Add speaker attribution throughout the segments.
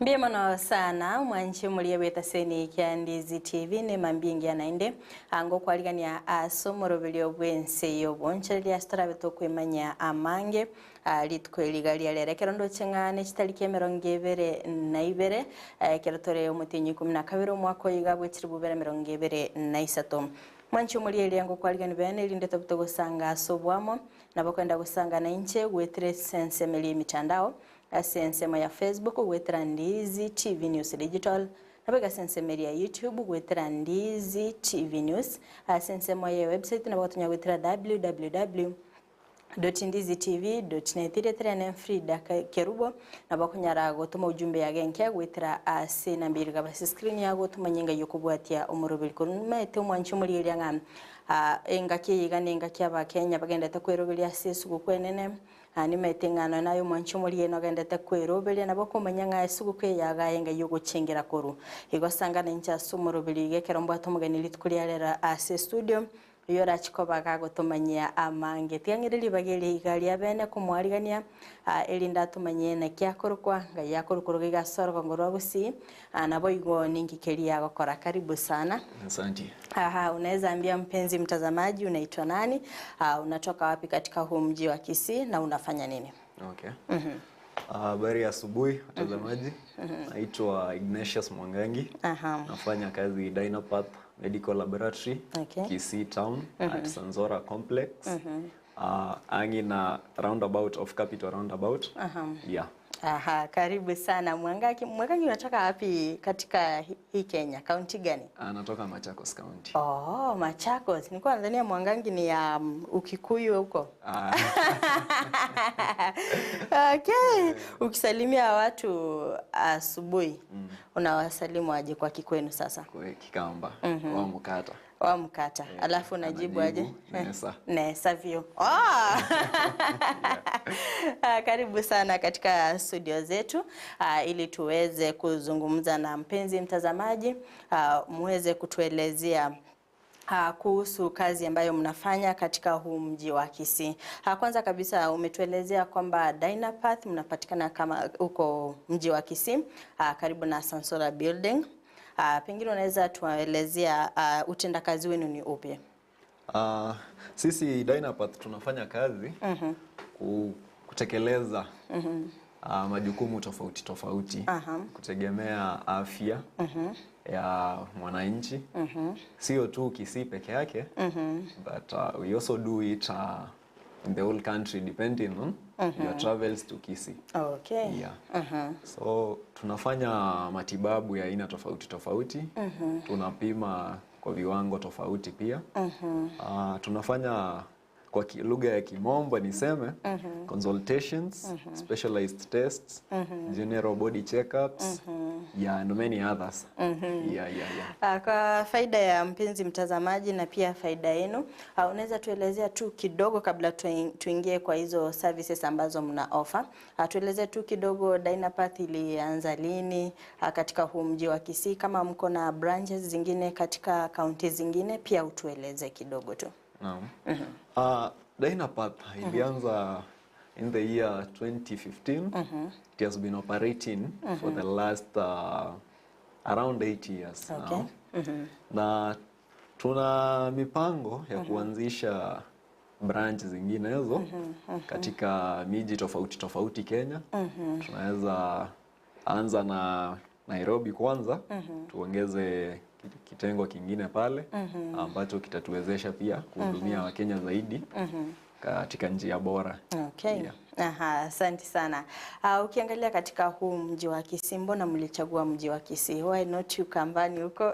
Speaker 1: Mbuya mono sana mwanche moria bw'etaseni kia Ndizi TV nema mbingia naende ango kwarigania ase omoroberio bw'ense y'obonchoreria ase torabe tokwemanya amange ah, rituko eri iga riarere ekero ndoche ng'a ne chitariki emerongo ebere na ibere ekero tore omotienyi ikomi na kabere omwaka oyo iga bw'echilifu bibere emerongo ebere na isato. Mwanche omoria eria ngokwarigani bene erinde tobe togosanga ase oboamo nabo kwenda gosanga nainche goetera ase ensemo eria y'emitandao Ase ensemo ya Facebook goetera Ndizi TV News Digital, naboigo ase ensemo eria ya YouTube goetera Ndizi TV News, ase ensemo ye website nabo gotonya goetera www.ndizitv.net. Erieta riane Frida Kerubo, nabo okonyara gotoma ujumbe yago enke goetera ase enamba ere igaba ase screen yago otomanye ng'ai okobwatia omoroberi. Korwa nimaete omwanchi omorieria ng'a engaki eye iga nengaki abakenya bagenderete kweroberia ase esuguku enene. Na nimaete ng'a nonya naye omwanchi omorigeeni ogendete kweroberia, nabo okomanya ng'a esuguku eye yagaye enga y'ogochengera korwa. Igo sangana inche ase omoroberi iga ekero mbwate omogeni rituko ria rero ase estudio, oyio orache koba gagotomanyia amange. Tiga ng'ire ribaga eri iga ria bene komoarigania, erinde atomanyie naki akorokwa, ngai akorokwa iga ase orogongo rwa Gusii, naboigo ninki keria agokora. Karibu sana.
Speaker 2: Asante.
Speaker 1: Aha, unaweza ambia mpenzi mtazamaji unaitwa nani? Unatoka wapi katika huu mji wa Kisii na unafanya nini?
Speaker 2: Okay. Habari ya asubuhi watazamaji. Naitwa Ignatius Mwangangi. Nafanya kazi Dynapath Medical Laboratory, Kisii Town at Sanzora Complex. Ang'i na roundabout of Capital Roundabout. Yeah.
Speaker 1: Aha, karibu sana Mwangangi. Mwangangi unatoka wapi katika hii Kenya? Kaunti gani?
Speaker 2: Natoka Machakos County.
Speaker 1: Oh, Machakos. Nilikuwa nadhania Mwangangi ni ya Ukikuyu huko. Okay. Ukisalimia watu asubuhi, unawasalimu aje kwa Kikwenu sasa?
Speaker 2: Kwa Kikamba, wa mukata.
Speaker 1: Wa mkata. Alafu unajibu aje?
Speaker 2: Anajibu, Nesa.
Speaker 1: Nesa vyo. Oh! Karibu sana katika studio zetu ili tuweze kuzungumza na mpenzi mtazamaji, muweze kutuelezea kuhusu kazi ambayo mnafanya katika huu mji wa Kisii. Kwanza kabisa umetuelezea kwamba Dynapath mnapatikana kama huko mji wa Kisii, karibu na Sansora Building. Pengine unaweza tuelezea utendakazi wenu ni upi?
Speaker 2: Sisi Dynapath tunafanya kazi kutekeleza majukumu tofauti tofauti kutegemea afya ya mwananchi, sio tu Kisii peke yake, but we also do it in the whole country depending on your travels to Kisii. Yeah. So tunafanya matibabu ya aina tofauti tofauti. Tunapima kwa viwango tofauti pia. Tunafanya kwa lugha ya kimombo niseme consultations, specialized tests, general body checkups, yeah, and many others. Yeah.
Speaker 1: Kwa faida ya mpenzi mtazamaji na pia faida yenu, unaweza tuelezea tu kidogo kabla tuingie kwa hizo services ambazo mna offer. Tueleze tu kidogo Dynapath ilianza lini katika huu mji wa Kisii, kama mko na branches zingine katika kaunti zingine pia utueleze kidogo tu.
Speaker 2: Naam. Dynapath ilianza in the year 2015. It has been operating for the last around 8 years now. Na tuna mipango ya kuanzisha branch zinginezo katika miji tofauti tofauti Kenya. Tunaweza anza na Nairobi kwanza, tuongeze kitengo kingine pale ambacho kitatuwezesha pia kuhudumia Wakenya zaidi katika njia bora. Yeah.
Speaker 1: Aha, asante sana. Ukiangalia katika huu mji wa Kisii, mbona mlichagua mji wa Kisii? Why not Ukambani huko?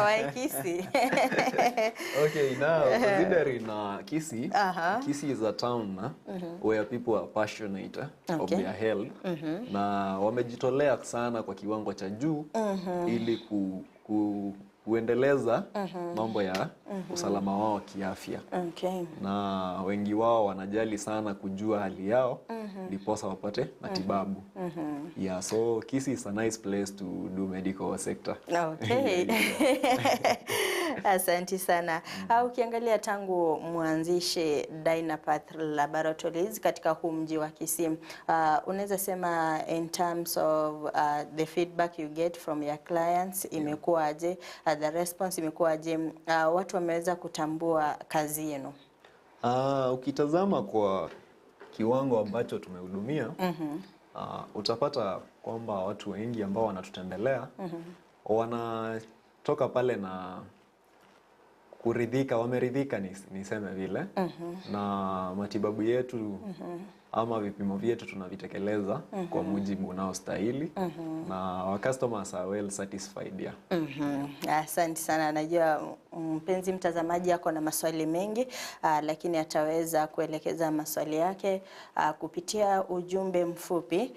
Speaker 1: Why Kisii?
Speaker 2: Okay, now considering Kisii, Kisii is a town where people are passionate of their health na wamejitolea sana kwa kiwango cha juu ili ku Kuendeleza mambo ya usalama wao kiafya. Na wengi wao wanajali sana kujua hali yao ndiposa wapate matibabu. Yeah, so Kisii is a nice place to do medical sector.
Speaker 1: Okay. Asante sana. Ukiangalia tangu mwanzishe Dynapath Laboratories katika huu mji wa Kisii, unaweza sema in terms of the feedback you get from your clients imekuwaje? The response imekuwaje? Watu wameweza kutambua kazi yenu?
Speaker 2: Ukitazama kwa kiwango ambacho tumehudumia, utapata kwamba watu wengi ambao wanatutembelea wanatoka pale na kuridhika, wameridhika niseme vile na matibabu yetu ama vipimo vyetu tunavitekeleza kwa mujibu unaostahili na our customers are well satisfied, yeah.
Speaker 1: Asante sana. Najua mpenzi mtazamaji ako na maswali mengi, lakini ataweza kuelekeza maswali yake kupitia ujumbe mfupi.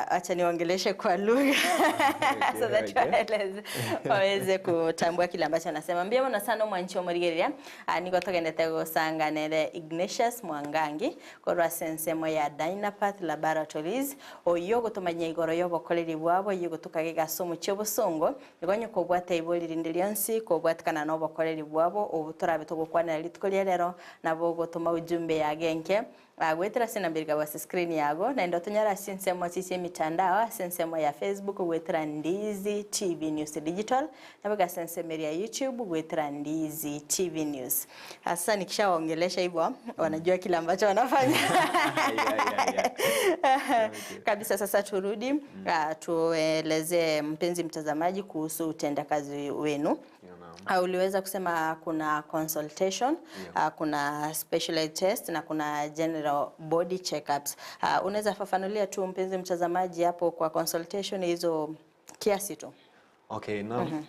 Speaker 1: Acha niongeleshe kwa lugha so that waweze kutambua kile ambacho anasema. Mbia muno sana omwanchi omorigereria, nigo togendete gosanganere Ignatius Mwangangi korwa sensemo ya Dynapath Laboratories oyo gotomanya igoro yobokoreri bwabo oyo gotuka gigasomo chiobosongo igo nyokobwata ibori rinde rionsi kobwatikana na obokoreri bwabo obu torabe togokwanera rituko ria rero nabo gotoma ujumbe yagenke gwetera sinambirika bwase screen yago na ndo tunyara sinsemo chiche mitandao sensemo ya Facebook gwetera Ndizi TV News Digital na baga sensemo ya YouTube gwetera Ndizi TV News. Sasa nikishawaongelesha hivyo wanajua kile ambacho wanafanya. Kabisa. Sasa turudi tueleze mpenzi mtazamaji kuhusu utendakazi wenu. Uliweza kusema kuna consultation, kuna specialized test na kuna general body checkups. Unaweza fafanulia tu mpenzi mtazamaji hapo kwa consultation hizo kiasi tu?
Speaker 2: Okay, naam.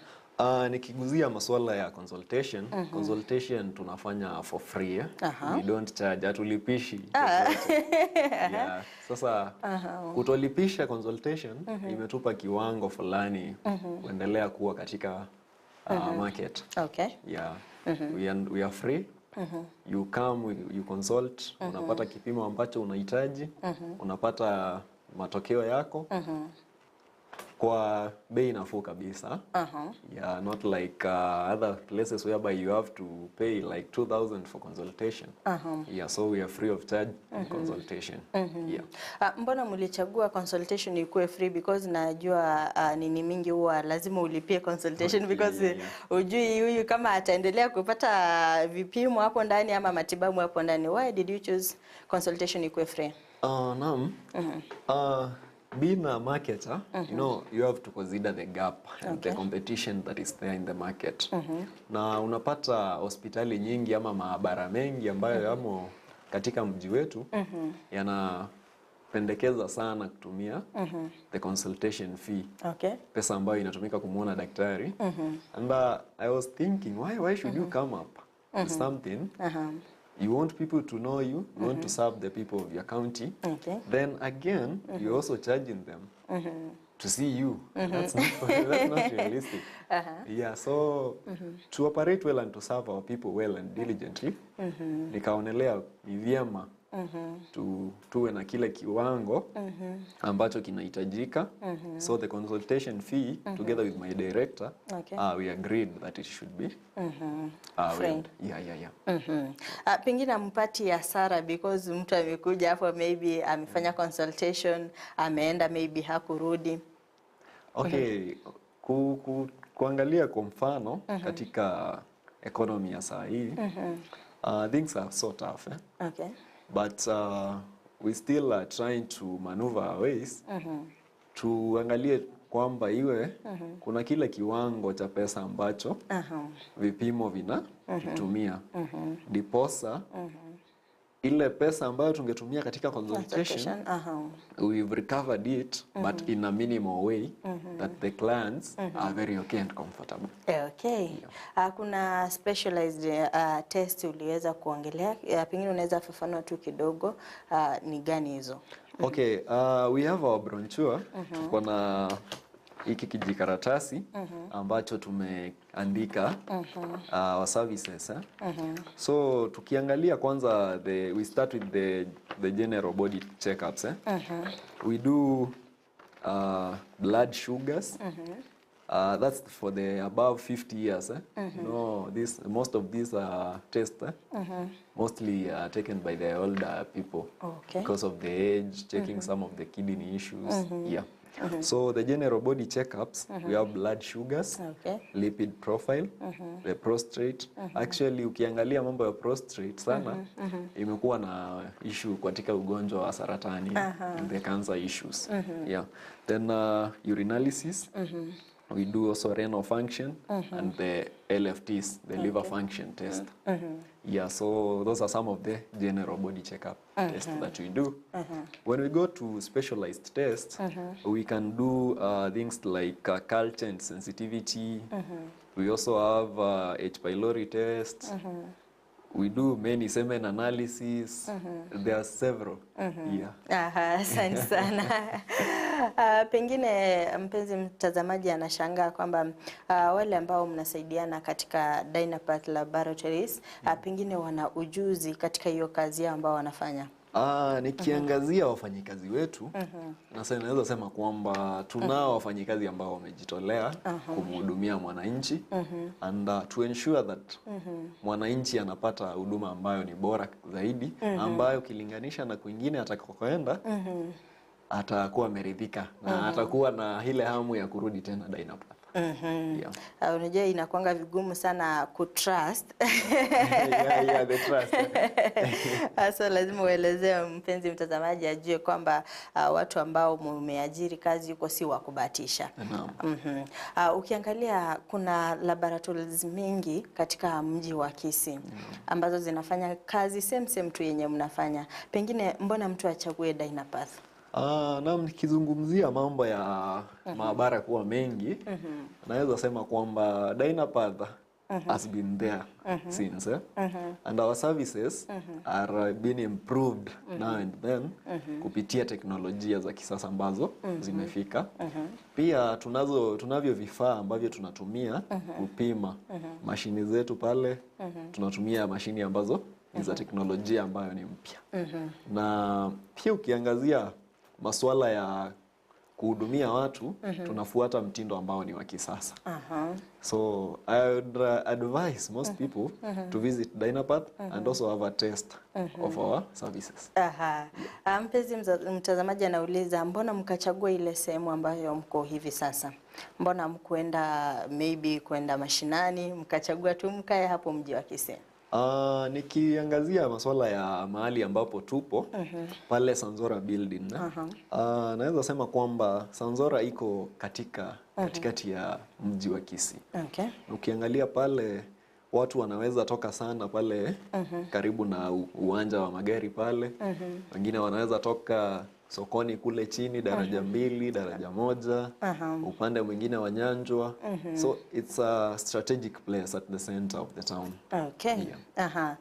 Speaker 2: Nikiguzia masuala ya consultation, consultation tunafanya for free. Eh? We don't charge, hatulipishi chochote. Yeah. Sasa kutolipisha consultation imetupa kiwango fulani kuendelea kuwa katika market. Yeah. We are free. You come, you consult, unapata kipimo ambacho unahitaji, unapata matokeo yako kwa bei nafuu kabisa. Yeah, not like other places whereby you have to pay like 2000 for consultation. Yeah, so we are free of charge in consultation. Yeah.
Speaker 1: Mbona mlichagua consultation ikuwe free? Because najua nini mingi huwa lazima ulipie consultation because ujui huyu kama ataendelea kupata vipimo hapo ndani ama matibabu hapo ndani. Why did you choose consultation ikuwe free?
Speaker 2: Naam. Being a marketer, you have to consider the gap and the competition that is there in the market. Na unapata hospitali nyingi ama maabara mengi ambayo yamo katika mji wetu yanapendekeza sana kutumia the consultation fee, pesa ambayo inatumika kumwona daktari. And I was thinking, why should you come up with something? You want people to know you, you want to serve the people of your county. Then again, you're also charging them to see you. That's not realistic. Yeah, so to operate well and to serve our people well and diligently, nikaonelea ni vyema tuwe na kile kiwango ambacho kinahitajika. So the consultation fee, together with my director, we agreed that it should be
Speaker 1: Free.
Speaker 2: waived. Yeah.
Speaker 1: Pengine ampati hasara because mtu amekuja hapo, maybe amefanya consultation, ameenda, maybe hakurudi.
Speaker 2: Okay, kuangalia kwa mfano katika economy ya saa hii, things are so tough, eh? But we still are trying to maneuver our ways. Tuangalie kwamba iwe kuna kile kiwango cha pesa ambacho vipimo vina tutumia, ndiposa ile pesa ambayo tungetumia katika consultation,
Speaker 1: Consultation.
Speaker 2: We've recovered it, but in a minimal way that the clients are very okay and comfortable.
Speaker 1: Okay. Kuna specialized test uliweza kuongelea. Pengine unaweza fafanua tu kidogo ni gani hizo?
Speaker 2: Okay, we have our brochure. Tuko na hiki kijikaratasi ambacho tumeandika our services eh? So tukiangalia kwanza we start with the general body checkups eh? We do blood sugars. That's for the above 50 years. Eh? You know, this most of these tests mostly are taken by the older people because of the age, checking some of the kidney issues. Yeah. So the general body checkups, we have blood sugars, lipid profile, the prostate. Actually, ukiangalia mambo ya prostate sana imekuwa na issue katika ugonjwa wa saratani, the cancer issues. Yeah. Then urinalysis. We do also renal function and the LFTs, the liver function test. Yeah, so those are some of the general body checkup tests that we do. When we go to specialized tests, we can do things like culture and sensitivity. We also have H. pylori tests. We do many semen analysis. There are several. Yeah.
Speaker 1: Aha, asante sana. Pengine mpenzi mtazamaji anashangaa kwamba wale ambao mnasaidiana katika Dynapath Laboratories pengine wana ujuzi katika hiyo kazi yao ambao wanafanya.
Speaker 2: Nikiangazia wafanyikazi wetu na sasa naweza sema kwamba tunao wafanyikazi ambao wamejitolea kumhudumia mwananchi and to ensure that mwananchi anapata huduma ambayo ni bora zaidi, ambayo ukilinganisha na kwingine atakakoenda atakuwa ameridhika na atakuwa na ile hamu ya kurudi tena Dynapath. Yeah.
Speaker 1: Unajua inakuanga vigumu sana kutrust.
Speaker 2: Yeah, the trust.
Speaker 1: Sasa lazima uelezee mpenzi mtazamaji ajue kwamba watu ambao mumeajiri kazi huko si wa kubahatisha.
Speaker 2: Naam.
Speaker 1: Ukiangalia kuna laboratories mingi katika mji wa Kisii ambazo zinafanya kazi same same tu yenye mnafanya. Pengine mbona mtu achague Dynapath?
Speaker 2: Naam, nikizungumzia mambo ya maabara kuwa mengi, naweza sema kwamba Dynapath has been there since and our services are being improved now and then kupitia teknolojia za kisasa ambazo zimefika. Pia tunavyo vifaa ambavyo tunatumia kupima mashini zetu pale. Tunatumia mashini ambazo ni za teknolojia ambayo ni mpya. Na pia ukiangazia masuala ya kuhudumia watu, tunafuata mtindo ambao ni wa kisasa. So I would advise most people to visit Dynapath and also have a test of our services.
Speaker 1: Aha. Mpenzi mtazamaji anauliza mbona mkachagua ile sehemu ambayo mko hivi sasa? Mbona mkuenda maybe kwenda mashinani, mkachagua tu mkae hapo mji wa Kisii?
Speaker 2: Nikiangazia masuala ya mahali ambapo tupo pale Sanzora building naweza sema kwamba Sanzora iko katikati ya mji wa Kisii. Ukiangalia pale watu wanaweza toka sana pale karibu na uwanja wa magari pale. Wengine wanaweza toka sokoni kule chini daraja 2, daraja 1, upande mwingine wa Nyanjwa. So it's a strategic place at the center of the town.
Speaker 1: Okay.
Speaker 2: Yeah.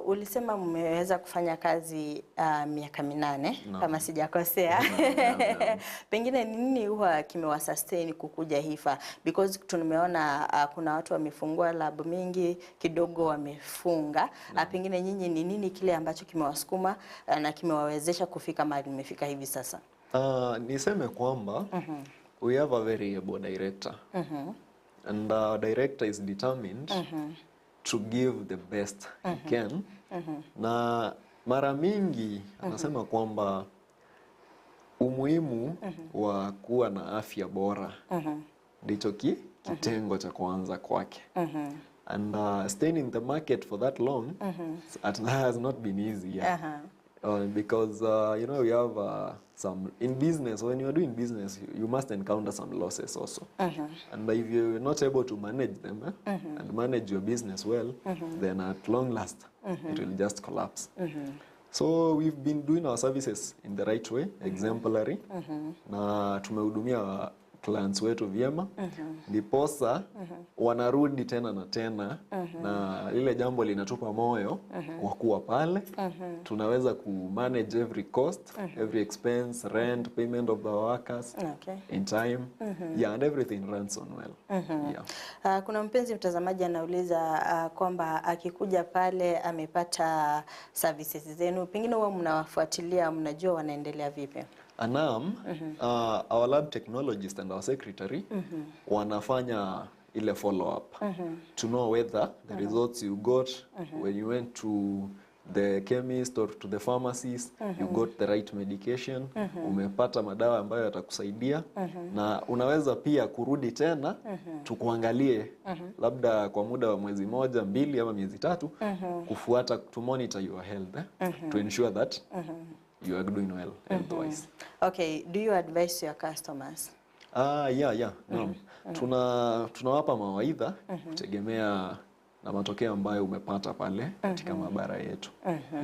Speaker 1: Ulisema mmeweza kufanya kazi miaka 8 kama sijakosea.
Speaker 2: No.
Speaker 1: Pengine nini huwa kimewasustain kukuja hifa? Because tumeona kuna watu wamefungua lab mingi kidogo wamefunga. Pengine nyinyi ni nini kile ambacho kimewasukuma na kimewawezesha kufika mahali mmefika hivi sasa?
Speaker 2: Niseme kwamba we have a very able director. And our director is determined to give the best he can. Na mara mingi anasema kwamba umuhimu wa kuwa na afya bora ndicho kitengo cha kwanza kwake. And staying in the market for that long has not been easy. Yeah. Because you know, we have some in business. When you are doing business, you must encounter some losses also. And if you're not able to manage them and manage your business well, then at long last it will just collapse. So we've been doing our services in the right way, exemplary. Na tumehudumia clients wetu vyema ndiposa wanarudi tena na tena na lile jambo linatupa moyo wa kuwa pale tunaweza ku manage every cost every expense rent payment of the workers
Speaker 1: Okay.
Speaker 2: in time yeah and everything runs on well yeah.
Speaker 1: Kuna mpenzi mtazamaji anauliza kwamba akikuja pale amepata services zenu, pengine huwa mnawafuatilia, mnajua wanaendelea vipi?
Speaker 2: Anam, our lab technologist and our secretary wanafanya ile follow up to know whether the results you got when you went to the chemist or to the pharmacist you got the right medication umepata madawa ambayo yatakusaidia na unaweza pia kurudi tena tukuangalie labda kwa muda wa mwezi moja mbili ama miezi tatu kufuata to monitor your health eh? to ensure that you are doing well health wise
Speaker 1: Okay, do you advise your customers?
Speaker 2: Ah, yeah, yeah. Naam. Tuna tunawapa mawaidha kutegemea na matokeo ambayo umepata pale katika maabara yetu.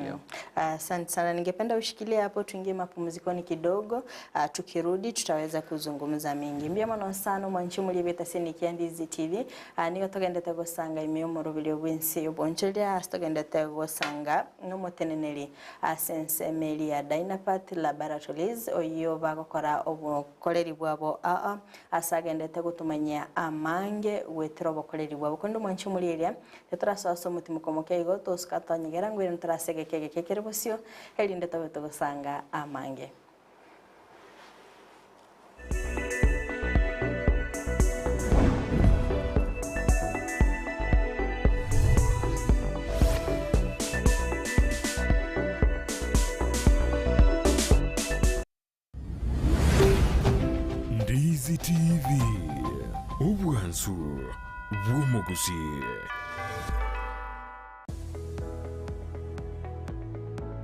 Speaker 2: Yeah.
Speaker 1: Asante sana, ningependa ushikilie hapo, tuingie mapumzikoni kidogo. Tukirudi tutaweza kuzungumza mingi mbia mono sana mwanchi muri beta sinikia Ndizi TV. Nigo tugendete gusanga ime omorobiri bw'ensi oboncheria ase tugendete gusanga n'omoteneneri ase emeri ya Dynapath Laboratories oyo bagokora obokoreri bwabo aa ase agendete gutumanyia amange gwetera obokoreri bwabo kondo mwanchi muri eria teturasoa omotimoko moke igo tosuka twanyegera ngwire nturasegeke geke kere bosio erinde tobe togosanga amange.
Speaker 3: Ndizi TV, obwansu bw'omogusi.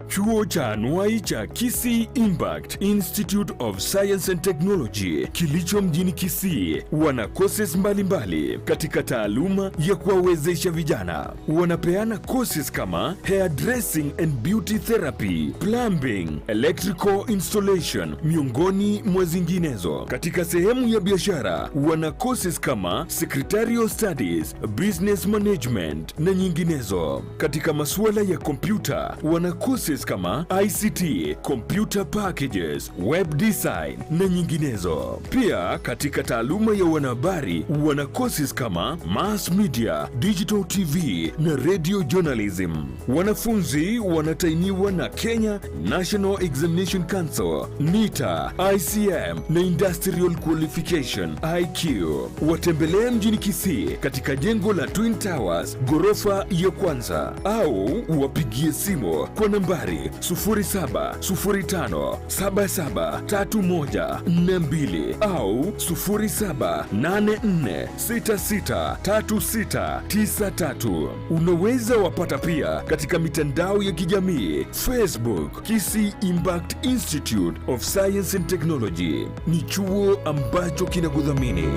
Speaker 3: Chuo cha anuai cha Kisii Impact Institute of Science and Technology kilicho mjini Kisii wana courses mbalimbali katika taaluma ya kuwawezesha vijana. Wanapeana courses kama hairdressing and beauty therapy, plumbing, electrical installation miongoni mwa zinginezo. Katika sehemu ya biashara wana courses kama secretarial studies, business management na nyinginezo. Katika masuala ya kompyuta wana courses kama ICT, computer packages, web design na nyinginezo. Pia katika taaluma ya wanahabari wana courses kama mass media, digital TV na radio journalism. Wanafunzi wanatainiwa na Kenya National Examination Council, NITA, ICM na Industrial Qualification IQ. Watembelee mjini Kisii katika jengo la Twin Towers ghorofa ya kwanza au wapigie simu kwa nambari 0705773142 au 0784663693. Unaweza wapata pia katika mitandao ya kijamii Facebook, Kisii Impact Institute of Science and Technology. Ni chuo ambacho kinakudhamini.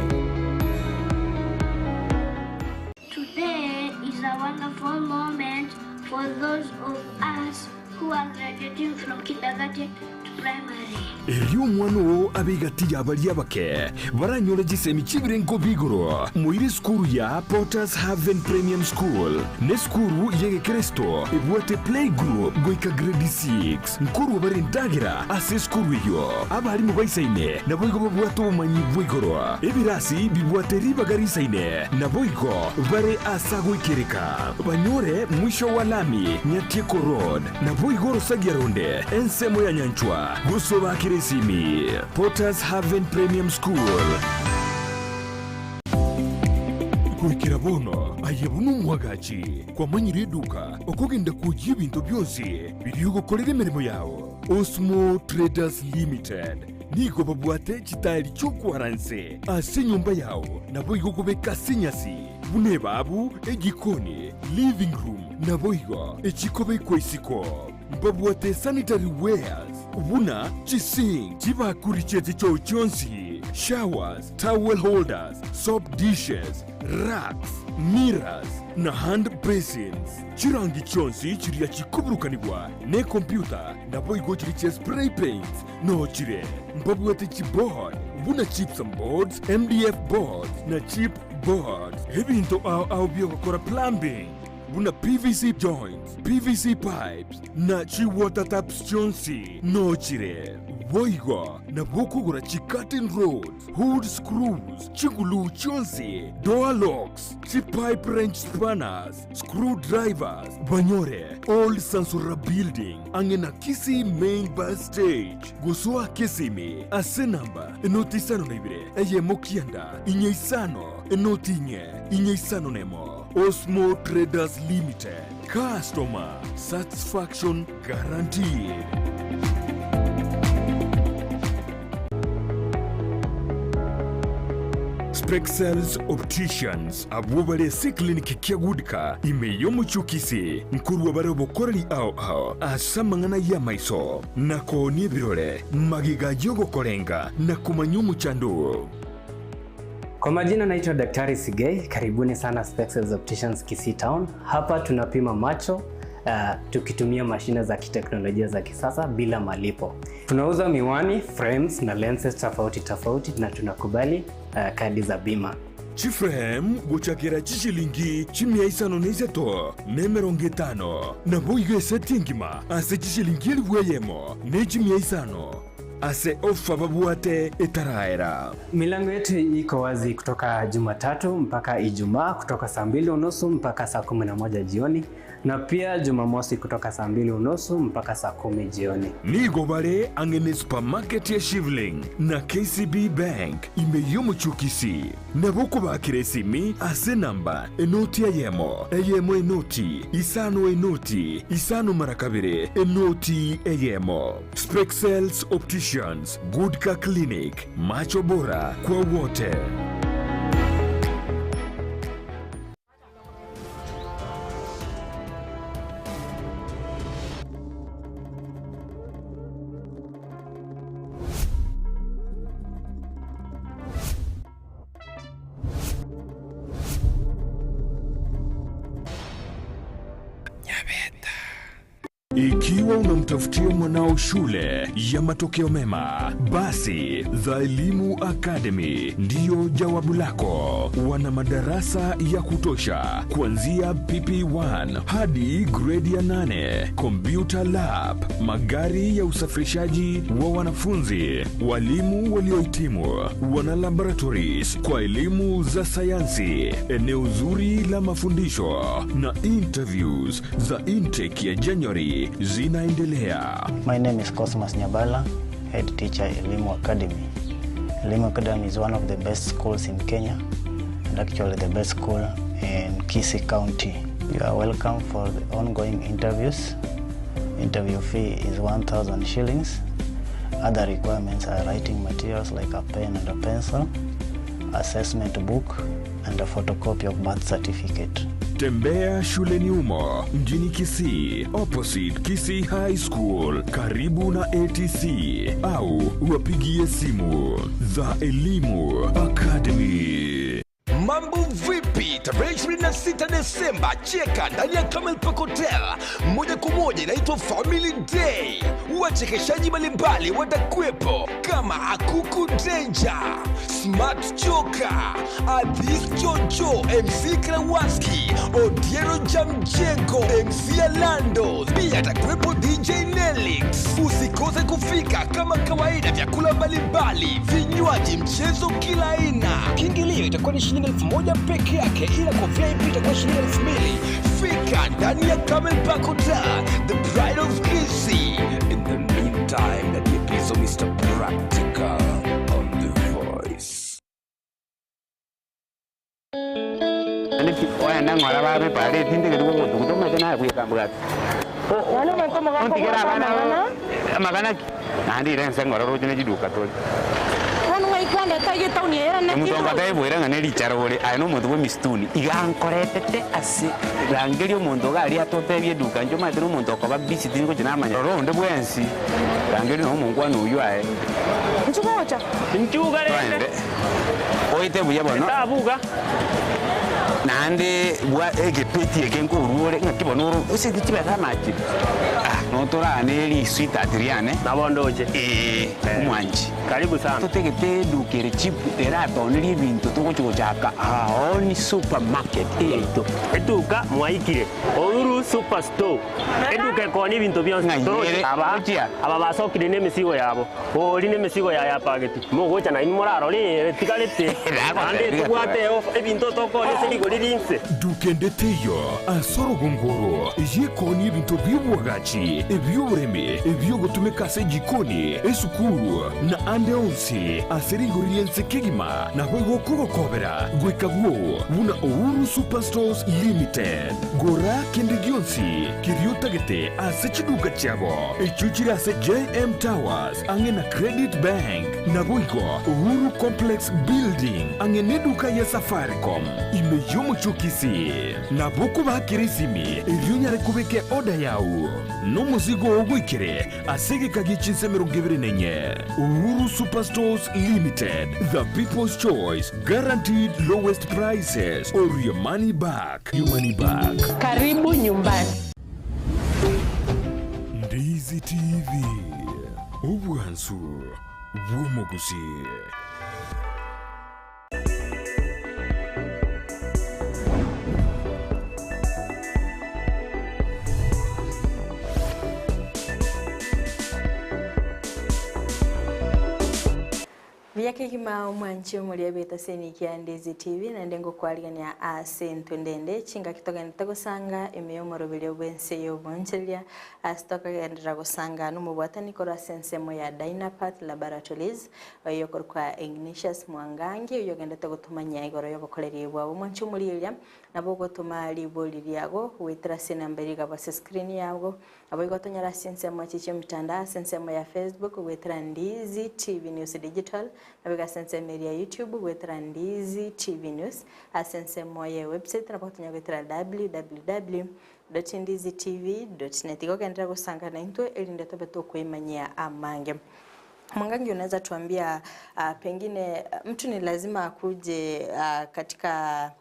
Speaker 4: Today is a wonderful moment for those of us who are graduating from kindergarten to primary.
Speaker 3: Erio omwana oo abe egati ya baria abake baranyore chisemi chibirengo bigoro moire sukuru ya Potters Haven Premium School ne sukuru ya egekristo ebwate playgroup goika grade 6 nkorwa bare ndagira ase sukuru eyo abarimu baisaine nabo igo babwate obomanyi bwa igoro ebirasi bibwate ribaga risaine nabo igo bare ase agoikereka banyore mwisho wa lami Nyatieko Road nabo igo rosagia ronde ensemo ya nyanchwa gusobakire esimi Potters Haven Premium School. Kuikira bono aye buno omwagachi kwamanyire eduka okogenda kujia ebinto bionsi biri ogokorera emeremo yao Osmo Traders Limited nigo babwate chitari chiokwaranse ase enyomba yao nabo igo gobeka ase enyasi buna ebabu egikoni living room nabo igo echikobekwa isiko babwate sanitary wares buna chisink chibakuri cheti chou chionsi showers towel holders soap dishes racks mirrors na hand basins chirangi chionsi chiria chikuburukanibwa ne kompyuta nabo igo chiri chia spray paints no chire mbabwate chiboard. buna gypsum boards, MDF boards na chip boards. Ebinto ao ao biogokora plumbing buna PVC joints, PVC pipes na chi water taps chionsi nochire. Boigo nabo okogora chi curtain rods, hood screws, chiguluu chionsi, door locks, chi pipe wrench spanners, screw drivers, banyore Old Sansura Building ang'e na Kisii Main Bus Stage. Gosoa Kisimi ase enamba enoti 52 eyemo kianda inye isano enoti inye inye isano nemo. Osmo Traders Limited, customer satisfaction guaranteed. Spexels Opticians abwo bare ase eclinic kia Goodcar ime y'omochie o Kisii nkorua bare obokoreri ao ao ase amang'ana y'amaiso na koonia ebirore magega y'ogokorenga na komanya omochando oo.
Speaker 5: Kwa majina naitwa Daktari Sigei, karibuni sana Spexels Opticians Kisii Town. Hapa tunapima macho tukitumia mashine za kiteknolojia za kisasa bila malipo. Tunauza miwani, frames na lenses tofauti tofauti na tunakubali kadi za bima.
Speaker 3: Chiframe gochakera chishilingi chimia isano na isato na emerongo etano, naboigo eseti engima ase chishilingi elifu eyemo ne chimia isano ase ofa babwate etaraera.
Speaker 5: Milango yetu iko wazi kutoka Jumatatu mpaka Ijumaa kutoka saa 2:30 mpaka saa 11 jioni na pia Jumamosi kutoka saa 2:30 mpaka saa 10 jioni.
Speaker 3: Nigo bare ang'e ne supermarket ya Shivling na KCB Bank ime y'omochie o Kisii. Nabo okobakera esimi ase enamba enoti eyemo, eyemo enoti, isano enoti, isano mara kabere, enoti eyemo. Spexels Opticians, Goodcar Clinic, macho bora kwa wote. Ikiwa unamtafutia mwanao shule ya matokeo mema, basi The Elimu Academy ndiyo jawabu lako. Wana madarasa ya kutosha kuanzia PP1 hadi grade ya 8, computer lab, magari ya usafirishaji wa wanafunzi, walimu waliohitimu, wana laboratories kwa elimu za sayansi, eneo zuri la mafundisho na interviews za intake ya January zinaendelea.
Speaker 6: My name is Cosmas Nyabala, head teacher Elimu Academy. Elimu Academy is one of the best schools in Kenya and actually the best school in Kisii County. You are welcome for the ongoing interviews. Interview fee is 1,000 shillings. Other requirements are writing materials like a pen and a pencil, assessment book, and a photocopy of birth certificate.
Speaker 3: Tembea shuleni humo mjini Kisii, opposite Kisii High School, karibu na ATC, au wapigie simu The Elimu Academy.
Speaker 7: Mambo vipi? Tarehe 26 Desemba, cheka ndani ya Camel Park Hotel moja kwa moja, inaitwa Family Day. Wachekeshaji mbalimbali watakuwepo kama Akuku Danger, Smart Joker, Adis Jojo, MC Krawaski, Odiero Jamjengo, MC Alando, pia atakuwepo DJ Nelix. Usikose kufika kama kawaida, vyakula mbalimbali, vinywaji, mchezo kila aina. Kiingilio itakuwa ni shilingi 1000 peke yake, ila kwa VIP itakuwa shilingi 2000. Fika ndani ya Camel Park Hotel, the pride of Kisii. In the meantime, that episode Mr. Practical on the voice.
Speaker 8: Oya nang'ora babe pare tinde gari gogo tuko ma tena kuya kambugat. Ontigera bana magana nandi rense ng'ora rojo ne jiduka to. Omutongo ataibwira ng'a ne richaro ore aye no omonto bwa emisituni iga ankoretete ase rangeria omonto iga aria atotebie eduka inche omanyete na omonto okoba busy tingochi namanya rora onde bwensi rangeria na omonkwana oywo aye
Speaker 9: Nchugocha.
Speaker 8: Twende oite buya bono
Speaker 9: Tabuga.
Speaker 8: Naende bwa egepeti eke nkoruore ng'aki bono oro oseti chibesa amache ah notorane risweetheart riane.
Speaker 9: Nabo ndoche.
Speaker 8: Eeh omwanchi.
Speaker 9: Karibu sana.
Speaker 8: Totagete eduka ere cheap eratonerie ebinto togochi gochaka our own supermarket eyaito.
Speaker 9: Eduka mwaikire. Uhuru super store. Eduka ekoonia ebinto bionsi.
Speaker 8: Ng'ai
Speaker 9: Toroche
Speaker 8: ere?
Speaker 9: aba
Speaker 8: Gochia.
Speaker 9: aba basokire nemesigo yabo. Ori nemesigo yaye apageti. Mogocha nainwe morarore ere tigarete. Naende tobwate ofa ebinto tokoonia ase rigori rinse.
Speaker 3: Duka ende teiyo ase orogongo oro eyekoonia ebinto bi'obwagachi, ebi'oboremi, ebi'ogotumeka ase ejikoni, esukuru, na ande onsi ase rigori ri'ense kegima naboigo okogokobera goika bwoo buna Uhuru Superstores Limited. Gora kende gionsi keria otagete ase chiduka chiabo echio chire ase JM Towers ang'e na Credit Bank, naboigo Uhuru Complex Building ang'e neduka ya Safaricom ime y'omochie o Kisii. Nabo okobakera esimi erio onyare kobeka eorder yao nomozigo oo goikere ase egeka gie chinsa 24. Uhuru Superstores Limited, the people's choice, guaranteed lowest prices or your money back. Your money back.
Speaker 10: Karibu nyumbani.
Speaker 3: Ndizi TV, obwansu bw'omogusi.
Speaker 1: Buya kegima omwanchi omoria beta seniki ya Ndizi TV naende ngokwarigania ase entwe ndende chingaki togendete gosanga ime y'omoroberio bw'ense y'obonchereria ase tokagenderera gosanga nomobwatani korwa ase ensemo ya Dynapath Laboratories oyo okorokwa Ignatius Mwangangi oyo ogendete gotomanya igoro y'obokoreri bwabo. Omwanchi omoria eria nabo ogotoma ribori riago goetera ase enamba eria igabwa ase screen yago. Nabo igo tonyora ase ensemo echi chia emitandao ase ensemo ya Facebook goetera Ndizi TV News Digital, nabo igo ase ensemo eria ya YouTube goetera Ndizi TV News, ase ensemo ya website nabo gotonya goetera www.ndizitv.net. Igo genderera gosanga naintwe erinde tobe tokoimanyia amange. Mwangangi, unaweza tuambia pengine mtu ni lazima akuje katika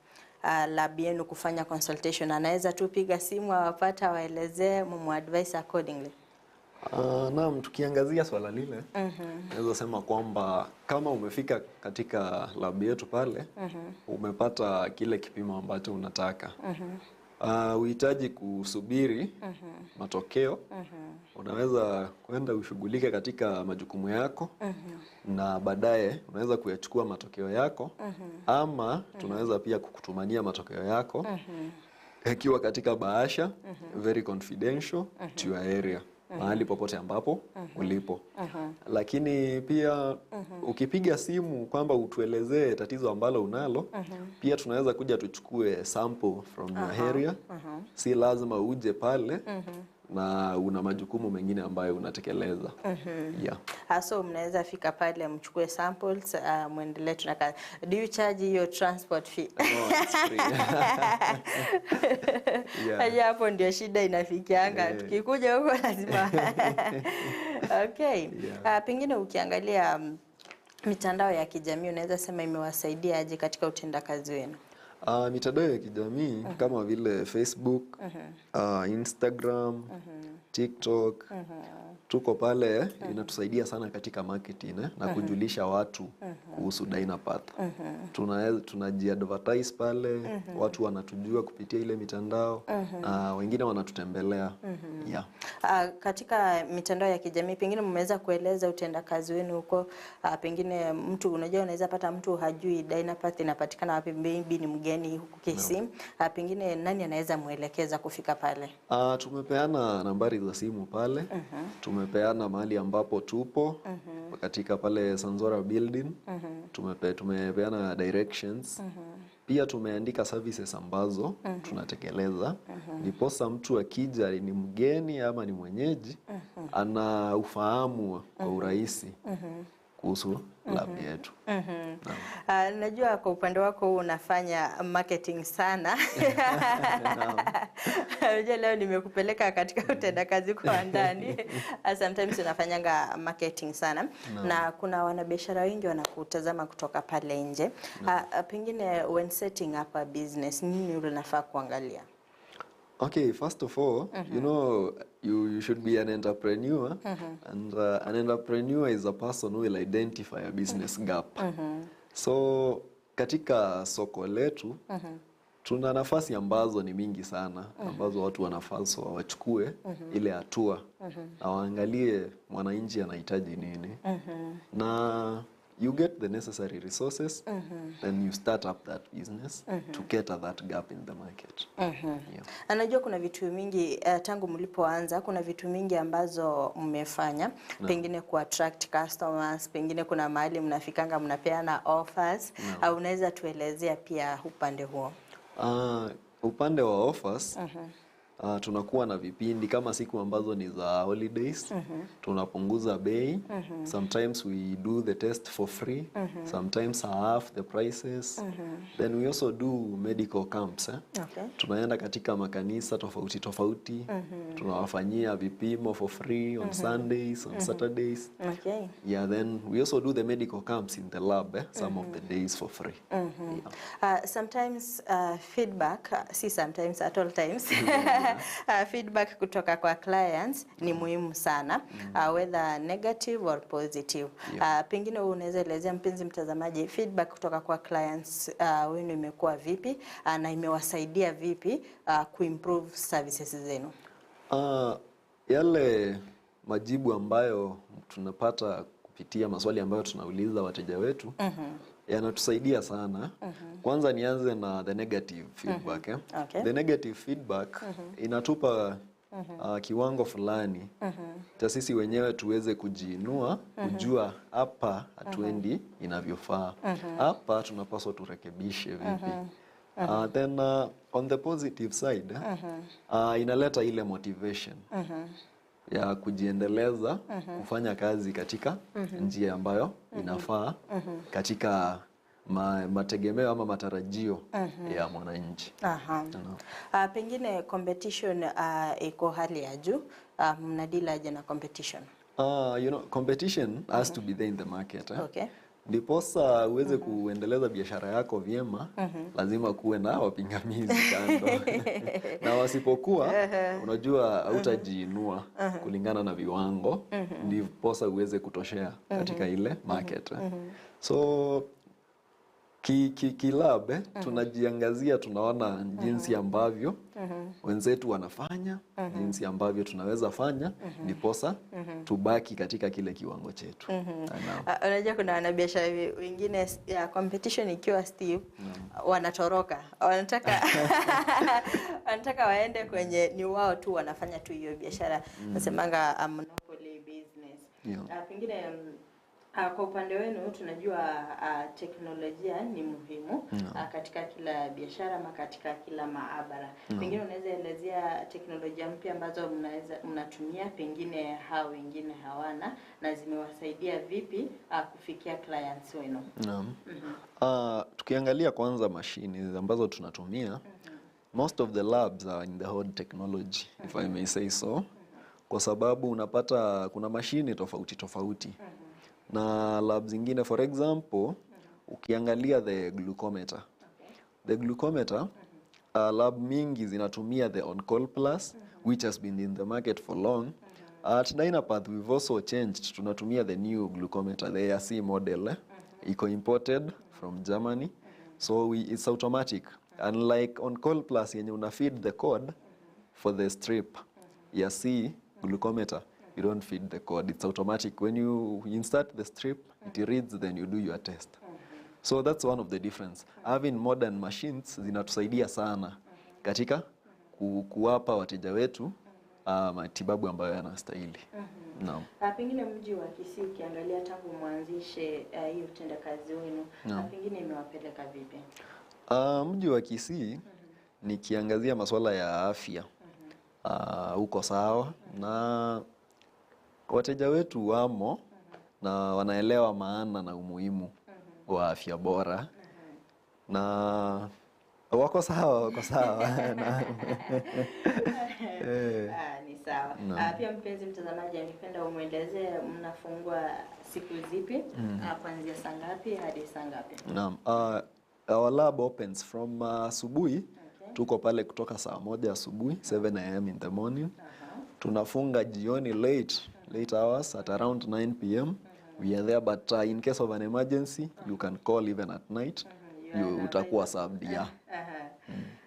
Speaker 1: lab yenu kufanya consultation? Anaweza tu piga simu awapata awaelezee mumu-advise accordingly?
Speaker 2: Naam, tukiangazia swala lile naweza sema kwamba kama umefika katika lab yetu pale umepata kile kipimo ambacho unataka, uhitaji kusubiri matokeo. Unaweza kwenda ushughulike katika majukumu yako na baadaye unaweza kuyachukua matokeo yako, ama tunaweza pia kukutumania matokeo yako yakiwa katika bahasha very confidential to your area, mahali popote ambapo ulipo. Lakini pia ukipiga simu kwamba utuelezee tatizo ambalo unalo, pia tunaweza kuja tuchukue sample from your area. Si lazima uje pale na una majukumu mengine ambayo unatekeleza. Yeah.
Speaker 1: So mnaweza fika pale mchukue samples, muendelee tunaka. Do you charge hiyo transport fee?
Speaker 2: No, it's free. Yeah.
Speaker 1: Haja hapo ndio shida inafikianga. Tukikuja huko lazima. Okay.
Speaker 2: Yeah.
Speaker 1: Pengine ukiangalia mitandao ya kijamii unaweza sema imewasaidia aje katika utendakazi wenu?
Speaker 2: Mitandao ya kijamii kama vile Facebook, Instagram, TikTok, tuko pale, inatusaidia sana katika marketing na kujulisha watu kuhusu Dynapath. Tunajiadvertise pale, watu wanatujua kupitia ile mitandao na wengine wanatutembelea. Yeah.
Speaker 1: Katika mitandao ya kijamii pengine mmeweza kueleza utendakazi wenu huko. Pengine mtu unajua unaweza pata mtu hajui Dynapath inapatikana wapi, maybe ni mgeni huku Kisii. Pengine nani anaweza muelekeza kufika pale?
Speaker 2: Tumepeana nambari za simu pale. Tumepeana mahali ambapo tupo katika pale Sanzora building. Tumepeana directions. Pia tumeandika services ambazo tunatekeleza. Ndiposa mtu akija ni mgeni ama ni mwenyeji ana ufahamu kwa urahisi. kuhusu lab yetu.
Speaker 1: Najua kwa upande wako unafanya marketing sana. Unajua leo nimekupeleka katika utendakazi kwa ndani. Sometimes unafanyanga marketing sana. Na kuna wanabiashara wengi wanakutazama kutoka pale nje. Pengine when setting up a business, nini ule unafaa kuangalia?
Speaker 2: Okay, first of all, you know, you should be an entrepreneur, and an entrepreneur is a person who will identify a business gap. So katika soko letu tuna nafasi ambazo ni mingi sana ambazo watu wanafaswa wachukue ile hatua na waangalie mwananchi anahitaji nini, na you get the necessary resources, then you start up that business to cater that gap in the market. Yeah.
Speaker 1: Anajua kuna vitu mingi tangu mlipoanza kuna vitu mingi ambazo mmefanya, pengine ku attract customers, pengine kuna mahali mnafikanga mnapeana offers. Au unaweza tuelezea pia upande huo?
Speaker 2: Upande wa offers, tunakuwa na vipindi kama siku ambazo ni za holidays, tunapunguza bei. Sometimes we do the test for free, sometimes half the prices. Then we also do medical camps, eh? Tunaenda katika makanisa tofauti tofauti, tunawafanyia vipimo for free on Sundays, on Saturdays. Yeah, then we also do the medical camps in the lab, eh? Some of the days for free. Yeah.
Speaker 1: Sometimes feedback, si sometimes, at all times, feedback kutoka kwa clients ni muhimu sana, whether negative or positive. Pengine wewe unaweza elezea mpenzi mtazamaji feedback kutoka kwa clients wenu imekuwa vipi, na imewasaidia vipi kuimprove services zenu?
Speaker 2: Yale majibu ambayo tunapata kupitia maswali ambayo tunauliza wateja wetu yanatusaidia sana. Kwanza nianze na the negative feedback. Eh? The negative feedback inatupa kiwango fulani cha sisi wenyewe tuweze kujiinua, kujua hapa hatuendi inavyofaa, hapa tunapaswa turekebishe vipi. Then on the positive side, inaleta ile motivation ya kujiendeleza, kufanya kazi katika njia ambayo inafaa katika mategemeo ama matarajio ya mwananchi.
Speaker 1: Pengine competition iko hali ya juu. Mnadeal aje na competition?
Speaker 2: Competition has to be there in the market. Eh? Ndiposa uweze kuendeleza biashara yako vyema, lazima kuwe na wapingamizi kando. Na wasipokuwa, unajua hautajiinua kulingana na viwango, ndiposa uweze kutoshea katika ile market. Eh? So kilab, tunajiangazia, tunaona jinsi ambavyo wenzetu wanafanya, jinsi ambavyo tunaweza fanya, ndiposa tubaki katika kile kiwango chetu.
Speaker 1: Unajua kuna wanabiashara wengine ya competition ikiwa stiff, wanatoroka, wanataka waende kwenye ni wao tu wanafanya tu hiyo biashara, nasemanga monopoly business. Pengine kwa upande wenu tunajua teknolojia ni muhimu katika kila biashara ama katika kila maabara. Pengine unaweza elezea teknolojia mpya ambazo mnatumia, pengine hao wengine hawana, na zimewasaidia vipi kufikia clients wenu?
Speaker 2: Naam. Tukiangalia kwanza mashini ambazo tunatumia, most of the labs are in the old technology, if I may say so, kwa sababu unapata kuna mashini tofauti tofauti na lab zingine. For example, ukiangalia the glucometer, the glucometer, lab mingi zinatumia the on-call plus, which has been in the market for long. At Dynapath we've also changed, tunatumia the new glucometer, the ARC model, eh? Iko imported from Germany, so it's automatic, unlike on-call plus yenye una feed the code for the strip. Ya C glucometer, you don't feed the code, it's automatic. When you insert the strip, it reads, then you do your test. So that's one of the difference. Having modern machines zinatusaidia sana katika kuwapa wateja wetu matibabu ambayo yanastahili. Naam.
Speaker 1: Pengine mji wa Kisii ukiangalia tangu mwanzishe hiyo utendakazi wenu, pengine imewapeleka vipi?
Speaker 2: Mji wa Kisii, nikiangazia masuala ya afya, uko sawa na wateja wetu wamo. Na wanaelewa maana na umuhimu wa afya bora. Na wako sawa, wako sawa. Naam. Eh.
Speaker 1: Ah, ni sawa.
Speaker 2: Naam.
Speaker 1: Ah, pia mpenzi mtazamaji, angependa umwelezee mnafungua siku zipi? Ah, kuanzia saa ngapi hadi saa ngapi?
Speaker 2: Naam. Our lab opens from asubuhi. Tuko pale kutoka saa moja asubuhi 7 am in the morning. Tunafunga jioni late late hours at around 9 pm. We are there but in case of an emergency you can call even at night. You utakuwa served, yeah.
Speaker 1: Aha.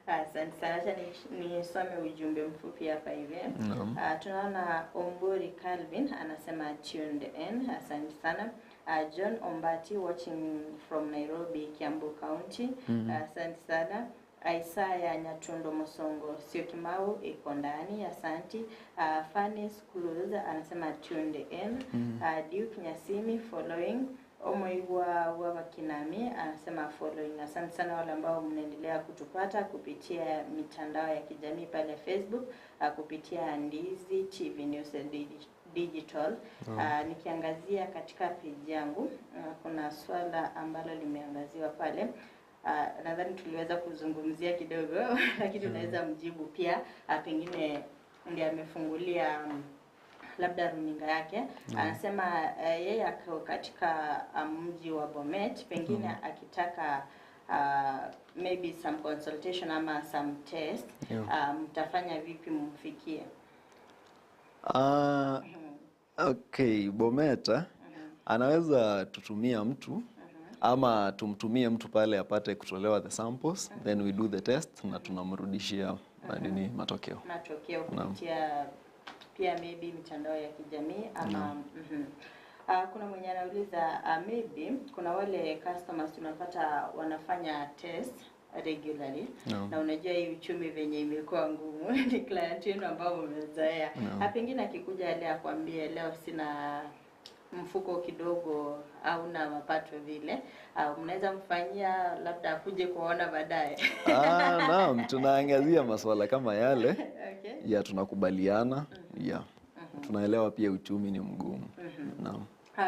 Speaker 1: Asante sana, acha nisome ujumbe mfupi hapa hivi.
Speaker 2: Naam.
Speaker 1: Ah, tunaona Ombori Calvin anasema tuned in. Asante sana. John Ombati watching from Nairobi, Kiambu County. Asante sana. Isaya Nyatundo Mosongo sio Kimau iko ndani, asanti. Fanis Cruz anasema tuned in. Duke Nyasimi following. Omoigwa Wabakinami anasema following. Asante sana wale ambao mnaendelea kutupata kupitia mitandao ya kijamii pale Facebook, kupitia Ndizi TV News and Digital. Nikiangazia katika page yangu, kuna swala ambalo limeangaziwa pale. Nadhani tuliweza kuzungumzia kidogo lakini unaweza mjibu pia, pengine ndiye amefungulia labda runinga yake. Anasema yeye ako katika mji wa Bomet, pengine akitaka maybe some consultation ama some test, mtafanya vipi mumfikie?
Speaker 2: Okay, Bomet anaweza tutumia mtu ama tumtumie mtu pale apate kutolewa the samples, then we do the test na tunamrudishia nini matokeo.
Speaker 1: Matokeo kupitia pia maybe mitandao ya kijamii ama Kuna mwenye anauliza, maybe kuna wale customers tunapata wanafanya test regularly na unajua hii uchumi venye imekuwa ngumu ni client wenu ambao mmezoea. Pengine akikuja leo akwambie leo sina mfuko kidogo au na mapato vile, mnaweza mfanyia labda akuje kuona baadaye?
Speaker 2: Naam, tunaangazia masuala kama yale. Ya tunakubaliana. Ya. Tunaelewa pia uchumi ni mgumu. Naam.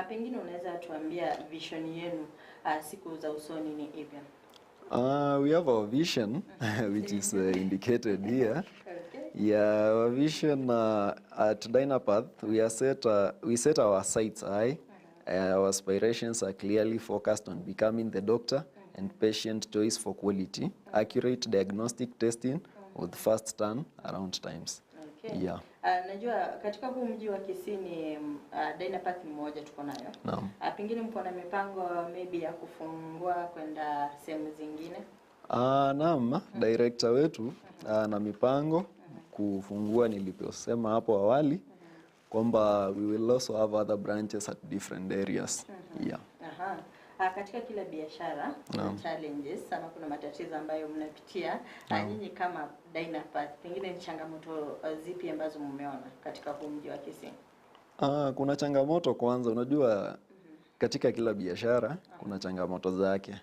Speaker 1: Pengine unaweza tuambia vision yenu siku za usoni ni ipi?
Speaker 2: We have our vision which is indicated here. Yeah, our vision at Dynapath, we set our sights high. Our aspirations are clearly focused on becoming the doctor and patient choice for quality, accurate diagnostic testing with fast turn around times.
Speaker 1: Okay.
Speaker 2: Yeah.
Speaker 1: Najua katika huu mji wa Kisii ni Dynapath ni moja tuko nayo.
Speaker 2: Naam.
Speaker 1: Pengine mko na mipango maybe ya kufungua kwenda sehemu zingine?
Speaker 2: Naam, director wetu ana mipango kufungua niliposema hapo awali kwamba we will also have other branches at different areas. Yeah.
Speaker 1: Aha. Katika kila biashara kuna challenges ama kuna matatizo ambayo mnapitia. Nyinyi kama Dynapath, pengine ni changamoto zipi ambazo mmeona katika huu mji wa Kisii?
Speaker 2: Kuna changamoto kwanza, unajua katika kila biashara kuna changamoto zake.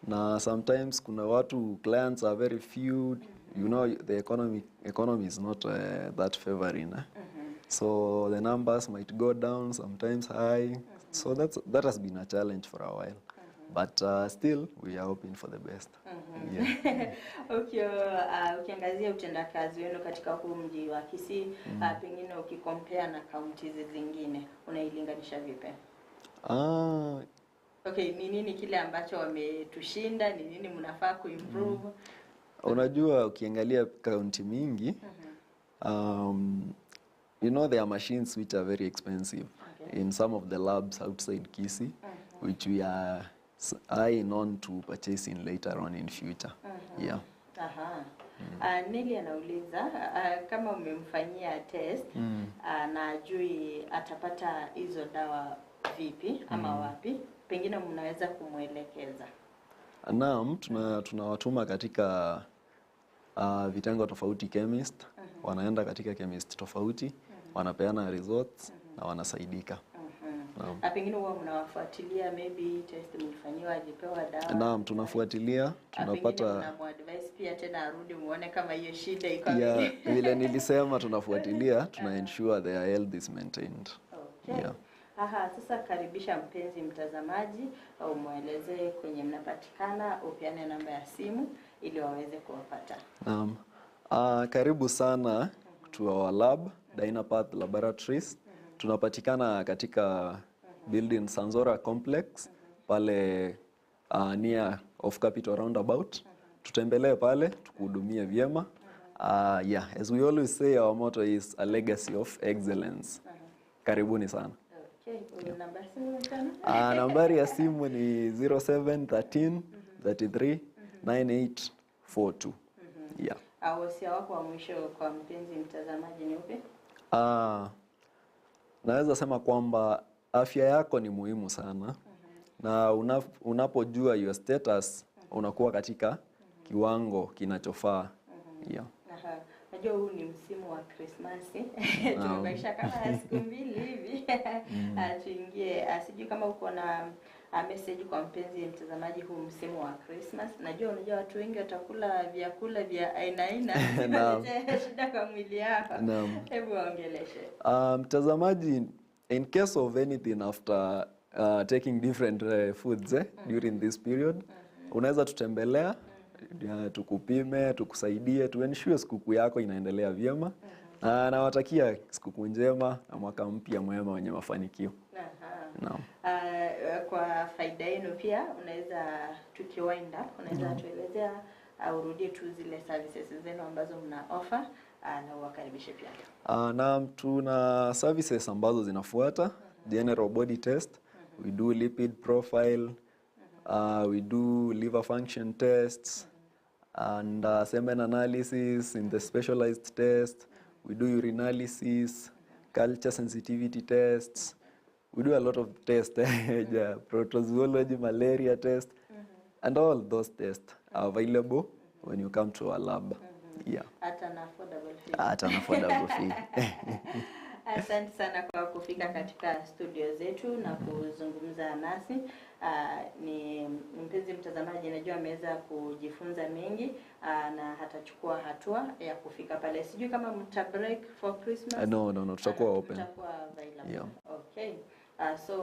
Speaker 2: Na sometimes kuna watu clients are very few, you know the economy is not that favoring. So the numbers might go down, sometimes high. So that has been a challenge for a while. But still we are hoping for the best. Yeah.
Speaker 1: Ukiangazia utendakazi wenu katika huu mji wa Kisii, pengine ukikompea na kaunti zingine, unailinganisha vipi? Okay, ni nini kile ambacho wametushinda? Ni nini mnafaa kuimprove?
Speaker 2: Unajua ukiangalia kaunti mingi, you know there are machines which are very expensive in some of the labs outside Kisii, which we are eyeing on to purchasing later on in future. Yeah.
Speaker 1: Aha. Nelly anauliza, kama umemfanyia test, na ajui atapata hizo dawa vipi ama wapi, pengine mnaweza kumwelekeza?
Speaker 2: Naam, tunawatuma katika vitengo tofauti chemist. Wanaenda katika chemist tofauti, wanapeana results na wanasaidika. Naam.
Speaker 1: Na pengine huwa mnawafuatilia, maybe test mlifanyiwa, alipewa dawa?
Speaker 2: Naam, tunafuatilia,
Speaker 1: Pengine
Speaker 2: tunapata
Speaker 1: mnamuadvise pia tena arudi muone kama hiyo shida iko
Speaker 2: Yeah,
Speaker 1: vipi.
Speaker 2: vile nilisema tunafuatilia, tuna ensure their health is maintained.
Speaker 1: Okay.
Speaker 2: Yeah.
Speaker 1: Aha, sasa karibisha mpenzi mtazamaji, umweleze kwenye mnapatikana, upeane namba ya simu ili waweze kuwapata.
Speaker 2: Naam. Karibu sana to our lab, Dynapath Laboratories. Tunapatikana katika building Sanzora Complex pale near of Capital Roundabout. Tutembelee pale tukuhudumie vyema. Yeah, as we always say our motto is a legacy of excellence. Karibuni sana.
Speaker 1: Okay, una namba ya simu mchana?
Speaker 2: Nambari ya simu ni 0713 33 9842. Yeah.
Speaker 1: Wasia wako wa mwisho kwa mpenzi mtazamaji ni upi?
Speaker 2: Naweza sema kwamba afya yako ni muhimu sana na unapojua your status unakuwa katika kiwango kinachofaa. Yeah.
Speaker 1: Aha. Najua huu ni msimu wa Krismasi. Tumebakisha kama siku mbili hivi tuingie. Sijui kama uko na message kwa mpenzi mtazamaji huu msimu wa Christmas. Najua unajua watu wengi watakula vyakula vya aina aina
Speaker 2: Naam.
Speaker 1: zitaletea shida kwa mwili yao.
Speaker 2: Naam.
Speaker 1: Hebu waongeleshe.
Speaker 2: Mtazamaji, in case of anything after taking different foods during this period, unaweza tutembelea tukupime, tukusaidie, tuensure sikukuu yako inaendelea vyema. Na nawatakia sikukuu njema na mwaka mpya mwema wenye mafanikio.
Speaker 1: Aha.
Speaker 2: Naam.
Speaker 1: Kwa faida yenu pia unaweza tuki wind up, unaweza tuelezea urudie tu zile services zenu ambazo mna offer na uwakaribishe pia.
Speaker 2: Naam, tuna services ambazo zinafuata: general body test, we do lipid profile, we do liver function tests and semen analysis in the specialized test, we do urinalysis, culture sensitivity tests, we do a lot of tests, yeah, protozoology, malaria test, and all those tests are available when you come to our lab. Yeah.
Speaker 1: At an affordable fee.
Speaker 2: At an affordable fee.
Speaker 1: Asante sana kwa kufika katika studio zetu na kuzungumza nasi. Ni mpenzi mtazamaji, najua ameweza kujifunza mengi na hatachukua hatua ya kufika pale. Sijui kama mta break for Christmas.
Speaker 2: No, no, no, tutakuwa open.
Speaker 1: Mtakuwa available.
Speaker 2: Yeah.
Speaker 1: Okay. So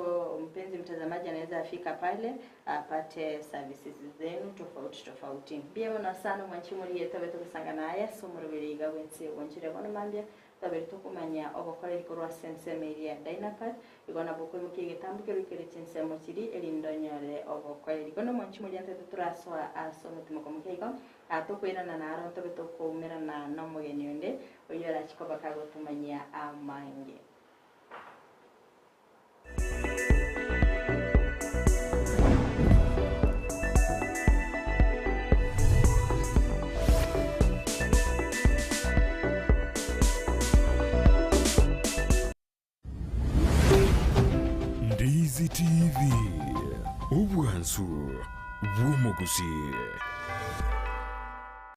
Speaker 1: mpenzi mtazamaji anaweza afika pale apate services zenu tofauti tofauti. Mbia sana mwanchimuri yetabe tukusangana aya somurubiriga wense wonchire bono mambia tabere tukumanya obokoreri korwa senseme iria Dynapath igona bukwimukia egetambo kere chinsemo chiri erindonyore obokoreri kono mwanchimuri antete turasoa ase omotimoko mokeigo tukwirana naro ntobe tukoumerana na omogeni onde oyo orachikoba kagotumanyia amange.
Speaker 3: Ndizi TV, obwansu bw'omogusi.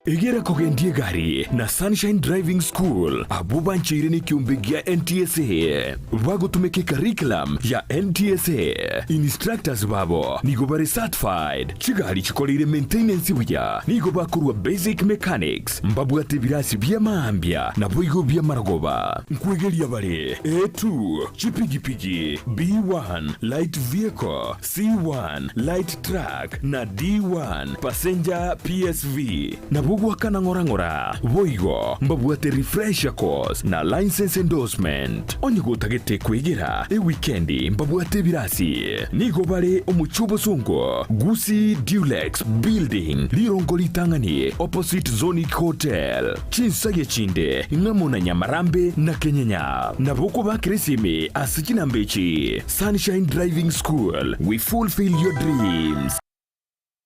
Speaker 3: Egera kogendia egari na Sunshine Driving School abo bancheire n'ekiombe gia NTSA bagotumeka curriculum ya NTSA. Instructors babo nigo bari certified, chigari chikoreire maintenance buya, nigo bakorwa basic mechanics, mbabwate ebirasi by'amambia nabo igo by'amarogoba. Nkwegeria bare A2 chipigipigi, B1 light vehicle, C1 light truck na D1 passenger PSV nabo gwakana ng'orang'ora boigo mbabwate refresher course na license endorsement. Onye gotagete kwegera ewikendi mbabwate ebirasi nigo bare omochie obosongo Gusii Dulex Building lirongo litang'ani opposite Zonic Hotel chinsage chinde ng'amo na Nyamarambe na Kenyenya nabo kobakera esimi ase chinamba echi. Sunshine Driving School, we fulfill your dreams.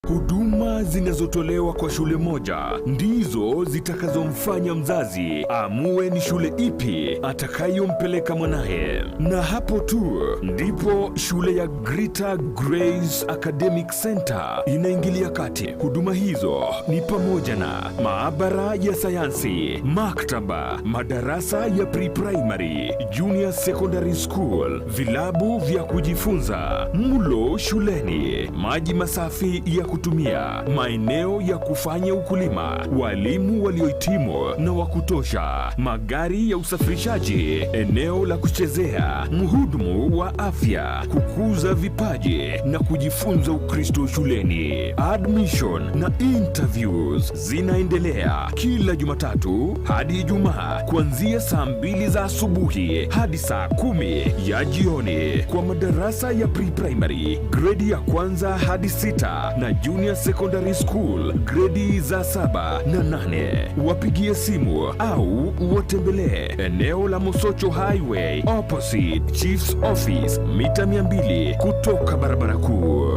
Speaker 3: Huduma zinazotolewa kwa shule moja ndizo zitakazomfanya mzazi amue ni shule ipi atakayompeleka mwanaye, na hapo tu ndipo shule ya Greater Grace Academic Center inaingilia kati. Huduma hizo ni pamoja na maabara ya sayansi, maktaba, madarasa ya pre-primary, junior secondary school, vilabu vya kujifunza, mlo shuleni, maji masafi ya kutumia, maeneo ya kufanya ukulima, walimu waliohitimu na wa kutosha, magari ya usafirishaji, eneo la kuchezea, mhudumu wa afya, kukuza vipaji na kujifunza Ukristo shuleni. Admission na interviews zinaendelea kila Jumatatu hadi Ijumaa kuanzia saa 2 za asubuhi hadi saa 10 ya jioni kwa madarasa ya pre-primary, gredi ya kwanza hadi 6 na junior secondary school gredi za 7 na 8. Wapigie simu au watembelee eneo la Mosocho Highway opposite Chief's Office, mita 200 kutoka barabara kuu.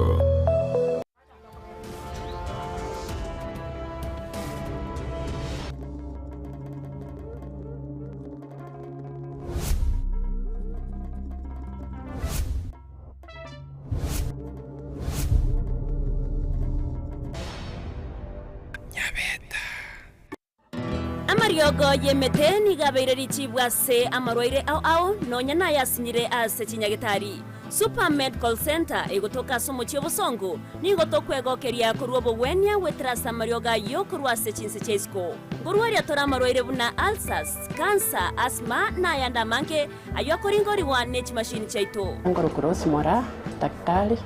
Speaker 10: Amariogo y'emete nigo abeire richibu ase amarwaire ao ao, nonya nayasinyire ase chinyagetari. Super Medical Center egotoka ase omochie obosongo, nigo tokwegokeria korwa obogwenia goetera ase amariogo ayio korwa ase chinse chia isiko. Nkorwaria tore amarwaire buna ulcers, cancer, asthma na ayande amange ayio akoringorigwa ne chimashini chiaito.
Speaker 11: Nkorokwa Rose Moraa, daktari,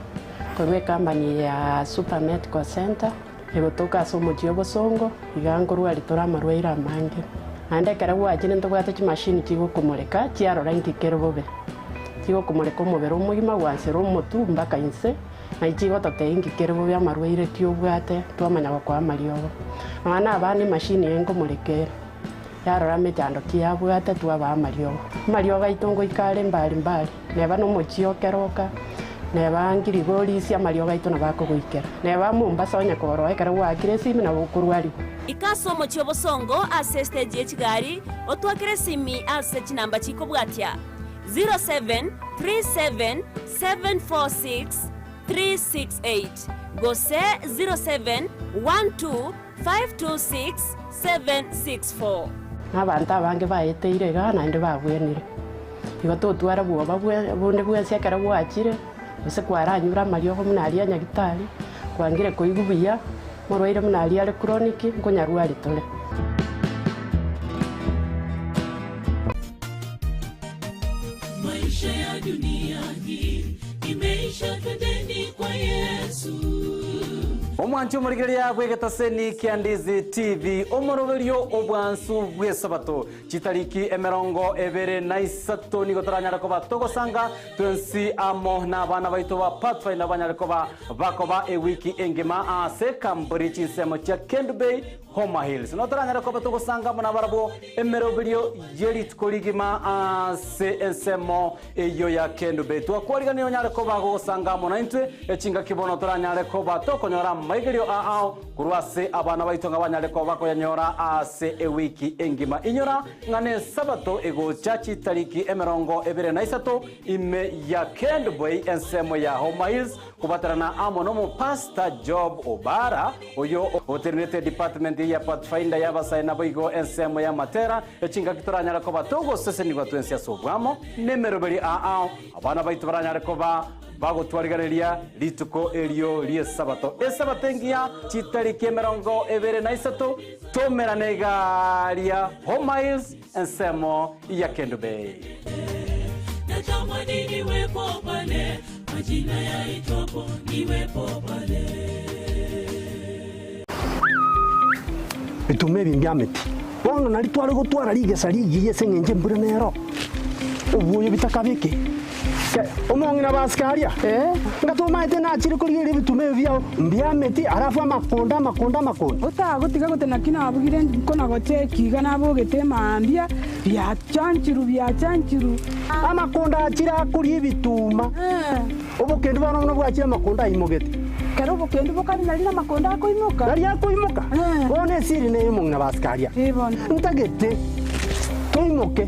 Speaker 11: korwa ecompany eye ya Super Medical Center, egotoka ase omochie obosongo, iga nkorwaria tore amarwaire amange. Naende ekero gwachire ntobwate chimashini chigokomoreka, chiarora inki kere bobe. Chigokomoreka omobere omogima gwansera omotwe mpaka inse, naye chigototebia inki kere bobe amarwaire ki obwate, twamanya gokoa amariogo. Nonya na abana emashini eye nkomoreka ere, yarora emechando ki yabwate twabaa amariogo. Amariogo aito ngoika are mbari mbari, neba na omochie o Keroka, neba Ngirigorisia amariogo aito nabo akogoikera. Neba Mombasa onye korora ekero gwaakire esimi nabo okorwarigwa.
Speaker 10: Ika ase omochie obosongo ase estage ye chigari, otwakere esimi ase chinamba chikobwatia, 0737746368 gose 0712526764.
Speaker 11: Na abanto abange baeteire igaa naende babwenire. Igo totwara bwoba bonde bwensi ekero gwachire, gose kwaranyure amariogo buna aria a nyagitari, kwangire koigwa buya, morwaire buna aria are chronic, nkonyarwari tore.
Speaker 12: Maisha ya dunia hii imeisha, twendeni kwa Yesu.
Speaker 13: Omwanchi omorigereria bw'egetaseni kia Ndizi TV, omoroberio obwansu bw'esabato chitariki 23 nigo toranyare koba togosanga twensi amo n'abana baito ba Pathfinder banyare koba bakoba ewiki engima ase kamburi chinsemo chia Kendu Bay Homa Hills. No toranyare koba togosanga amo nabarabwo emeroberio y'erituko rigima ase ensemo eyio ya Kendu Bay. Twakwariganire onyare koba gogosanga amo naintwe echingaki bono toranyare koba tokonyora amaigerio ao korwa ase abana baito ng'a banyare koba bakoyanyora ase ewiki engima. Inyora ng'a nesabato egocha chitariki 23 ime ya Kendu Bay ensemo ya Homa Hills kobaterana amo nomopastor Job Obara oyo oterenete department ya Pathfinder y'abasae naboigo ensemo ya Matera echingaki toranyare koba togosesenigwa twensi ase obwamo nemeroberi ao abana baito baranyare koba bagotwariganeria rituko erio ri'esabato. Esabato engiya chitariki 23 tomerane iga ria Homa Hills ensemo ya Kendu Bay.
Speaker 12: Natamani niwepo pale, majina yaitwapo niwepo pale.
Speaker 14: Ebituma ebi mbiameti. Bono nario tware gotwara rigesa rigiya ase engencho embura nero, obwoyo bitakabeke. Omong'ina basikaria, ng'a tomaete nachire korigereria ebituma ebi biao mbiameti, alafu amakonda amakonda amakonda.
Speaker 15: Otagotiga gote naki nabugire nkona gocheki iga nabogete emaambia, biachanchiru biachanchiru.
Speaker 14: Amakonda achire akoria ebituma, obokendu bono buna bwachire amakonda aimogete.
Speaker 15: Kero obokendu bokare nari namakonda akoimoka.
Speaker 14: Nari akoimoka, bono esiri neye omong'ina basikaria. Ntagete toimoke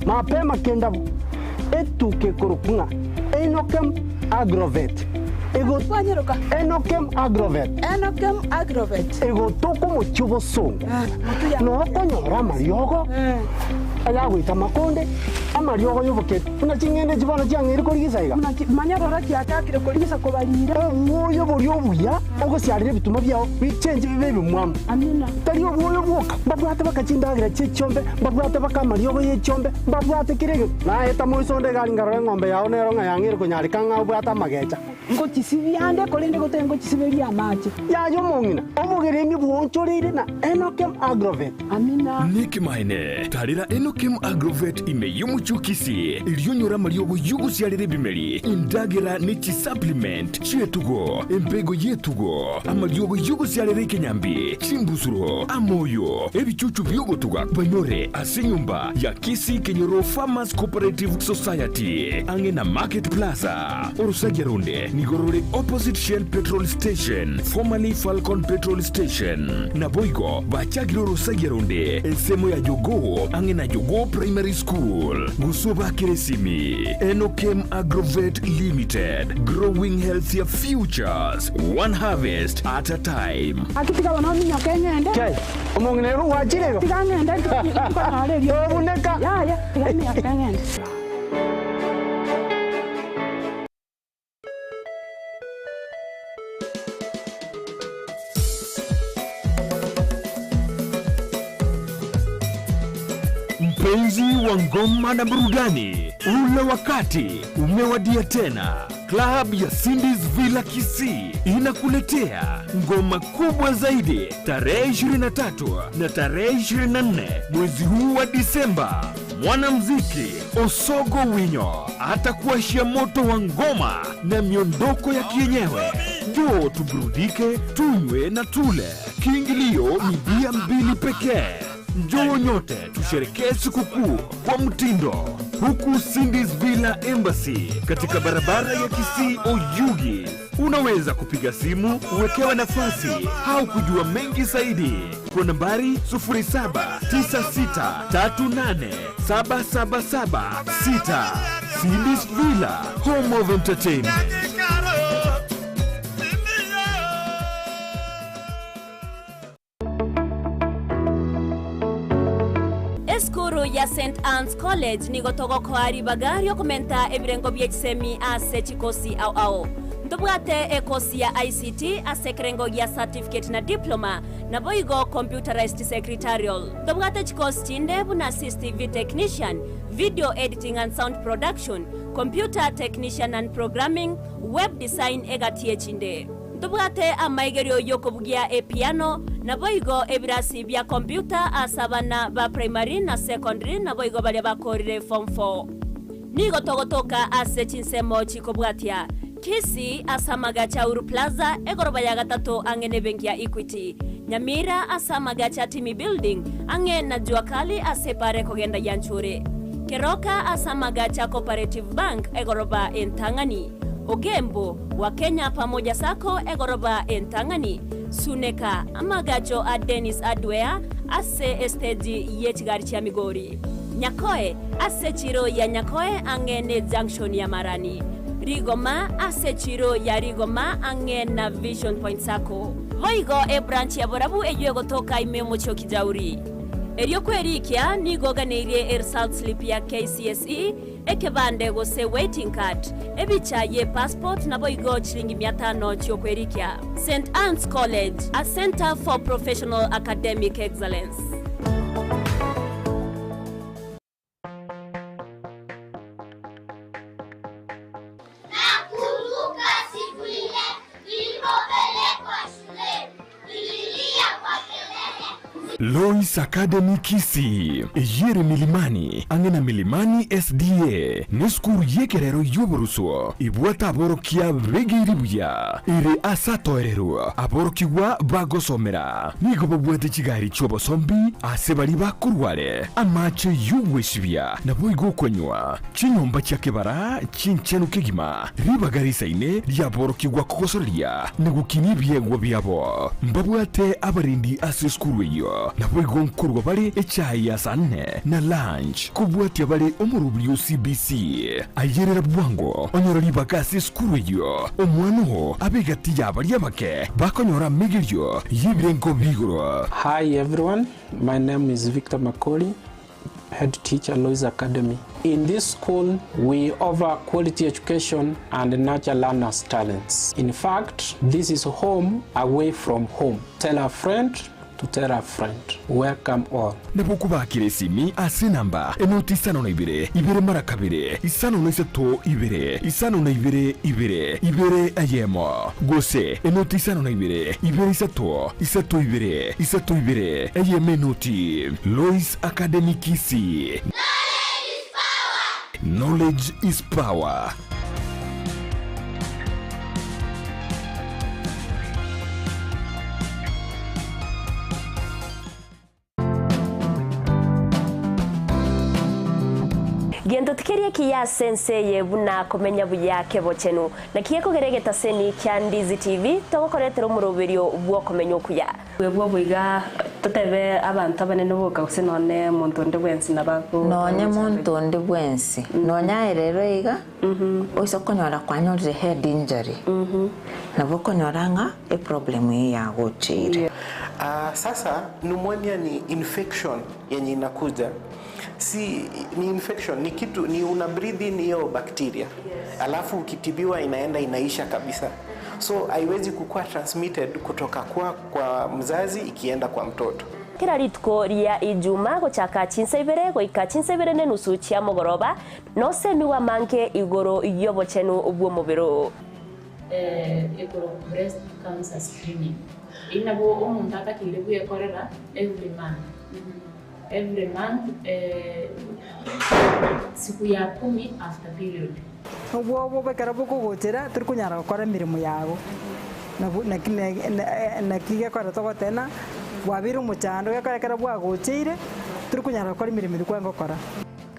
Speaker 14: mapema kendabo etuka ekorokwa ng'a Enokem Agrovet. Ego Enokem Agrovet.
Speaker 15: Enokem Agrovet.
Speaker 14: Egotoka omochie obosongo. Noo okonyora amariogo ayagoita amakonde, amariogo y'oboketi, buna ching'ende echi bono chiang'eire korigisa iga.
Speaker 15: Manya rora chiachakire korigisa kobarira.
Speaker 14: Obwoyo boria obuya ogosiarera ebituma biao bichenche bibe ebimwamu.
Speaker 15: Amina.
Speaker 14: Tari obwoyo bwoka, mbabwate baka chindagera chi'echiombe, mbabwate baka amariogo y'echiombe, mbabwate kera egento. Naeta moiso onde egari nkarora eng'ombe yao nero ng'a yang'eire konyareka ng'a obwate amagecha.
Speaker 15: Ngochisibia ande, korende gotari ngochisiberia amache.
Speaker 14: Yaya omong'ina, obogeremi bwoonchoreire na Enokem Agrovet.
Speaker 15: Amina.
Speaker 3: Nekemanene, tarera Enokem Agrovet ime y'omochie o Kisii, erio onyore amariogo y'ogosiarera ebimeri, endagera ne chisupplement chi'etugo, embego y'etugo, amariogo y'ogosiarera ekenyambi, chimbusuro, amoyo, ebichuchu bi'ogotuga banyore ase enyomba ya Kisii Kenyoro Farmers Cooperative Society, ang'e na Market Plaza. Orosagia ronde nigo rore opposite Shell Petrol Station, formerly Falcon Petrol Station. Naboigo bachakire orosagia ronde ensemo ya Jogoo ang'e na Jogoo Primary School. Gose obakere esimi Enokem Agrovet Limited, growing healthier futures, one harvest at a time.
Speaker 15: Gaki tiga bono ominyoke ng'ende.
Speaker 14: Kei, omong'ina igo gwachire igo?
Speaker 15: Tiga ng'ende nkonyore erio.
Speaker 14: Tobuneka.
Speaker 15: Yaya, tiga minyoke ng'ende.
Speaker 3: Mpenzi wa ngoma na burudani, ule wakati umewadia tena. Klabu ya Cindy's Villa Kisii inakuletea ngoma kubwa zaidi tarehe 23 na tarehe 24 mwezi huu wa Disemba. Mwanamuziki Osogo Winyo atakuashia moto wa ngoma na miondoko ya kienyewe. Njoo tuburudike, tunywe na tule. Kiingilio ni bia mbili pekee. Njoo nyote tusherekee sikukuu kwa mtindo, huku Cindy's Villa Embassy katika barabara ya Kisii Oyugi. Unaweza kupiga simu uwekewe nafasi au kujua mengi zaidi kwa nambari 0796387776. Cindy's Villa, home of entertainment.
Speaker 10: Esukuru ya St Anne's College nigo togokoa ribaga riokomenta ebirengo bie chisemi ase chikosi ao ao. Ntobwate ekosi ya ICT ase ekerengo gia certificate na diploma, naboigo computerized secretarial. Ntobwate chikosi chinde buna CCTV technician, video editing and sound production, computer technician and programming, web design egati echinde. Ntobwate amaigerio y'okobugia epiano, naboigo ebirasi bia computer ase abana ba primary na secondary naboigo baria bakorire form 4. Nigo togotoka ase chinsemo chikobwatia, Kisii ase amagacho a Uhuru Plaza, egoroba ya gatato ang'e nebenki ya Equity, Nyamira ase amagacho a Timi Building ang'e na Jua Kali ase epara ekogenda Gianchure, Keroka ase amagacho a Cooperative Bank egoroba entang'ani, Ogembo, wa Kenya Pamoja Sacco egoroba entang'ani, Suneka, amagacho a Dennis Hardware ase esteji ye chigari chia Migori, Nyakoe, ase echiro ya Nyakoe ang'e ne junction ya Marani, Rigoma, ase echiro ya Rigoma ang'e na Vision Point Sacco. Boigo ebranch ya Borabu eyio egotoka ime y'omochie o Kijauri. Erio kwerikia nigo oganeirie eresult slip ya KCSE, ekebande gose waiting card, ebicha ye passport naboigo chiringi mia tano chiokwerikia. St Anne's College, a centre for professional academic excellence.
Speaker 4: Nakumbuka siku ile nilipopelekwa shuleni, nililia kwa kelele.
Speaker 3: Lois Academy Kisii, eyere Milimani, ang'e na Milimani SDA, nesukuru y'ekerero y'oboruswo ebwate aborokia begeire buya, ere ase atoererwa aborokigwa bagosomera. Nigo babwate chigari chi'obosombi ase baria bakorware, amache y'ogwesibia, naboigo okonywa. Chinyomba chia kebara chinchenu kegima, ribaga risaine riaborokigwa kogosoreria na gokinia ebiegwa biabo. Mbabwate abarendi ase esukuru eyio. Naboigo nkorwa bare echae ya saa nne na lunch kobwatia bare omorobiri o CBC. Ayerera bwango onyore ribaga ase esukuru eyio, omwana oo abe egati ya baria abake bakonyora amegerio y'ebirengo bi'igoro.
Speaker 16: Hi everyone, my name is Victor Makori, head teacher Lois Academy. In this school, we offer quality education and nurture learners' talents. In fact, this is home away from home. Tell a friend to tell a friend. Welcome all.
Speaker 3: Nabo okobakera esimi ase enamba enoti isano na ibere, ibere mara kabere, isano na isato ibere, isano na ibere ibere, ibere eyemo, gose enoti isano na ibere, ibere isato, isato ibere, isato ibere, eyemo enoti. Lois Academy Kisii. Knowledge is power.
Speaker 10: Gento tikeria ekiya ase ense eye buna komenya buya kebochenu. Naki gekogera egetaseni kia Ndizi TV togokoretera omoroberio bw'okomenya okuya.
Speaker 17: Bwebwo boiga totebe abanto abanene boka gose nonye monto onde bwensi nabo ago
Speaker 18: Nonye monto onde bwensi, nonye aye rero iga, oise okonyora kwanyorire head injury, nabo okonyora ng'a eproblem eye yagocheire.
Speaker 19: Ah, sasa pneumonia ni infection yenye inakuja si ni infection ni kitu ni una breathe in hiyo bacteria alafu ukitibiwa inaenda inaisha kabisa so haiwezi kukuwa transmitted kutoka kwa, kwa mzazi ikienda kwa mtoto
Speaker 10: Kera rituko ria Ijuma gochaka chinsa ibere goika chinsa ibere na enusu chia mogoroba, nosemigwe amange igoro y'obochenu bw'omobere oo.
Speaker 20: Ekorokwa breast cancer screening. Eyio nabo omonto atakeire bwekorera every month, every month siku ya kumi after period.
Speaker 21: Obwoba obo ekero bokogochera tori konyara gokora emeremo yago, nabo naki naki gekogera togoteba ng'a bwabeire omochando gekogera ekero bwagocheire tori konyara gokora emeremo eria kwarenge gokora.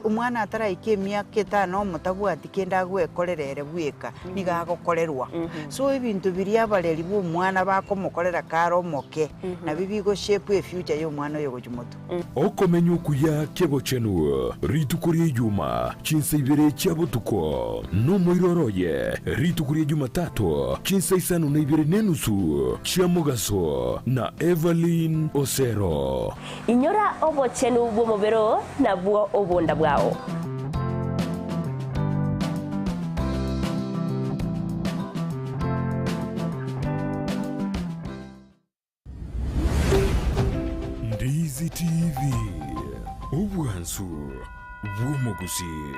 Speaker 22: Omwana ataraika emiaka etano omotabwati kende agwekorera ere bweka, nigo agokorerwa. So ebinto biria abareri ba omwana bakomokorera kare omoke, nabio bigo shape efuture ya omwana oyo gochia motwe.
Speaker 3: Okomenya okuya kebochenu rituko ria Ijuma, chinsa ibere chia botuko, nomoiroro oye rituko ria Jumatatu, chinsa isano na ibere nenusu chia mogaso, na Evelyn Osero.
Speaker 10: Inyora obochenu bw'omobere oo, nabwo obonda bwao.
Speaker 3: Ndizi TV, obwansu bw'omogusii.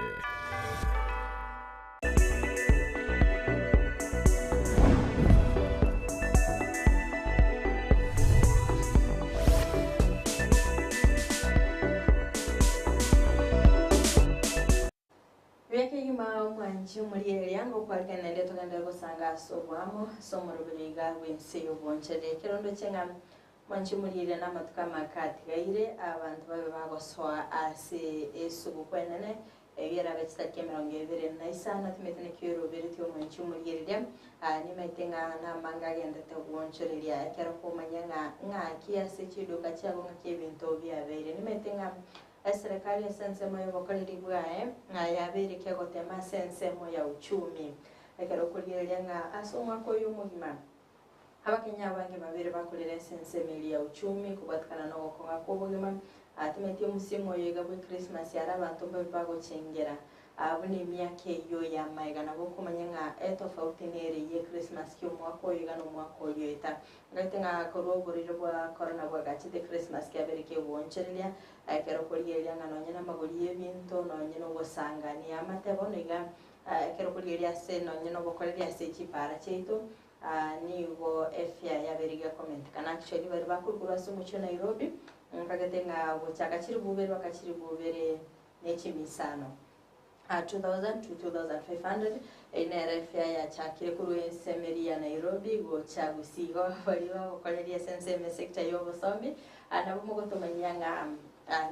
Speaker 1: Buya kegima omwanchi omorieria ngokwarikana naende togenderere gosanga ase oboamo ase omoroberi iga bw'ense y'obwonchere. Ekero ndoche ng'a mwanchi omorieria na amatuko amake atigaire abanto babe bagosoa ase esuguku enene eyio erabe chitariki emerongo ebere na isano timanyeti naki oroberetie omwanchi omoriereria nimaete ng'a namange agendete gwonchoreria ekero komanya ng'a ng'aki ase chiduka chiago ng'aki ebinto biabeire nimaete ng'a Eserekari ase ensemo y'obokoreri bwaye, ng'a yabeire kegotema ase ensemo ya uchumi. Ekero okorigereria ng'a ase omwaka oyo omogima, Abakenya abange babere bakorire ase ensemo eria ya uchumi kobwatekana nogokong'a kw'obogima, timanyeti omosiemo oyo iga bwe Christmas are abanto mbabe bagochengera buna emiaka eyio y'amaega. Nabo okomanya ng'a etofauti nere ye Christmas ki omwaka oyo iga na omwaka oria oeta. Ngaete ng'a korwa oborwaire bwa corona bwagachete Christmas kiabeire kegoonchoreria Ekero okorigereria ng'a nonye namagori y'ebinto, nonye nogosangania amate, bono iga ekero okorigereria ase nonye nobokoreri ase chipaara chiaito, nigo efare yabeire gekomentekana. Actually baria bakorwa korwa ase omochie o Nairobi, nkagete ng'a gochaka chiribu ibere mpaka chiribu ibere ne chimisano, 2000 to 2500, eyio nere efare yachakire korwa ensemo eria ya Nairobi gocha Gusii. Igo baria bagokoreria ase ensemo esector ya obosomi, nabo mogotomanyia ng'a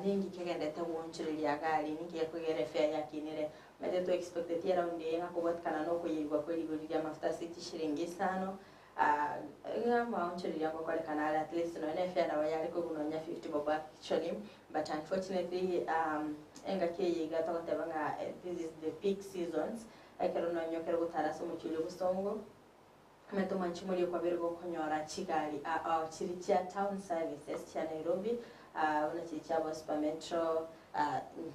Speaker 1: ninki kegenderete goonchoreria iga aria, ninki gekogera efare yakinire. Omanyete to expecteti eround eye ng'a kobwatikana na okoyerigwa kwe rigori ria amafuta ase chishiringi isano. Ng'a amaonchoreria ngokorekana are at least nonya na efare nabo yare koigwa nonya 50 bob actually but unfortunately engaki eye iga togoteba ng'a this is the peak seasons ekero nonya okere gotara ase omochie oria obosongo omanyete omwanchi moria okwabere gokonyora chigari ao chiri chia town services chia Nairobi buna chiri chia bo super metro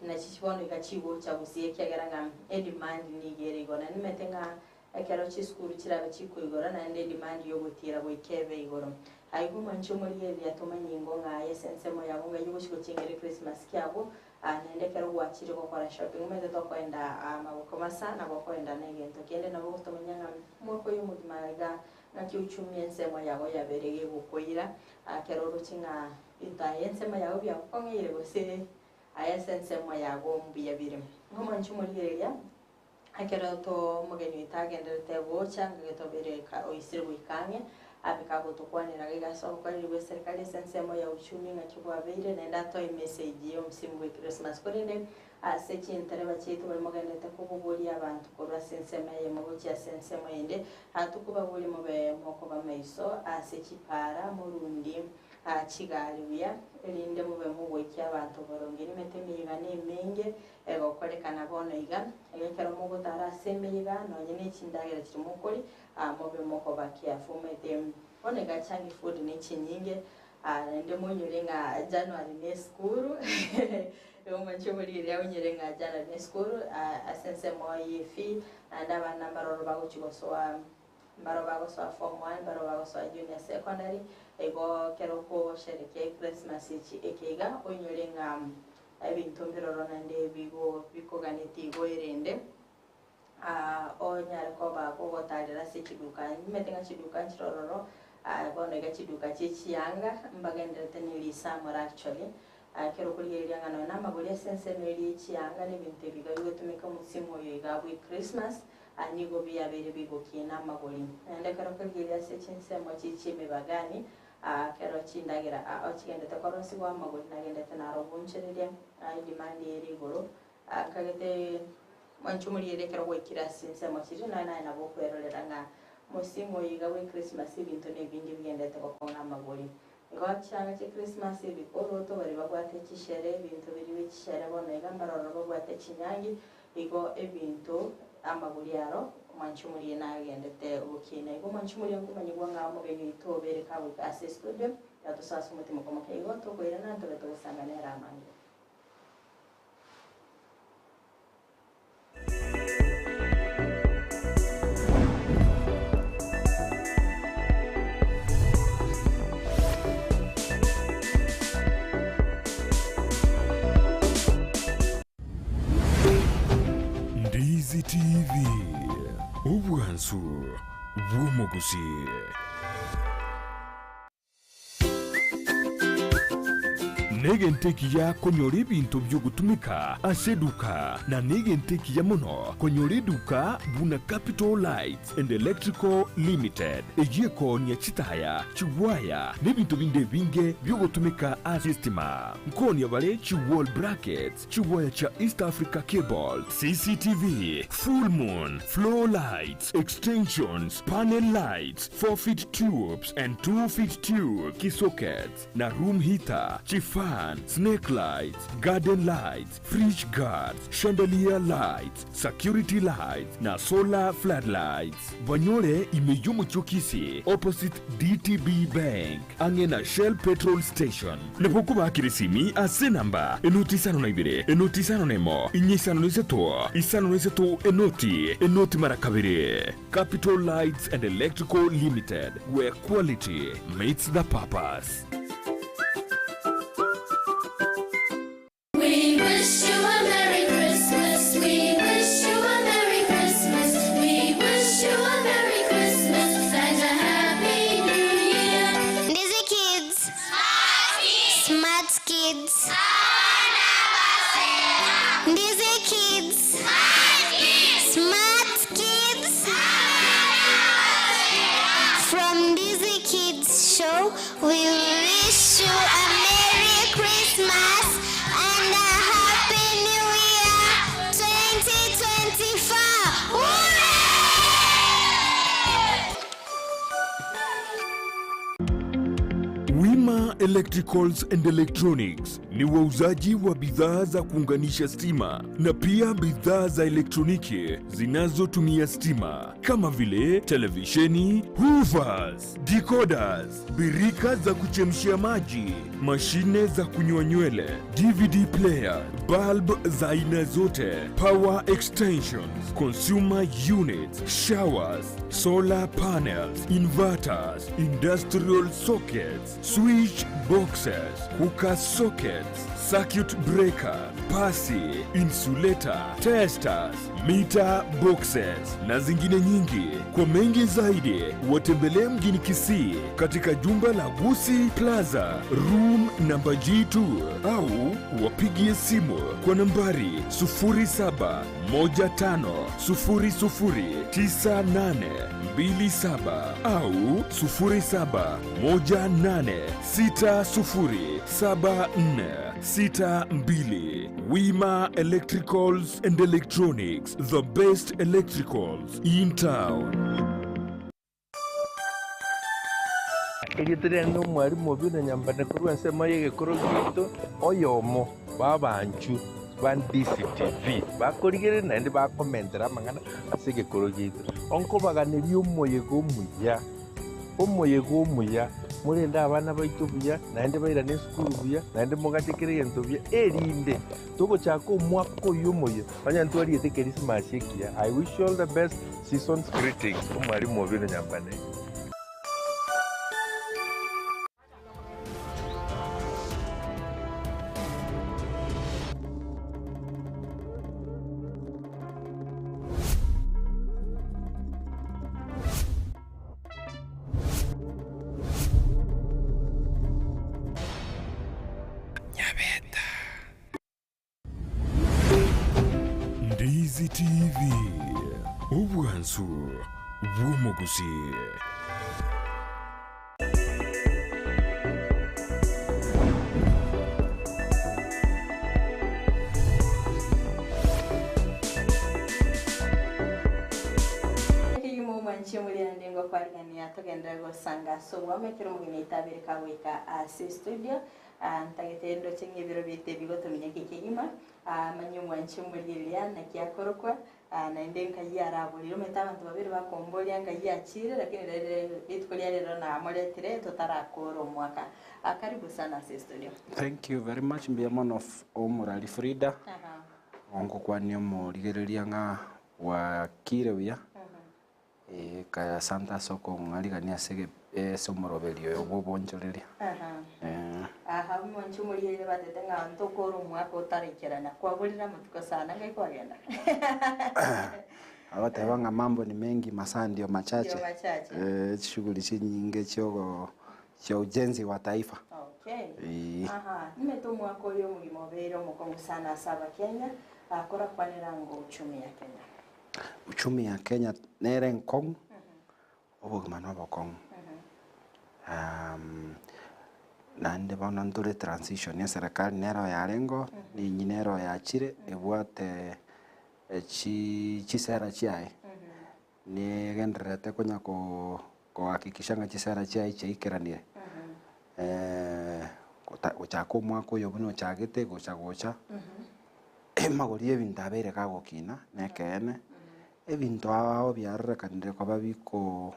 Speaker 1: nachi bono iga chigocha gusii ekiagera ng'a edemand nigo ere igo naende omanyete ng'a Ekero chisukuru chirabe chikoigora naende edemand yogotiira goika ebe igoro. Aigwe omwanchi omorigereria tomanye ingo ng'a aye ase ensemo yago ng'ai ogochi gochengera echristmas kiago naende ekero gwachire gokora shopping omanyete tokoenda amaboko masa nabo okoenda na egento kende nabo ogotomanya ng'a omwaka oyo omogima iga ng'aki uchumi ensemo yago yabeire gegokoira ekero oroche ng'a ebinto aye ensemo yago biagokong'eire gose aye ase ensemo yago mbuya bire. Omwanchi omorigereria. Ekero omogeni oito agenderete gocha, ngaki tobere oisire goika ang'e, abe kagotokwanera iga ase obokoreri bw'eserikari ase ensemo ya uchumi ng'aki bwabeire, naende atoe emessage y'omsimu bwe Christmas. Korende ase chintereba chiaito baria mogenderete kobogoria abanto korwa ase ensemo eyemo gochia ase ensemo eyende, tokobaboria mobe mokoba maiso ase chipaara, morundie chigari buya, erinde mobe mogoikia abanto boronge. Nimete emeyega nemenge Egokorekana bono iga, ekero mogotara ase emeyega, nonye ne chindagera chiria mokoria, mobe mokoba careful. Omanyete bono iga junk food ne chinyinge, naende moinyore ng'a January ne esukuru, igo omonche omorigereria oinyore ng'a January ne esukuru, ase ensemo ye efee, naende abana mbaroro bagochia gosoa mbaro bagosoa form one, mbaro bagosoa junior secondary, igo ekero okosherekea echristmas echi eke iga, oinyore ng'a Ebinto mbiroro naende ebigo bikoganetie igo erende onyare koba kogotarera ase chiduka, nimanyete ng'a chiduka nchire ororo bono iga chiduka chie chianga mbagendererete ne risamora actually, ekero okorigereria ng'a nonya na amagori ase ensemo eria ye chianga na ebinto ebi iga bigotumeka omosimu oyo iga bwe Christmas, nigo biabeire bigokina amagori. Naende ekero okorigereria ase chinsemo chie chiemebagani, Aa kero chindagera ao chigendete korosigwa amagori nagendete naro ogoonchoreria, aa edemand ere igoro, aa nkagete mwanche omorigererie ekero gwaikire ase chinsemo chiria naye naye nabo okwerorera ng'a mosimu oyo iga bwe Christmas ebinto na ebinge bigendete gokong'a amagori. Igo chianga chia Christmas ebikoroto baria babwate chishere ebinto biria bie chishere bono iga mbarororo babwate chinyangi, igo ebinto amagori aro Omwanchi omoria nagendete gokina. Igo omwanchi omoria nkomanyigwa ng'a omogeni oito obeire kagoika ase estudio, yatosoa ase omotima okomokia igo tokoirana ntobe togosanga nere amange.
Speaker 3: Ndizi TV, obwansu bw'omogusii. Negento ekiya konyora ebinto biogotumeka ase eduka, na negento ekiya mono konyora eduka buna Capital Lights and Electrical Limited, eyio ekoonia chitaya, chigwaya, na ebinto binde ebinge biogotumeka ase estima. Nkoonia bare chi wall brackets, chigwaya chia East Africa Cable, CCTV, full moon, floor lights, extensions, panel lights, 4 feet tubes and 2 feet tube, key sockets, na room heater, chifan, snake lights, garden lights, fridge guards, chandelier lights, security lights, na solar floodlights. Banyore ime y'omochie o Kisii opposite DTB Bank ang'e na Shell petrol station. Nabo okobakera esimi ase enamba enoti isano na ibere, enoti isano na emo, inya isano na isato, isano na isato, enoti, enoti mara kabere. Capital Lights and Electrical Limited, where quality meets the purpose.
Speaker 5: We wish you a Merry Christmas. We wish you a Merry Christmas. We wish you a Merry Christmas and a Happy New Year.
Speaker 4: Ndizi Kids. Smart Kids. Ndizi Kids. Smart Kids. From Ndizi Kids Show, we
Speaker 3: Electricals and Electronics ni wauzaji wa bidhaa za kuunganisha stima na pia bidhaa za elektroniki zinazotumia stima kama vile televisheni, hoovers, decoders, birika za kuchemshia maji, mashine za kunyoa nywele, DVD player, bulb za aina zote, power extensions, consumer units, showers, solar panels, inverters, industrial sockets, switch boxes, cooker sockets, circuit breaker, pasi, insulator, testers, meter boxes na zingine nyingi. Kwa mengi zaidi, watembelee mjini Kisii katika jumba la Gusi Plaza, room namba G2 au wapigie simu kwa nambari 0715009827 au 0718607462. Wima Electricals and Electronics, the best electricals in town.
Speaker 6: Erietera na omwarimu obi na nyambane korwa ensemo ya egekoro gito oyomo babanchu ba DCTV bakorigereria naende bakomentera amang'ana ase egekoro gito onkobaganeria omoyega omuya omoyega omuya morende abana baito buya naende bairane esukuru buya naende mogachekere egento buya erinde togochaka omwaka oyo omoya onye ntwariete ekerisimasi ekiya I wish you all the best seasons greetings omwarimu obi na nyambane.
Speaker 3: Ndizi TV, obwansu bw'omogusi.
Speaker 1: Ekegima omwanchi omoriande ngokwarigania togendere gosanga ase obwamo ekero omogeni aitabere kagoika ase studio Ah, ntagete ndoche ng'ebiro biete bigotomenya kekegima Ah, manye omwanchi omorieria naki akorokwa Ah, naende nkai araborire omanyete abanto babere bakomboria nkai achire lakini rere rituko ria rero namoretire totarakora omwaka Ah, karibu sana ase studio
Speaker 16: Thank you very much mbia mono omorari Frida
Speaker 1: Aha.
Speaker 16: ongokwania omorigereria ng'a wakire buya eh, kaya asante ase okong'arigania ase ege- ase omoroberi oyo bwa obonchoreria
Speaker 1: Aha.
Speaker 16: Eh,
Speaker 1: aha omwanchi omorieria batete ng'a ntokora omwaka otaraikerana kwaborire amatuko sana ngai kwagenda
Speaker 16: abateba ng'a mambo ni mengi masaa ndio machache
Speaker 1: Ndio machache.
Speaker 16: Eh, shughuli chinyinge chiogo chia ujenzi wa taifa
Speaker 1: Okay.
Speaker 16: Eh.
Speaker 1: Aha, nimete omwaka oyo omogima obeire omokongu sana ase abakenya akorakwanera ngo uchumi ya Kenya.
Speaker 16: uchumi ya Kenya nere nkong'u obogima na obokong'u um, naende bono ntore transition ya serikali nero yarengo ninyi nero yachire ebwate eh, chi chisera chiaye nigendererete konya ko kohakikisha ng'a chisera chiaye chiaikeranire eh, gochaka omwaka oyo buna ochagete gocha gocha emagori ya ebinto abeire kagokina na ekeene ebinto ao biarorekanire koba biko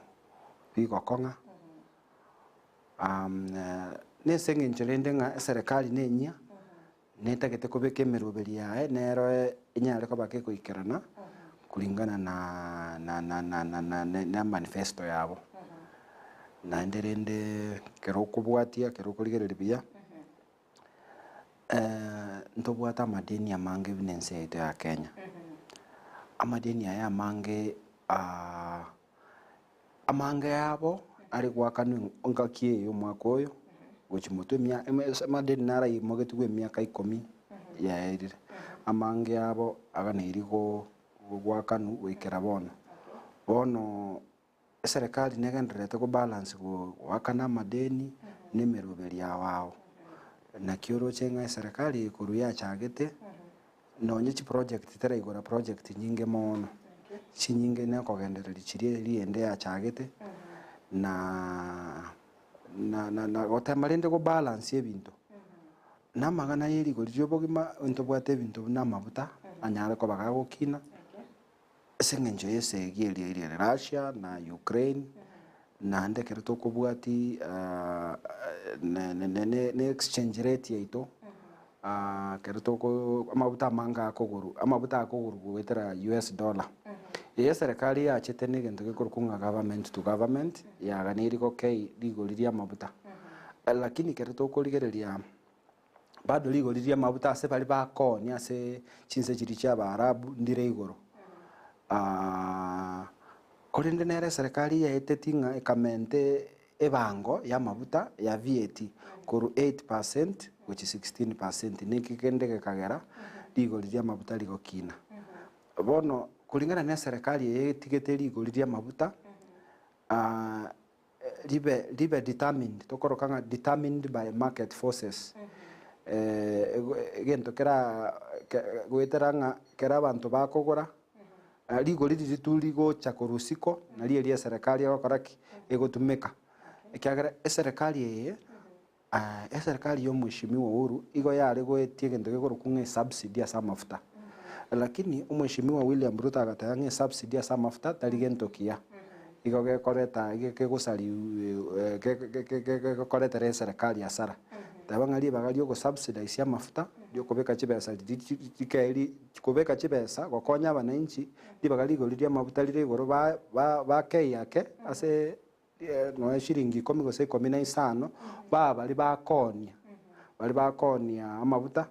Speaker 16: bigokong'a um, eh, na ase eng'encho rende ng'a eserekari na enyia netagete kobeka emeroberi yaye nero enyare koba kegoikerana kulingana na na na na na na na na manifesto yabo naende rende kero okobwatia kero okorigereria buya eh, ntobwate amadeni amange buna ense yaito ya Kenya amadeni aya amange ah, amange yabo ari gwakanwa engaki eye omwaka oyo gochi motwe emia amadeni naraimogetigwe emiaka ikomi yaerire amange yabo aganeiri go gwakanwa goikera bono bono eserekari negendererete gobalance go goakana amadeni na emeroberi yao naki oroche ng'a eserekari korwa yachagete nonye chiproject teraigora project nyinge mono chinyinge na ekogendereria chiria riende yachagete na
Speaker 7: na na na gotema rende go balance ebinto. Na amang'ana ya erigori ria obogima, ntobwate ebinto buna amabuta, anyare koba gagokina, ase eng'encho ya esegi eria eria ere Russia na Ukraine, naende ekero tokobwati ne ne ne ne exchange rate yaito, ekero toko amabuta amange akogorwa, amabuta akogorwa goetera US dollar. Eye eserekari yachete na egento gekorokwa ng'a government to government, yaganeiri gokei rigori ria amabuta. Lakini ekero tokorigereria bado rigori ri'amabuta ase baria bakoonia ase chinse chiria chia abaarabu ndire igoro. Korende nere eserekari yaeteti ng'a ekamente ebango y'amabuta ya VAT korwa 8% gochia 16% niki kende gekagera rigori ri'amabuta rigokina. Bono kulingana na eserekari eye etigete rigori ri'amabuta ribe ribe determined tokoroka ng'a determined by market forces egento kera ke goetera ng'a kera abanto bakogora, rigori riria tu rigocha korwa isiko nario eria eserekari egokora ki? Egotumeka. Ekiagera eserekari eye eserekari ya omweshimiwa Uhuru igo yare goetia egento gekorokwa ng'a esubsidy ase amafuta. Lakini omweshimiwa William Ruto agateba ng'a esubsidy ase amafuta tari gento kiya, igo gekoreta iga kegosari gekoretera eserekari hasara. Teba ng'a ribaga ria ogosubsidize amafuta, ria okobeka chibesa riria rikeri kobeka chibesa gokonya abananchi, ribaga rigori ria amafuta rire igoro ba ba bakei ake ase nonya shilingi ikomi gose ikomi na isano, baba baria bakoonia, baria bakoonia amabuta,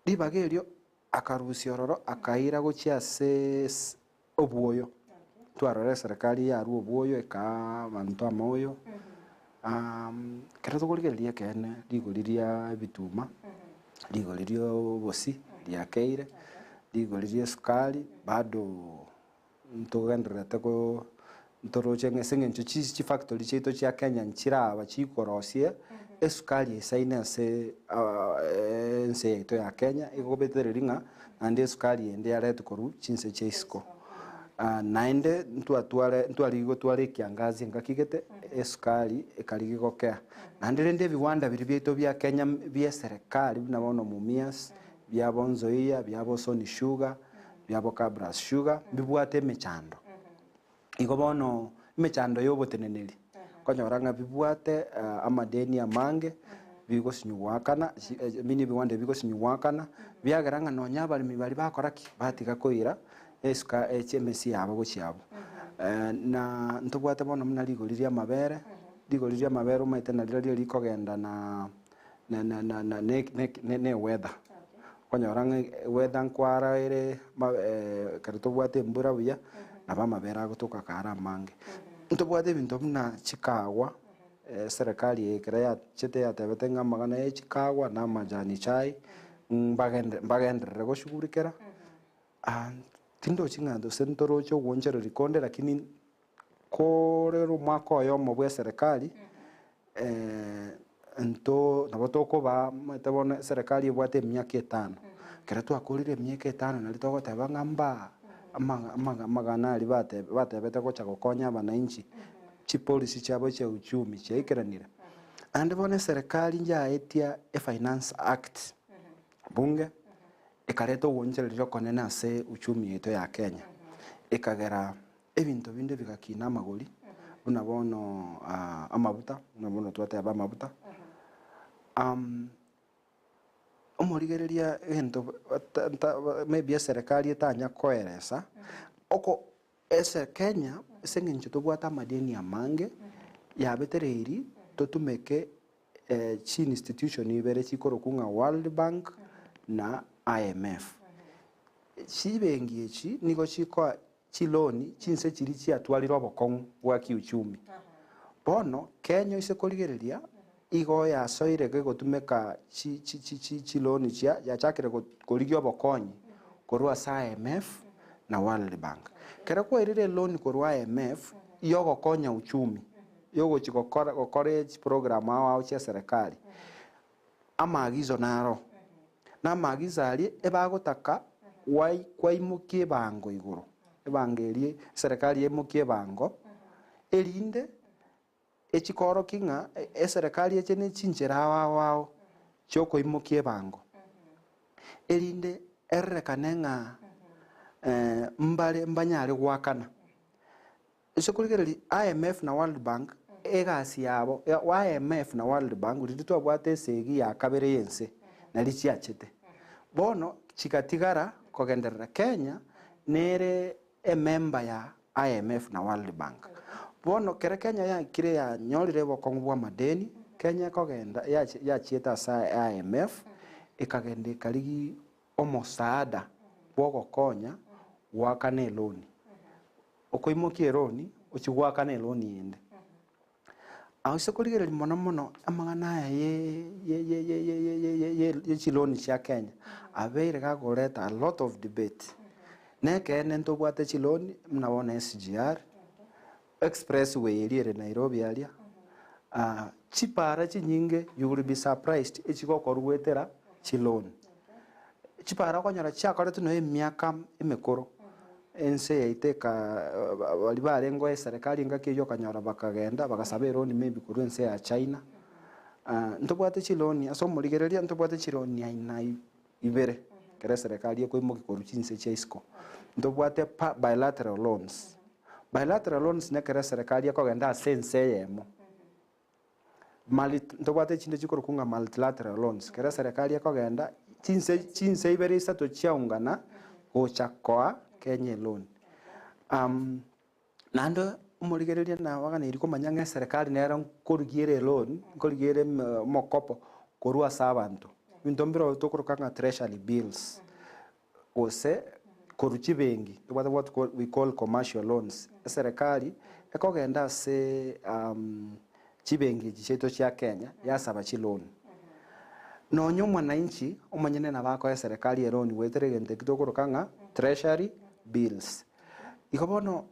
Speaker 7: ribaga erio akarusia ororo akaira gochia ase ase obwoyo, twarora eserekari yarwa obwoyo ekaa abanto amaoyo, ekero tokorigereria ekeene rigori ria ebituma, rigori ria obosie riakeire, rigori ria esukari bado. Ntogendererete ko ntoroche ng'a ase eng'encho chi chifactory chiaito chia Kenya nchiraba chikorosia esukari esaine ase ense yaito ya Kenya, egobetereria ng'a naende esukari ende yaretwe korwa chinse chia isiko. Naende ntwatware ntwarigwe gotwara ekiangazi engaki gete, esukari ekarigia gokea. Naende rende ebiwanda biria biaito bia Kenya bia eserekari buna bono Mumias, biabo Nzoia, biabo Sony Sugar, biabo Kabras Sugar, mbibwate emechando. Igo bono emechando ya oboteneneri, okonyora ng'a bibwate amadeni amange, bigosinywa goakana, chi meaning ebiwanda ebi bigosinywa goakana, biagera ng'a nonya abaremi baria bakora ki? Batiga koira esuka emesie yabo gochia abwo. Na ntobwate bono buna rigori ria amabere, rigori ria amabere omanyete narirorio rikogenda na na na na na ne eweather. Okonyora ng'a eweather nkwara ere ekero tobwate embura buya, nabo amabere agotoka kare amange. Ntobwate ebinto buna chikagwa, eserekari eye ekero yachete yatebete ng'a amang'ana ya chikagwa na amajani chai, mbagende mbagenderere goshughulikera, tindochi ng'a gose ntoroche ogwochereri konde lakini korere omwaka oyomo bwa eserekari, nto nabo tokoba omanyete bono eserekari ebwate emiaka etano, ekero twakorire emiaka etano nario togoteba ng'a mbaa amaga amaga amagana aria bate batebete gocha gokonya abananchi, chipolicy chiabo chia uchumi chiaikeranire. Naende bono eserekari nyaetia efinance act bunge, ekareta ogoonchoreria okonene ase uchumi yaito ya Kenya, ekagera Ebinto binde bigakina amagori, buna bono amabuta, buna bono twateba amabuta. Omorigereria egento maybe eserekari etanya koeresa, oko ese Kenya ase eng'encho tobwate amadeni amange, yabetereiri totumeke chi institution ibere chikorokwa ng'a World Bank na IMF. Chibenki echi nigo chikoa chiloni chinse chiria chiatwarire obokong'u bwa kiuchumi. Bono Kenya oise korigereria igo yasoire gegotumeka chi chi chi chi chiloni chia yachakire korigia obokonyi korwa ase IMF na World Bank. Ekero kwairire eloni korwa IMF yogokonya uchumi, yogochi gokora gokora chiprogram ao ao chia eserekari, Amaagizo naro, na amaagizo aria ebagotaka gwai kwaimokia ebango igoro, ebango eria eserekari yaimokia ebango, erinde Echikorokia ng'a eserekari eche ne chinchera ao ao ao chiokoimokia ebango, erinde erorekane ng'a mbare mbanyare goakana. Ase korigereria IMF na World Bank egasi yabo, IMF na World Bank riria twabwate esegi ya kabere ya ense nari chiachete. Bono chigatigara kogenderera Kenya nere emember ya IMF na World Bank. Bono kere Kenya yaikire yanyorire obokong'u bwa amadeni, Kenya ekogenda yachiete ase IMF ekagenda ekarigia omosaada bwogokonya goakana eloni. Okoimokia eloni ochie goakana eloni ende. Ase korigereria mono mono amang'ana aya ye chiloni chia Kenya, abeire gakoreta a lot of debate. Na ekeene ntobwate chiloni buna bono SGR, expressway eria ere Nairobi aria, chipara chinyinge you will be surprised echigokorwa goetera chiloni. Chipara okonyora chiakoretwe nonya emiaka emekoro, ense yaito eka baria barenge eserekari engaki eyio okanyora bakagenda bagasaba eloni maybe korwa ense ya China. Ntobwate chiloni ase omorigereria ntobwate chiloni aina ibere ekero eserekari ekoimokia korwa chinse chia isiko. Ntobwate pa bilateral loans, bilateral loans nekero eserekari ekogenda ase ense eyemo. Ntobwate echinde chikorokwa ng'a multilateral loans, ekero eserekari ekogenda chinse chinse ibere isato chiaungana gocha koa Kenya eloan. Naende omorigereria nabaganeirie komanya ng'a eserekari nero nkorigia ere eloan, nkorigia ere omokopo korwa ase abanto. Ebinto mbire tokoroka ng'a treasury bills. Gose korwa chibenki, tobwate what we call commercial loans, eserekari ekogenda ase chibenki echi chiaito chia Kenya yasaba chiloan. Nonya omwananchi omonyene nabo akoa eserekari eloan goetera egento ekio tokoroka ng'a treasury bills. Igo bono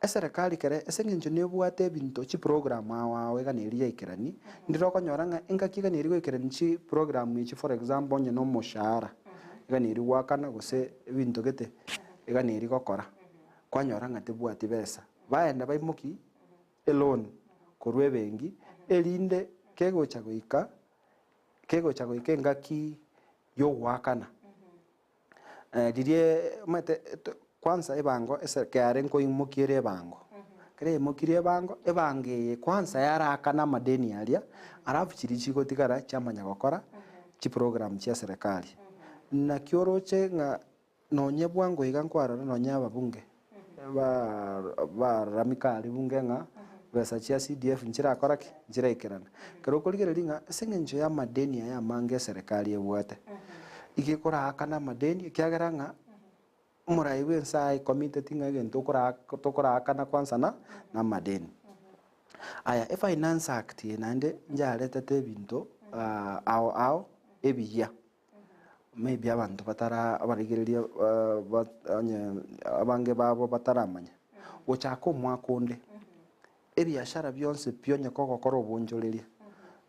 Speaker 7: eserekari kere ase eng'encho nebwate ebinto chiprogram ao ao iga neri yaikerani, ndire okonyora ng'a engaki iga neri goikerani chiprogram echi for example onye na omoshahara, iga neri goakana gose ebinto gete iga neri gokora, kwanyora ng'a tebwati besa. Baenda baimoki eloan korwa ebenki, erinde kegocha goika kegocha goika engaki yogoakana. Riria omanyete kwanza ebango ase KRA nkoimokia ere ebango, ekero yaimokirie ebango, ebango eye kwanza yarakana amadeni aria, alafu chiria chigotigara chiamanya gokora chiprogram chia serikali. Naki oroche ng'a nonye bwango iga nkwarora nonye ababunge, ba bararamika aria bunge ng'a besa chia CDF nchirakora ki? Nchiraikerana. Ekero okorigereria ng'a ase eng'encho ya amadeni aya amange eserekari ebwate, iga ekoraakana amadeni ekiagera ng'a omorai bwa ense aye committed ng'a egento okora tokoraakana kwanza na na amadeni. Aya efinance act eye naende nyaretete ebinto ao ao ebiya. Maybe abanto batara abarigereria onye abange babo bataramanya, gochaka omwaka onde, ebiashara bionsi pi onye kogokora obonchoreria,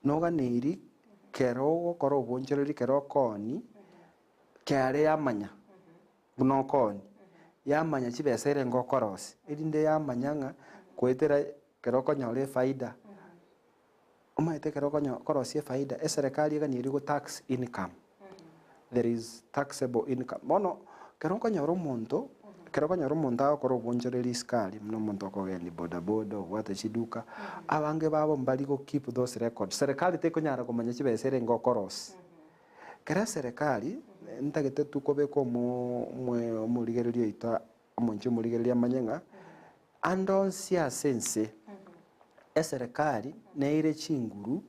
Speaker 7: noganeiri kero ogokora obonchoreria kero okooni, kere yamanya buna okooni, yamanya chibesa erenge okorosia, erinde yamanya ng'a goetera kero okonyora efaida. Omanyete ekero okonyo korosia efaida, eserekari eganeiri go tax income, there is taxable income. Bono, ekero okonyora omonto, ekero okonyora omonto agokora obonchoreri isiko aria, buna omonto okogendia bodaboda, obwate chiduka, abange babo mbari go keep those records. Serikali tekonyara komanya chibesa erenge okorosia. Ekero eserekari, ntagete tu kobeka omo omoe omorigereria oito Omonche omorigereria amanye ng'a ande onsi ase ense eserekari neire chinguru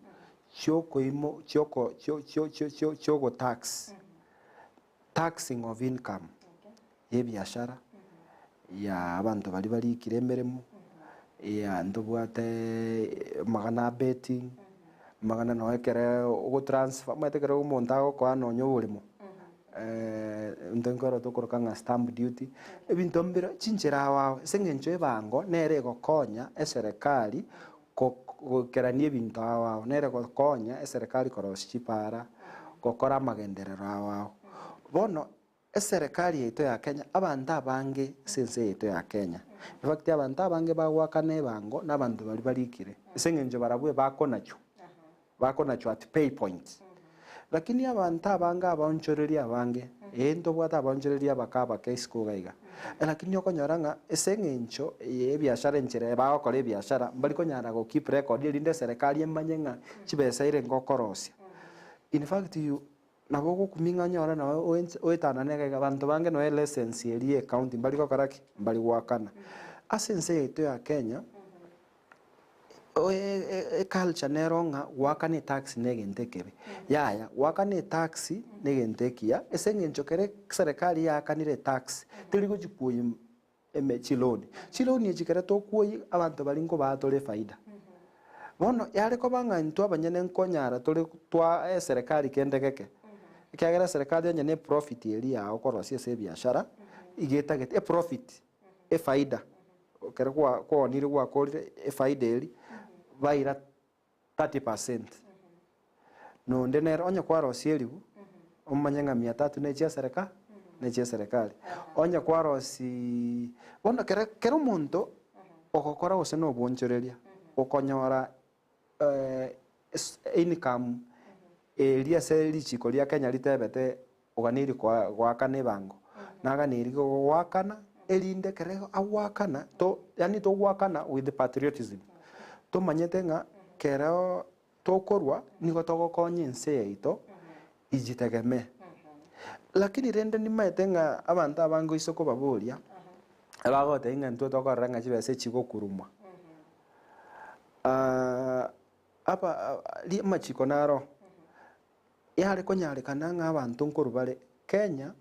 Speaker 7: chiokoimo chioko chio chio chio chio chiogotax taxing of income ya ebiashara, ya abanto baria barikire emeremo, ya ntobwate amagana a betting, amagana nonya ekere ogotransfer omanyete ekero omonto agokoa nonya oboremo. Intwe nkoro tokoroka ng'a stamp duty, ebinto mbire chinchera ao ao, ase eng'encho ebango nere egokonya eserekari ko goikerania ebinto ao ao, nere egokonya eserekari korosia chipara, gokora amagenderero ao ao. Bono. Eserekari yaito ya Kenya, abanto abange ase ense yaito ya Kenya, in fact abanto abange bagoakana ebango na abanto baria barikire, ase eng'encho barabwo ebakonachwa, bakonachwa at pay point. Lakini abanto abange abaonchoreria abange, ee ntobwate abaonchoreria abake abake isiko iga iga, lakini okonyora ng'a ase eng'encho ya ebiashara enchera bagokora ebiashara, mbari konyara go keep record erinde eserekari emanye ng'a chibesa ere ngokorosia. In fact you Nabo ogokumia ng'a onyore noe oetanane iga iga, abanto bange noe license eria ye county mbari gokora ki? Mbari goakana. Ase ense yaito ya Kenya, eculture nero ng'a goakana etax na egento ekebe. Yaya, goakana etax na egento ekiya, ase eng'encho kere serikali yaakanire etax, teri gochi kwoyia eme chiloni. Chiloni echi ekero tokwoyia abanto baria nkobaa tore efaida. Bono yare koba ng'a intwe abanyene nkonyara tore twa eserekari kende geke, ekiagera eserekari onye ne eprofit eria yao okorosia ase ebiashara, iga etagete eprofit, efaida, ekero kwa kwaonire gwakorire efaida eria, baira 30%. Nonde nere onye kwarosia eribu, omanye ng'a mia tatu ne chia sereka ne chia eserekari. Onye kwarosiiii bono kere kera omonto ogokora gose na obonchoreria, okonyora es income eria ase richiko ria Kenya ritebete oganeiri koa goakana ebango, naganeiri goakana erinde ekero agoakana to yaani togoakana with patriotism, tomanyete ng'a kero tokorwa nigo togokonya ense yaito ijitegemee. Lakini rende nimaete ng'a abanto abange oise kobaboria, ebagotebia ng'a intwe tokorora ng'a chibesa echi chigokurumwa. Aba amachiko naro. Yare konyarekana ng'a abanto nkorwa bare Kenya,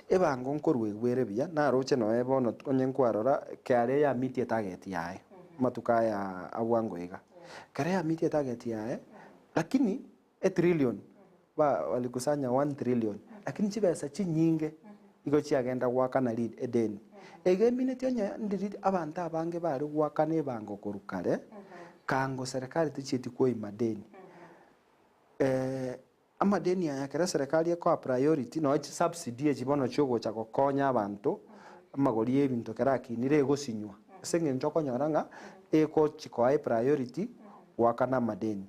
Speaker 7: ebango nkorwa igwa ere buya, naroche noe bono onye nkwarora KRA yamitie etarget yaye, amatuko aya abwango iga. Ekero yamitie etarget yaye, lakini etrillion ba walikusanya one trillion, lakini chibesa chinyinge igo chiagenda goakana ri edeni. Iga emineti onye ndiri abanto abange bare goakana ebango korwa kare, kango serikali tichieti koima deni. Amadeni aya ekero eserekari ekoa priority nonya chisubsidy echi bono chiogocha gokonya abanto, amagori ya ebinto ekero akinire egosinywa, ase eng'encho okonyora ng'a egochi koa epriority goakana amadeni.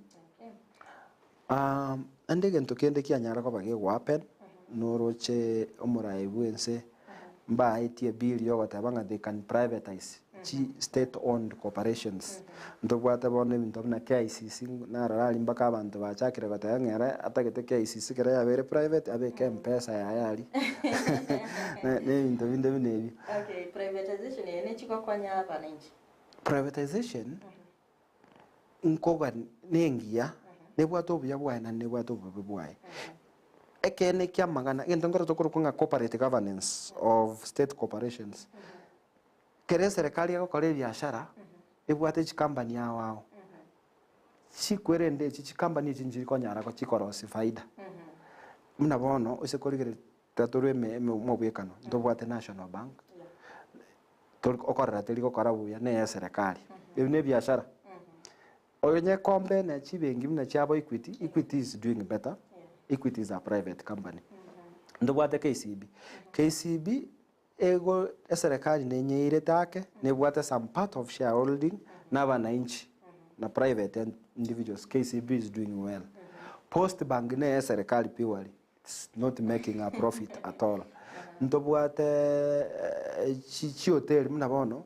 Speaker 7: Naende egento kende kianyara koba gegohappen, noroche omorai bwa ense mbaetie ebill ya ogoteba ng'a they can privatise chi state owned corporations. Ntobwate bono ebinto buna KICC, narora aria mpaka abanto bachakire goteba ng'a ere atagete KICC ekero yabeire private abeke mpesa yaye aria na ebinto binde buna ebio.
Speaker 1: Okay, privatization eye nechi gokonya abananchi?
Speaker 7: Privatization, nkoba nengiya, nebwate obuya bwaye naende nebwate obobe bwaye. Ekeene ki'amang'ana, egento nkere tokorokwa ng'a corporate governance of state corporations, kera eserekari egokora ebiashara, ebwate chikampani ao ao, chikwerende echi chikampani echi nchirikonyara gochikorosia faida. Buna bono, ase korigereria tatorwa eme eme omobwekano, ntobwate National Bank, tori okorora teri gokora buya neye eserekari, ebi na ebiashara. Onye compare na chibenki buna chiabo Equity, Equity is doing better, Equity is a private company. Ntobwate KCB, KCB ego eserekari nenyeirete ake, nebwate some part of shareholding na abananchi na private individuals, KCB is doing well. Post Bank neye eserekari purely. It's not making a profit at all. Ntobwate chihoteli buna bono,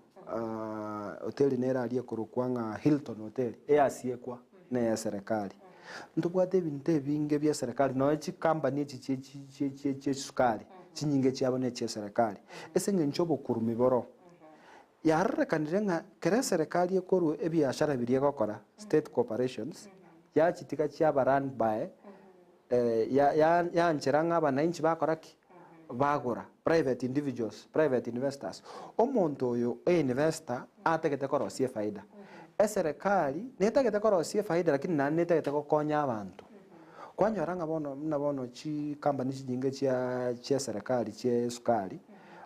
Speaker 7: hoteli nere aria ekorokwa ng'a Hilton Hotel, eyasiekwa na eya eserekari. Ntobwate ebinto ebinge bia eserekari, nonya chikampani echi chie chie chie chie chisukari, chinyinge chiabo na echia eserekari. Ase eng'encho obokurumi boro, yarorekanire ng'a kera eserekari ekorwa ebiashara biria egokora, state corporations, yachitiga chiaba run by yanchera ng'a abananchi bakora ki? Bagora, private individuals, private investors. Omonto oyo einvesta atagete korosia efaida. Eserekari netagete korosia efaida lakini naende netagete gokonya abanto. Kwanyora ng'a bono buna bono chikampani chinyinge chia chia eserekari chia esukari,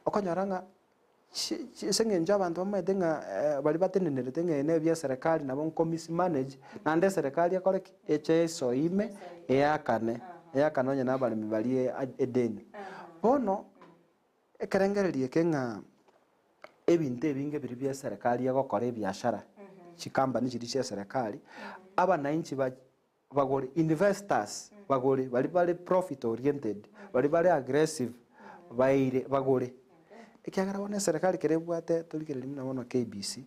Speaker 7: okonyora ng'a Ase eng'encho abanto bamaete ng'a baria batenenerete ng'a eye nebi eserekari nabo nko mismanage, naende eserekari ekore ki? Eche esoe ime eakane, eakane onye na abaremi baria edeni. Bono, ekerengererio eke ng'a ebinto ebinge biria bia eserekari egokora ebiashara, chikampani chiria chia eserekari, abananchi ba bagore, investors bagore, baria bare profit oriented, baria bare aggressive baire bagore. Ekiagera bono eserekari kere ebwate torigereria buna bono KBC,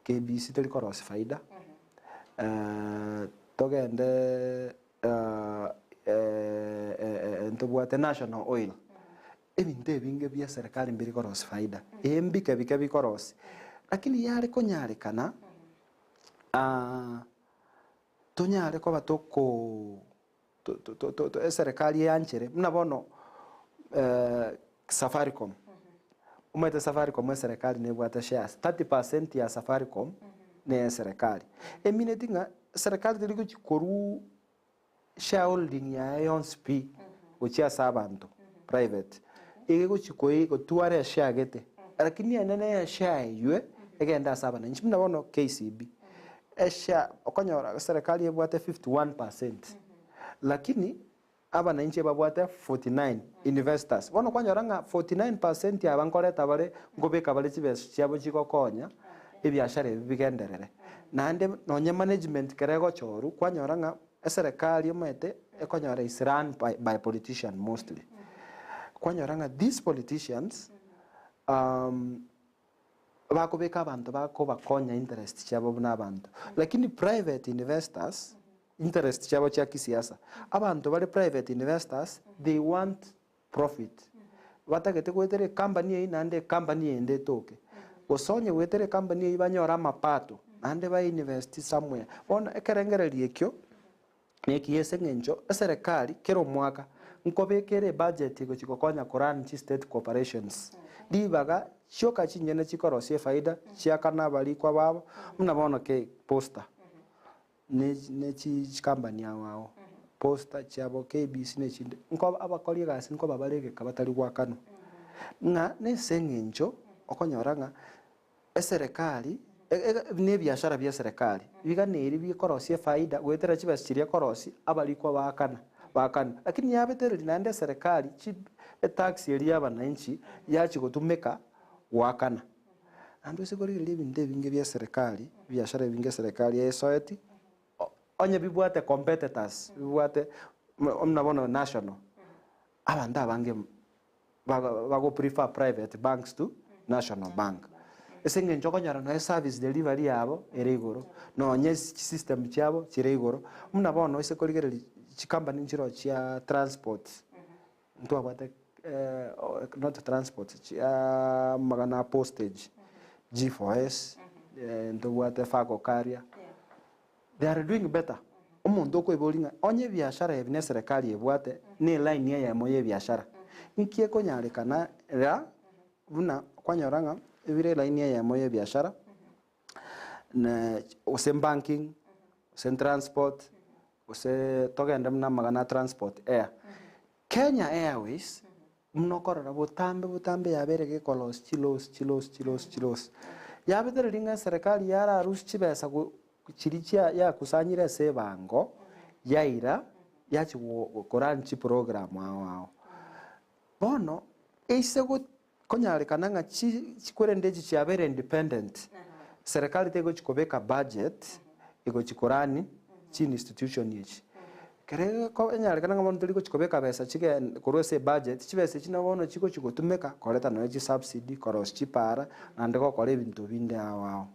Speaker 7: KBC teri korosia faida, togende ntobwate National Oil, ebinto ebinge bia eserekari mbiri korosia faida, ee mbike bike bikorosia, lakini yare konyarekana tonyare koba toko to- to- to- to eserekari eanchere, buna bono Safaricom, omanyete Safaricom eserekari nebwate shares, 30% ya Safaricom neye eserekari, emineti ng'a eserekari teri gochi korwa shareholding yaye yonsi pi gochia ase abanto private, iga egochi koi gotwara eshare gete, lakini enene ya eshare eywe egende ase abananchi buna bono KCB, eshare okonyora eserekari ebwate 51%, lakini abananchi ebabwate 49 investors. Bono kwanyora ng'a 49% aba nkoreta bare nkobeka bare chibesa chiabo chigokonya ebiashara ebi bigenderere. Naende nonye management kere egochorwa kwanyora ng'a eserekari omanyete ekonyora is run by by politician mostly. Kwanyora ng'a these politicians bakobeka abanto bakobakonya interest chiabo buna abanto. Lakini private investors, interest chiabo chia kisiasa, abanto bare private investors, they want profit. Batagete goetera ecompany eyio naende ecompany eyende etoke. Gose onye goetera ecompany eyio banyore amapato, naende ba invest somewhere. Bono ekerengererio ekio, nekiya ase eng'encho eserekari kera omwaka nkobeka ere ebudget egochi gokonya ko run chi state corporations. Ribaga chioka chinyene chikorosia efaida chiakana abarikwa babo buna bono ke posta ne ne chi chikampani ao ao posta chiabo KBC na echinde nko abakori egasi nkoba bare egeka batari goakanwa. Ng'a nese eng'encho okonyora ng'a Eserekari, na ebiashara bia eserekari, biganeiri bikorosia efaida goetera chibesa chiria ekorosia, abarikwa baakana, baakana. Lakini yabetereria naende eserekari chi etax eria ya abananchi yachia gotumeka goakana. Naende ase korigereria ebinto ebinge bia eserekari, ebiashara ebinge eserekari esoeti, onye bibwate competitors, bibwate buna bono national, abanto abange bago prefer private banks to national bank. Ase eng'encho okonyora nonya service delivery yabo ere igoro, nonye chisystem chiabo chire igoro, buna bono ase korigereria chicompany nchiroo chia transport, ntwabwate not transport chia amagana a postage, G4S, ntobwate Fago Carrier, They are doing better. Omonto okoiboria ng'a onye ebiashara ebi ne eserekari ebwate ne eline eyemo ye ebiashara, nki ekonyarekana ra buna kwanyora ng'a ebire eline eyemo ye ebiashara na gose banking, gose transport, gose togende buna amagana a transport air. Kenya Airways buna okorora botambe botambe yabeire gekolosi chilosi chilosi chilosi chilosi. Yabetereria ng'a eserekari yararusie chibesa go chiria chia yakusanyire ase ebango, yaira yachia go korun chiprogram ao ao. Bono eise go konyarekana ng'a chi chikorende echi chiabeire independent, serikali tegochi kobeka budget egochi korun chi institution echi. Ekero egeko enyarekana ng'a bono tori gochi kobeka besa chigen korwa ase ebudget, chibesa echi nabo bono chigochi gotumeka koreta nonye chisubsidy, korosia chipara, naende gokora ebinto binde ao ao,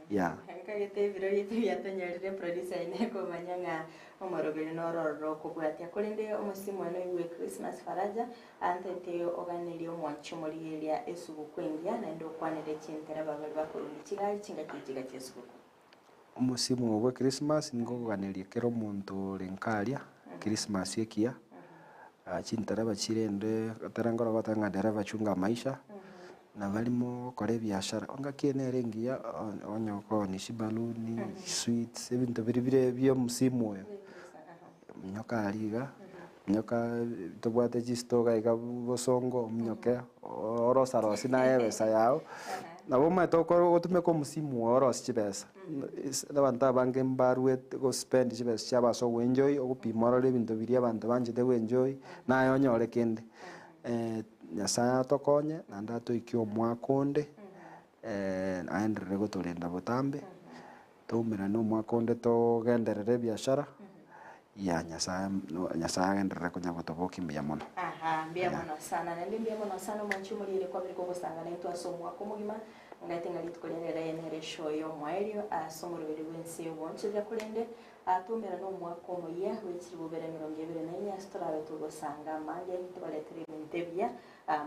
Speaker 7: yeah.
Speaker 1: Nkagete ebiro biaito biatonyorire producer ine komanya ng'a omoroberi noro ororo okobwatia korende omosimu one oigwe Christmas Faraja Antete oganerie omwanchi omorigereria esuguku engiya, naende okwanere chintereba baria bakorundia chigari chingaki echiga chi'esuguku.
Speaker 7: Omosimu oyo bwe Christmas nigo okoganeria kera omonto ore nkaria Christmas ekiya, chintereba chirende ekero nkoro goteba ng'a dereva chunga maisha, na barimo gokora ebiashara, engaki eye nere engiya onye okoonia chibaluni, chisweets, ebinto biria bire bia omosimu oyo, Ominyoke aria iga, ominyoke tobwate chistoka iga bosongo ominyoke orosa rosi naye ebesa yago, nabo omanyete okore ogotumeka omosimu oyo orosie chibesa. Abanto abange mbaruete gospend chibesa chiabo ase ogoenjoy, ogopima orore ebinto biria abanto banchete goenjoy, naye onyore kende. Nyasaye atokonye, naende atoikie omwaka onde, aenderere gotorenda botambe, toumerane omwaka onde togenderere ebiashara, ya Nyasaye Nyasaye agenderere konya gotobokia mbuya mono.
Speaker 1: Aha, mbuya mono sana, naende mbuya mono sana omwanchi omoriere kwabire kogosanga naintwe ase omwaka omogima, ngaete ng'a rituko ria rero eye nere eshow ya omoerio ase omoroberi bw'ense y'obonchoreria korende Atomerane omwaka omoyia bw'echilifu bibere emerongo ebere na inye ase torabe togosanga amange, tobaretere ebinto ebiya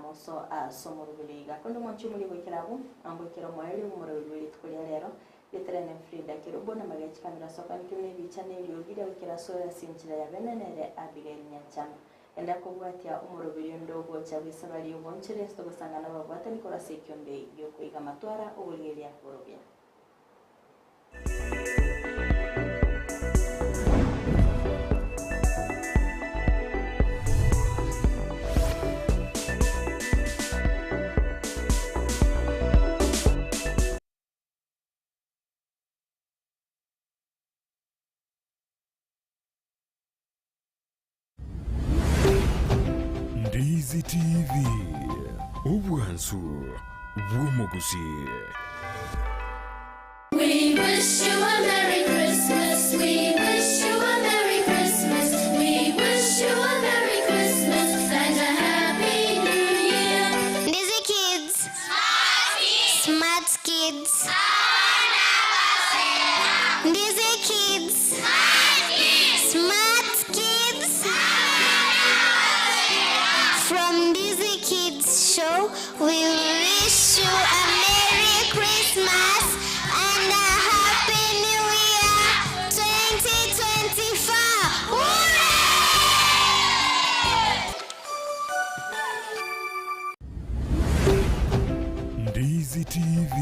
Speaker 1: moso ase omoroberi iga. Korende omwanche omoria goikera abwo, ngoikera omoerio bw'omoroberi bwe rituko ria rero, riterene Frida Kerubo na magega chikamera ase okoanekigwa na ebicha na eriogi ria goikera ase ore ase enchera ya bene nere Abigail Nyanchama. Enda kobwatia omoroberi onde ogocha bw'esabari y'obonchore ase togosanga nababwatani korwa ase ekiombe gi'okoiga amatwara oborigereria borobia.
Speaker 3: Ndizi TV, obwansu bw'omogusi.
Speaker 5: We wish you a Merry Christmas. We wish you a Merry Christmas. We wish you a Merry Christmas and a Happy New Year.
Speaker 4: Ndizi Kids. Smart Kids. Ndizi Kids. Smart Kids. From Ndizi Kids Show, we wish you a Merry Christmas and a Happy New Year 2024.
Speaker 3: Ndizi TV,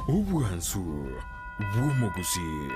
Speaker 3: obwansu bw'omogusi.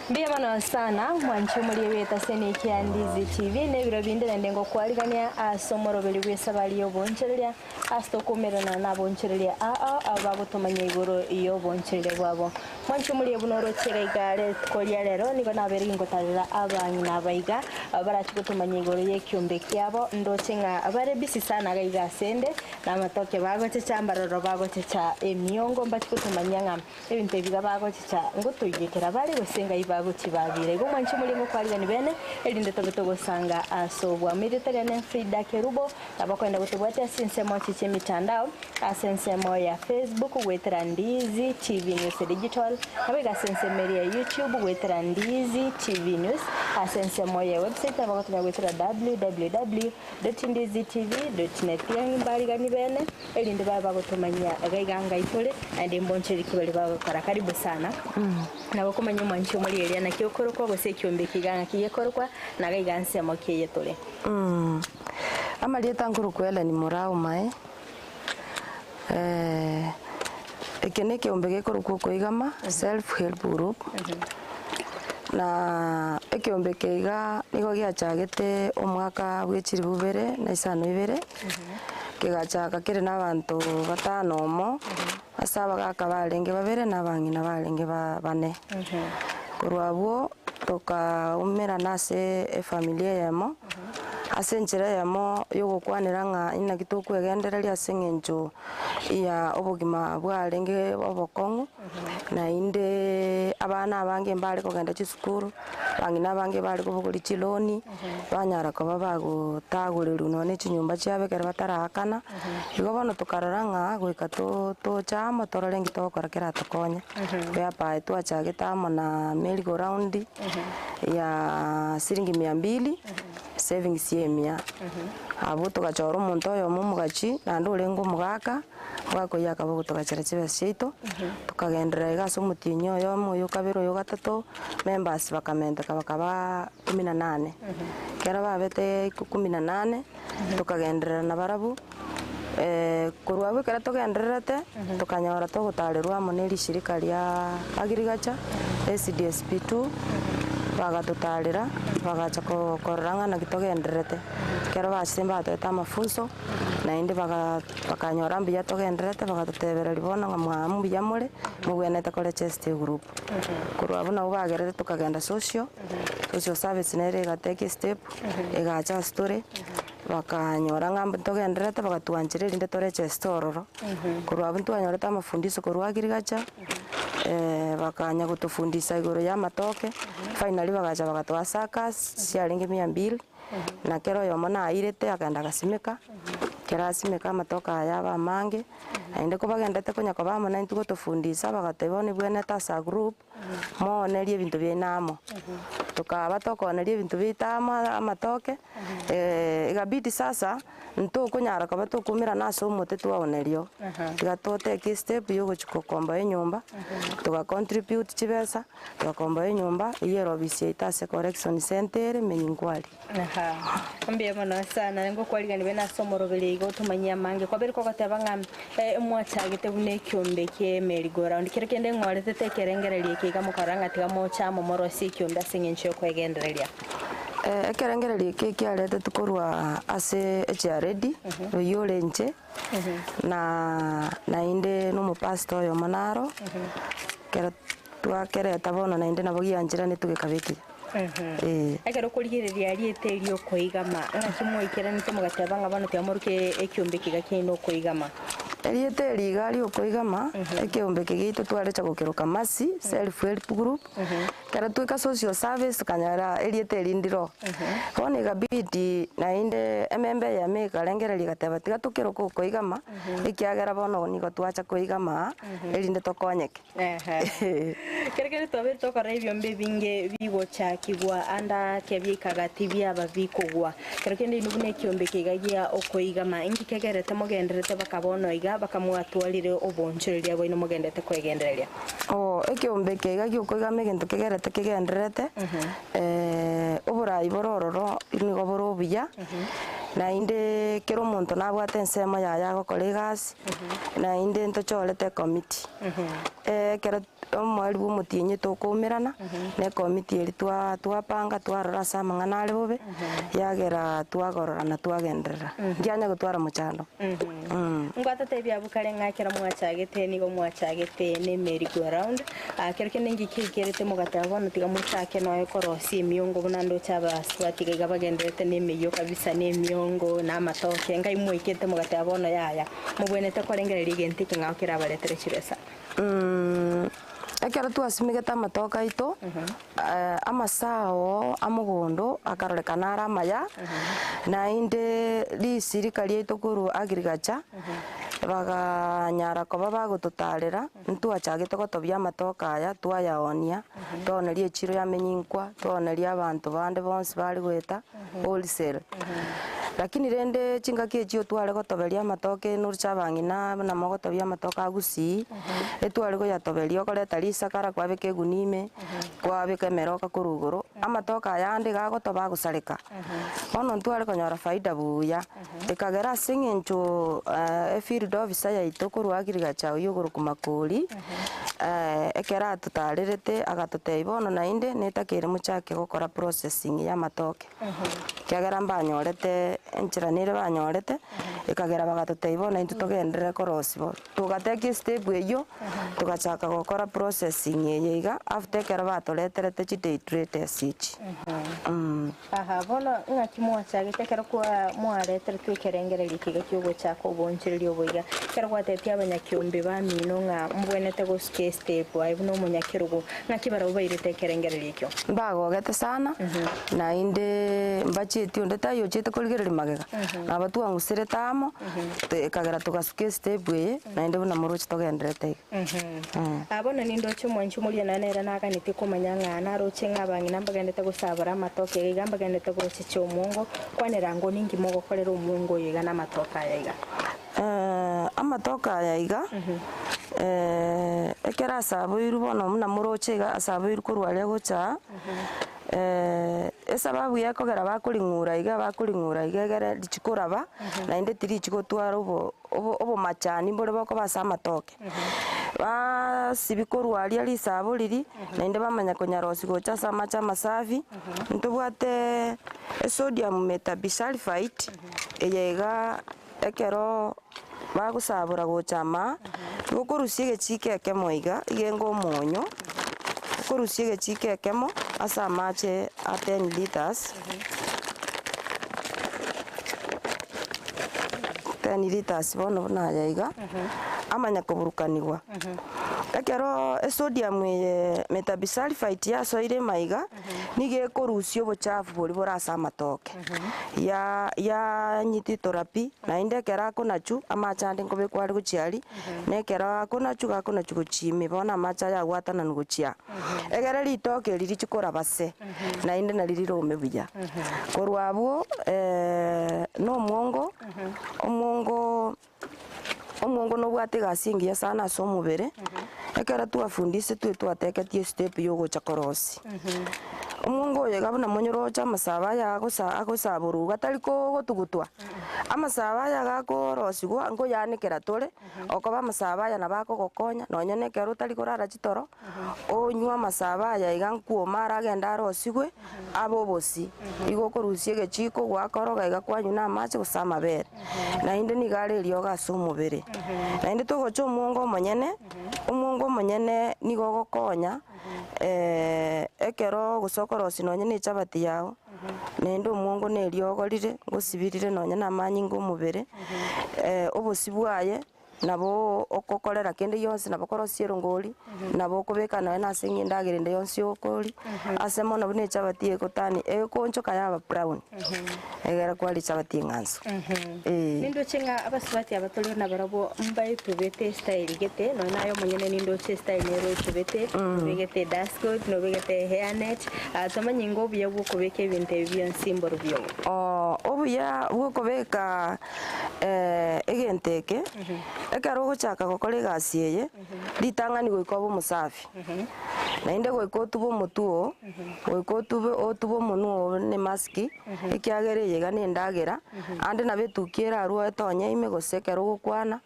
Speaker 1: Mbuya mono sana mwanche omorie bw'etaseni kia Ndizi TV na ebiro binde naende ngokwarigania ase omoroberi bw'esabari y'obonchoreria ase tokomerana na abonchoreria ao abo bagotomanya igoro y'obonchoreria bwabo. Mwanche omorie buna orochere iga rituko ria rero nigo nabeire gingotarera abang'ina aba iga barache gotomanya igoro y'ekiombe kiabo ndoche ng'a bare busy sana iga iga ase ende na amatoke bagochecha mbaroro bagochecha emiongo mbache gotomanya ng'a Ebinto ebi iga bagochicha ngotoiyekera bare, gose ngai bagochibabira. Igo mwanche omorimo okwarigani bene, erinde tobe togosanga ase obwamo. Erieta riane Frida Kerubo, nabo okoenda gotobwatia ase ensemo echi chi'emitandao, ase ensemo ya Facebook goetera Ndizi TV News Digital, nabo iga ase ensemo eria ya YouTube goetera Ndizi TV News, ase ensemo ya website nabo ogotonya goetera www. Ndizitv.net Tiang'i mbarigani bene, erinde babe bagotomanyia iga iga ngai tore, naende mbonchoreri ki baria bagokora. Karibu sana. Nabo okomanya omwanchi omori eria naki okorokwa gose ekiombe eke iga ng'aki gekorokwa, na iga iga nsemo ki eye tore.
Speaker 8: Amarieta nkorokwa Hellen Murau Mae, eke ne ekeombe gekorokwa okoigama, self help group, na ekeombe eke iga nigo giachagete omwaka bwa echilifu bibere na isano ibere, kegachaka kere na abanto batano omo, ase abagaka barenge babere na abang'ina barenge ba bane. Korwa abwo tokaumerana ase efamiri eyemo, ase enchera eyemo ya ogokwanera ng'a inaki tokwegendereria ase eng'encho ya obogima bwarenge obokong'u, naende abana abange mbare kogenda chisukuru, abang'ina abange bare kobogoria chiloni, banyara koba bagotagorerwa nonye na chinyomba chiabo ekero bataraakana, igo bono tokarora ng'a goika to toche amo torore nki togokora keratokonye. Whereby twachagete amo na merry go round ya siringi mia mbili, savings ya emia. Abwo togachora omonto oyomo omogachi naende orenge omogaka, omogaka oyio akaba ogotogachera chibesa chiaito, tokagenderera iga ase omotienyi oyomo, oyo kabere, oyo gatato, members bakamenteka bakaba kumi na nane. Ekero babete kumi na nane, tokagenderera nabarabwo. Korwa abwo ekero togendererete, tokanyora togotarerwa amo na erishirika ria agriculture, SDSP2, bagatotarera, bagacha ko korora ng'a naki togendererete. Ekero bachete mbatoete amafunso, naende baga bakanyora mbuya togendererete, bagatotebereria bono ng'a mwa mbuya more, mobwenerete koregesta egroup. Korwa abwo nabo bagerete tokagenda social, social service nere egatake estep, egacha ase tore. Bakanyora ng'a ntogendererete bagatwanchera erinde toregeste ororo. Korwa abwo ntwanyorete amafundisho korwa agriculture, bakanya gotofundisa igoro ya amatoke, finally bagacha bagatoa suckers chiarenge mia mbili, na kera oyomo nairete akagenda agasimeka, ekero asimeka amatoke aya aba amange, naende kobagenderete konya koba amo naintwe gotofundisa bagateba bono ebwenerete ase a group. Moonerie ebinto biaino amo. Tokaba tokooneria ebinto biaito amo amatoke, egabidi sasa ntokonyara koba tokoumerana ase omote twaonerio. Tiga totake estep ya ogochia gokomboa enyomba, toga contribute chibesa, togakomboa enyomba, eywo ere ofisi yaito ase correction centre ere Menyinkwari.
Speaker 1: Aha, mbuya mono sana ngokwarigani bene ase omoroberi igo otomanyie amange kwabere kogoteba ng'a eh, mwachagete buna ekiombe kie merry go round kero kende ng'oretete ekerengererio eke iga mokarora ng'a tiga moche amo morosie ekiombe ase eng'encho y'okwegendereria.
Speaker 8: Ekerengererio eke ekiaretetwe korwa ase echiaredi, oyio ore inche, na naende na omopastor oyomo naro, ekero twakereta bono naende nabo giancheranetwe gekaba ekiya. Ee.
Speaker 1: Ekero okorigereria rieta eri okoigama, ng'aki mwaikeranete mogateba ng'a bono tiamorukia ekiombe eke iga kiaino okoigama?
Speaker 8: Erieta eri iga riokoigama, ekeombe eke giaito twarecha gokeroka Mercy Self Help Group, ekero twaika social service tokanyora erieta eri ndiro. Bono ikabidi naende ememba eyemo ekarengereria egateba tiga tokeroke okoigama, ekiagera bono nigo twacha koigama aa, erinde tokonyeke.
Speaker 1: Kero kende twabeire tokora ebiombe ebinge bigochakigwa ande ake biaikaga tibiaba bikogwa. Kero kende inwe buna ekiombe eke iga gia okoigama, inki kegerete mogendererete baka bono iga, baka mwatwarire oboonchoreria bwaino mogendererete kwegendereria?
Speaker 8: Oo, ekiombe eke iga giokoigama egento kegerete kegendererete, oborai bore ororo nigo bore obuya, naende kera omonto nabwate ensemo yaye agokora egasi, naende ntochorete ecommittee. Ekero omoerio bwa omotienyi tokoumerana, na ecommittee eria twa twapanga twarora ase amang'ana are bobe, yagera twagororana twagenderera, nkianya gotwara mochando.
Speaker 1: Ngwatotebia abwo kare ng'a ekero mwachagete nigo mwachagete ne merry go round, kero kende inki kiaikerete mogateba bono tiga mochake noe korosia emiongo buna ndoche abasubati iga iga bagendererete na emeyio kabisa na emiongo na amatoke, ngai mwaikete mogateba bono yaya. Mobwenerete korengereria egento ekeng'ao kerabaretere chibesa.
Speaker 8: Ekero twasimegete amatoke aito, amasao a mogondo akarorekana are amaya, naende risirika riaito korwa agriculture, baganyara koba bagototarera, ntwachagete gotobia amatoke aya twayaonia, twaoneria echiro ya Menyinkwa, twaoneria abanto bande bonsi bare goeta wholesale. Lakini rende chingaki echio tware gotoberia amatoke noruche abang'ina buna mogotobia amatoke a gusii, etware goyatoberia okoreta risakara kwabeka egunia ime, kwabeka emeroka korwa igoro, amatoke aya ande iga agotoba agosareka. Bono ntware konyora faida buya, ekagera ase eng'encho efield officer yaito korwa agriculture oywo okorokwa Makori, ekero atotarerete agatotebia bono naende netakeire mochake gokora processing ya amatoke. Ekiagera mbanyorete enchera nere banyorete, ekagera bagatotebia bono intwe togenderere korosia bo. Togatake estep eywo, togachaka gokora processing eye iga, after ekero batoreterete chidehydrators echi.
Speaker 1: Aha, bono ng'aki mwachagete ekero kwa mwareteretwe ekerengererio eke iga kiogochaka oboonchoreria obo iga, ekero gwatebetie abanyakiombe bamino ng'a mbwenerete gosuka estep aye buna omonyakerogo, ng'aki barabwo bairete ekerengererio ekio?
Speaker 8: Mbagogete sana, naende mbachieti onde taiyo ochiete korigereria magega, nabo twang'userete amo, ekagera togasuka estep eye, naende buna moroche togendererete iga.
Speaker 1: Aa bono nindoche omwanchi omoria naye nere naganetie komanya ng'a naroche ng'a abang'ina mbagendete gosabora amatoke iga iga mbagendete gochecha omwongo, kwanera ng'o ninki mogokorera omwongo oyo iga namatoke aya iga?
Speaker 8: Amatoke aya iga, ekero asaboirwe bono buna moroche iga asaboirwe korwa aria gocha aa. Esababu ekogera bakoring'ura iga bakoring'ura iga egere richikoraba, naende tirichigotwara obo obo obomachani mbore bokoba ase amatoke. Baasibia korwa aria risabo riria, naende bamanya konyarosia gocha ase amache amasafi, ntobwate esodium metabisulfite, eye iga ekero bagosabora gocha amaa, nigo okorusia egechiko ekemo iga, iga enge omonyo, okorusia egechiko ekemo ase amache a ten litres, ten litres bono buna aya iga, amanya koburukaniwa. Ekero esodium eye metabisulfite yasoire maiga, nigo ekorusia obochafu boria bore ase amatoke, ya yanyititora pi, naende ekero akonachwa, amache ande nkobekwa are gochia aria, na ekero akonachwa, gakonachwa gochia ime bono amache aya agwatananwa gochia aa. Egere ritoke eri richi koraba se, naende nari rirome buya. Korwa abwo na omwongo, omwongo Omongo nobwate egasi engiya sana ase omobere, ekero twafundisitwe twateketie estep ya ogocha korosia. Omongo oyo iga buna monyoroche amasabo aya agosa agosaborwa iga tari kogotugutwa, amasabo aya iga akorosiwa nkoyaanekera tore, okoba amasabo aya nabo akogokonya nonye na ekero otari korara chitoro, onywe amasabo aya iga nkwoma aragende arosigwe, abe obosie. Igo okorusia egechiko gwakoroga iga kwanywa na amache gose amabere. Naende nigo are eriogo ase omobere. Naende togocha omwongo omonyene, omwongo omonyene nigo ogokonya ekero gose okorosia nonye na echabati yago, naende omwongo na eriogo rire, ngosibirire nonye na amanyinga omobere, obosie bwaye. Nabo ogokorera kende gionsi, nabo okorosia erongori, nabo okobeka nonya na ase endagera ende yonsi okoria, ase mono buna echabati egotani egoonchoka yaba brown, egere kwaria echabati eng'ansu, eh.
Speaker 1: Nindoche ng'a abasubati aba tore nabarabwo mbaetubete estyle gete, nonya naye omonyene nindoche estyle nere oetubete, obegete edustcoat, nobegete ehairnet, tomanye ng'a obuya bwa okobeka ebinto ebi bionsi mborobio.
Speaker 8: Obuya bwa okobeka egento eke, ekero ogochaka gokora egasi eye, ritang'ani goika obe omosafi, naende goika otube omotwe oo, goika otube otube omonwe oo na emaski, ekiagera eye iga na endagera, ande nabo etukia erarwe etonye ime gose ekero ogokwana,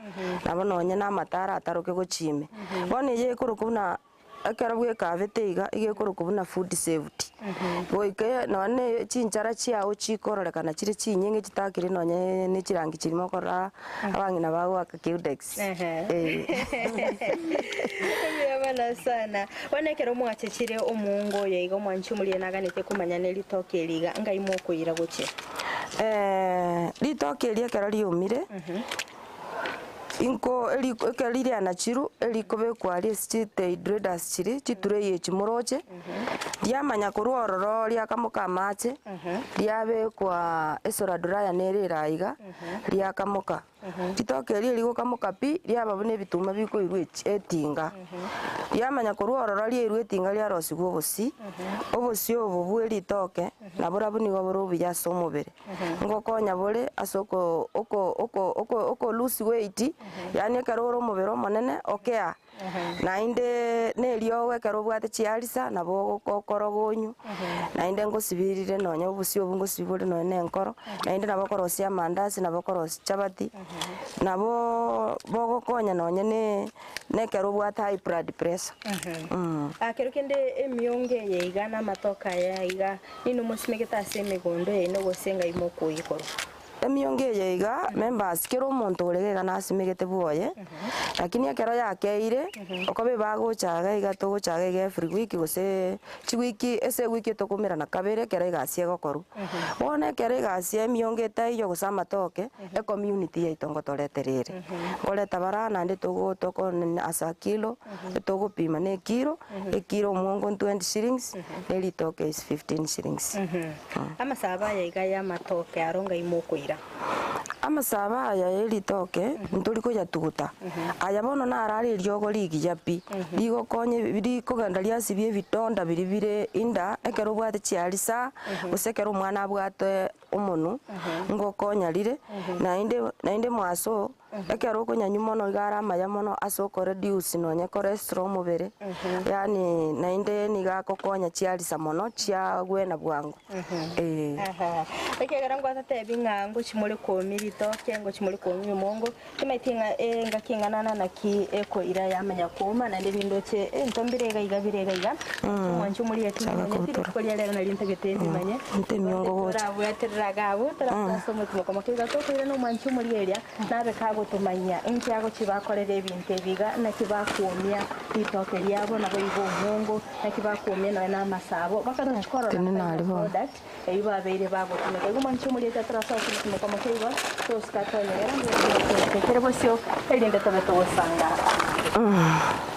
Speaker 8: nabo nonye na amate arataroke gochia ime. Bono eye ekorokwa buna. Ekero bwekabete iga, iga ekorokwa buna food safety. Goika nonya na chinchara chiao chikororekana chire chinyinge chitakire nonya ne chirangi chiria mokorora abang'ina bagoaka keudex. Eh.
Speaker 1: Mbuya mono sana. Bono ekero mwachechire omoongo oyo iga omwanchi omoria naganete komanya ne ritoke eri iga ngai mokoira gochia?
Speaker 8: Ritoke eri ekero riomire. Inko eriko ekero riria nachiru erikobekwa aria ase chidehydrators chiria chitray echi moroche, riamanya korwa ororo riakamoka amache, riabekwa esolar dryer nere ere aiga, riakamoka. Ritoke erio rigokamoka pi, riaba buna ebituma bikoirwa echi etinga. Riamanya korwa ororo riairwa etinga riarosiwa obosie, obosie obo bwa eritoke, naborabwo nigo bore obuya ase omobere. Ngokonya bore ase oko oko oko oko oko lose weight, yaani ekero ore omobere omonene okea, naende na eriogo ekero obwate chiarisa nabo ogokora ogonywa, naende ngosibirire nonye obosie obwo ngosibia bore nonye na enkoro, naende nabo okorosia amandasi, nabo okorosia chapati, naboo bogokonya nonye na na ekero obwate high blood pressure.
Speaker 1: Kero kende emiongo eye iga na amatoke aya iga Ninwe mosimegete ase emegondo yaino gose ng'ai mokoyikorwa?
Speaker 8: Emiongo eye iga, members, kera omonto ore iga nasimegete bwoye, lakini ekero yakeire, okoba ebagocha iga iga togocha iga iga every week gose chiwiki ase ewiki tokomerana kabere ekero egasi egokorwa. Bono ekero egasi ya emiongo etaiyo gose amatoke, ecommunity yaito ngotoretera ere. Nkoreta bara naende togo toko as a kilo, etogopima na ekilo, Ekiro omwongo 20 shillings, ne ritoke is 15 shillings.
Speaker 1: Amasabo aya iga y'amatoke aro ngai mokoira.
Speaker 8: Amasabo aya ye ritoke ntori koyatuguta. Aya bono naro are eriogo rigiya pi, rigokonya rikogenda riasibia ebidonda biria bire inda ekero obwate chiarisa, gose ekero omwana abwate omonwe, ngokonya rire, naende naende mwaso. Ekero okonyanywa mono iga are amaya mono ase okoreduce nonye cholesterol omobere, yaani naende niga agokonya chiarisa mono chiagwena bwango, eh.
Speaker 1: Ekiagera ngwatotebi ng'a ngochia more koomia ritoke, ngochia more koomia omongo, Timaeti ng'a engaki eng'ana na naki ekoira yamanya kooma, naende nindoche ebinto mbire iga iga bire iga iga. Omwancho omoria timomanyeti, rituko ria rero nario ntagete mbimanye. Torabweterera iga abwo, torasoa ase omotimoko moke iga tokoirana omwancho omoria eria, nabe kagotomanyia inki agochia bakorera ebinto ebi iga, naki bakwomia ritoke riabo, naboigo omongo, naki bakwomia nonya na amasabo, bakatochi korora final product. Eyio babeire bagotumeka. Igo mwanche omoriete tarasoa ase omotimoko omoke igo, tosika tonyegera, mbuya tore kere bosio, erinde tobe togosanga amange.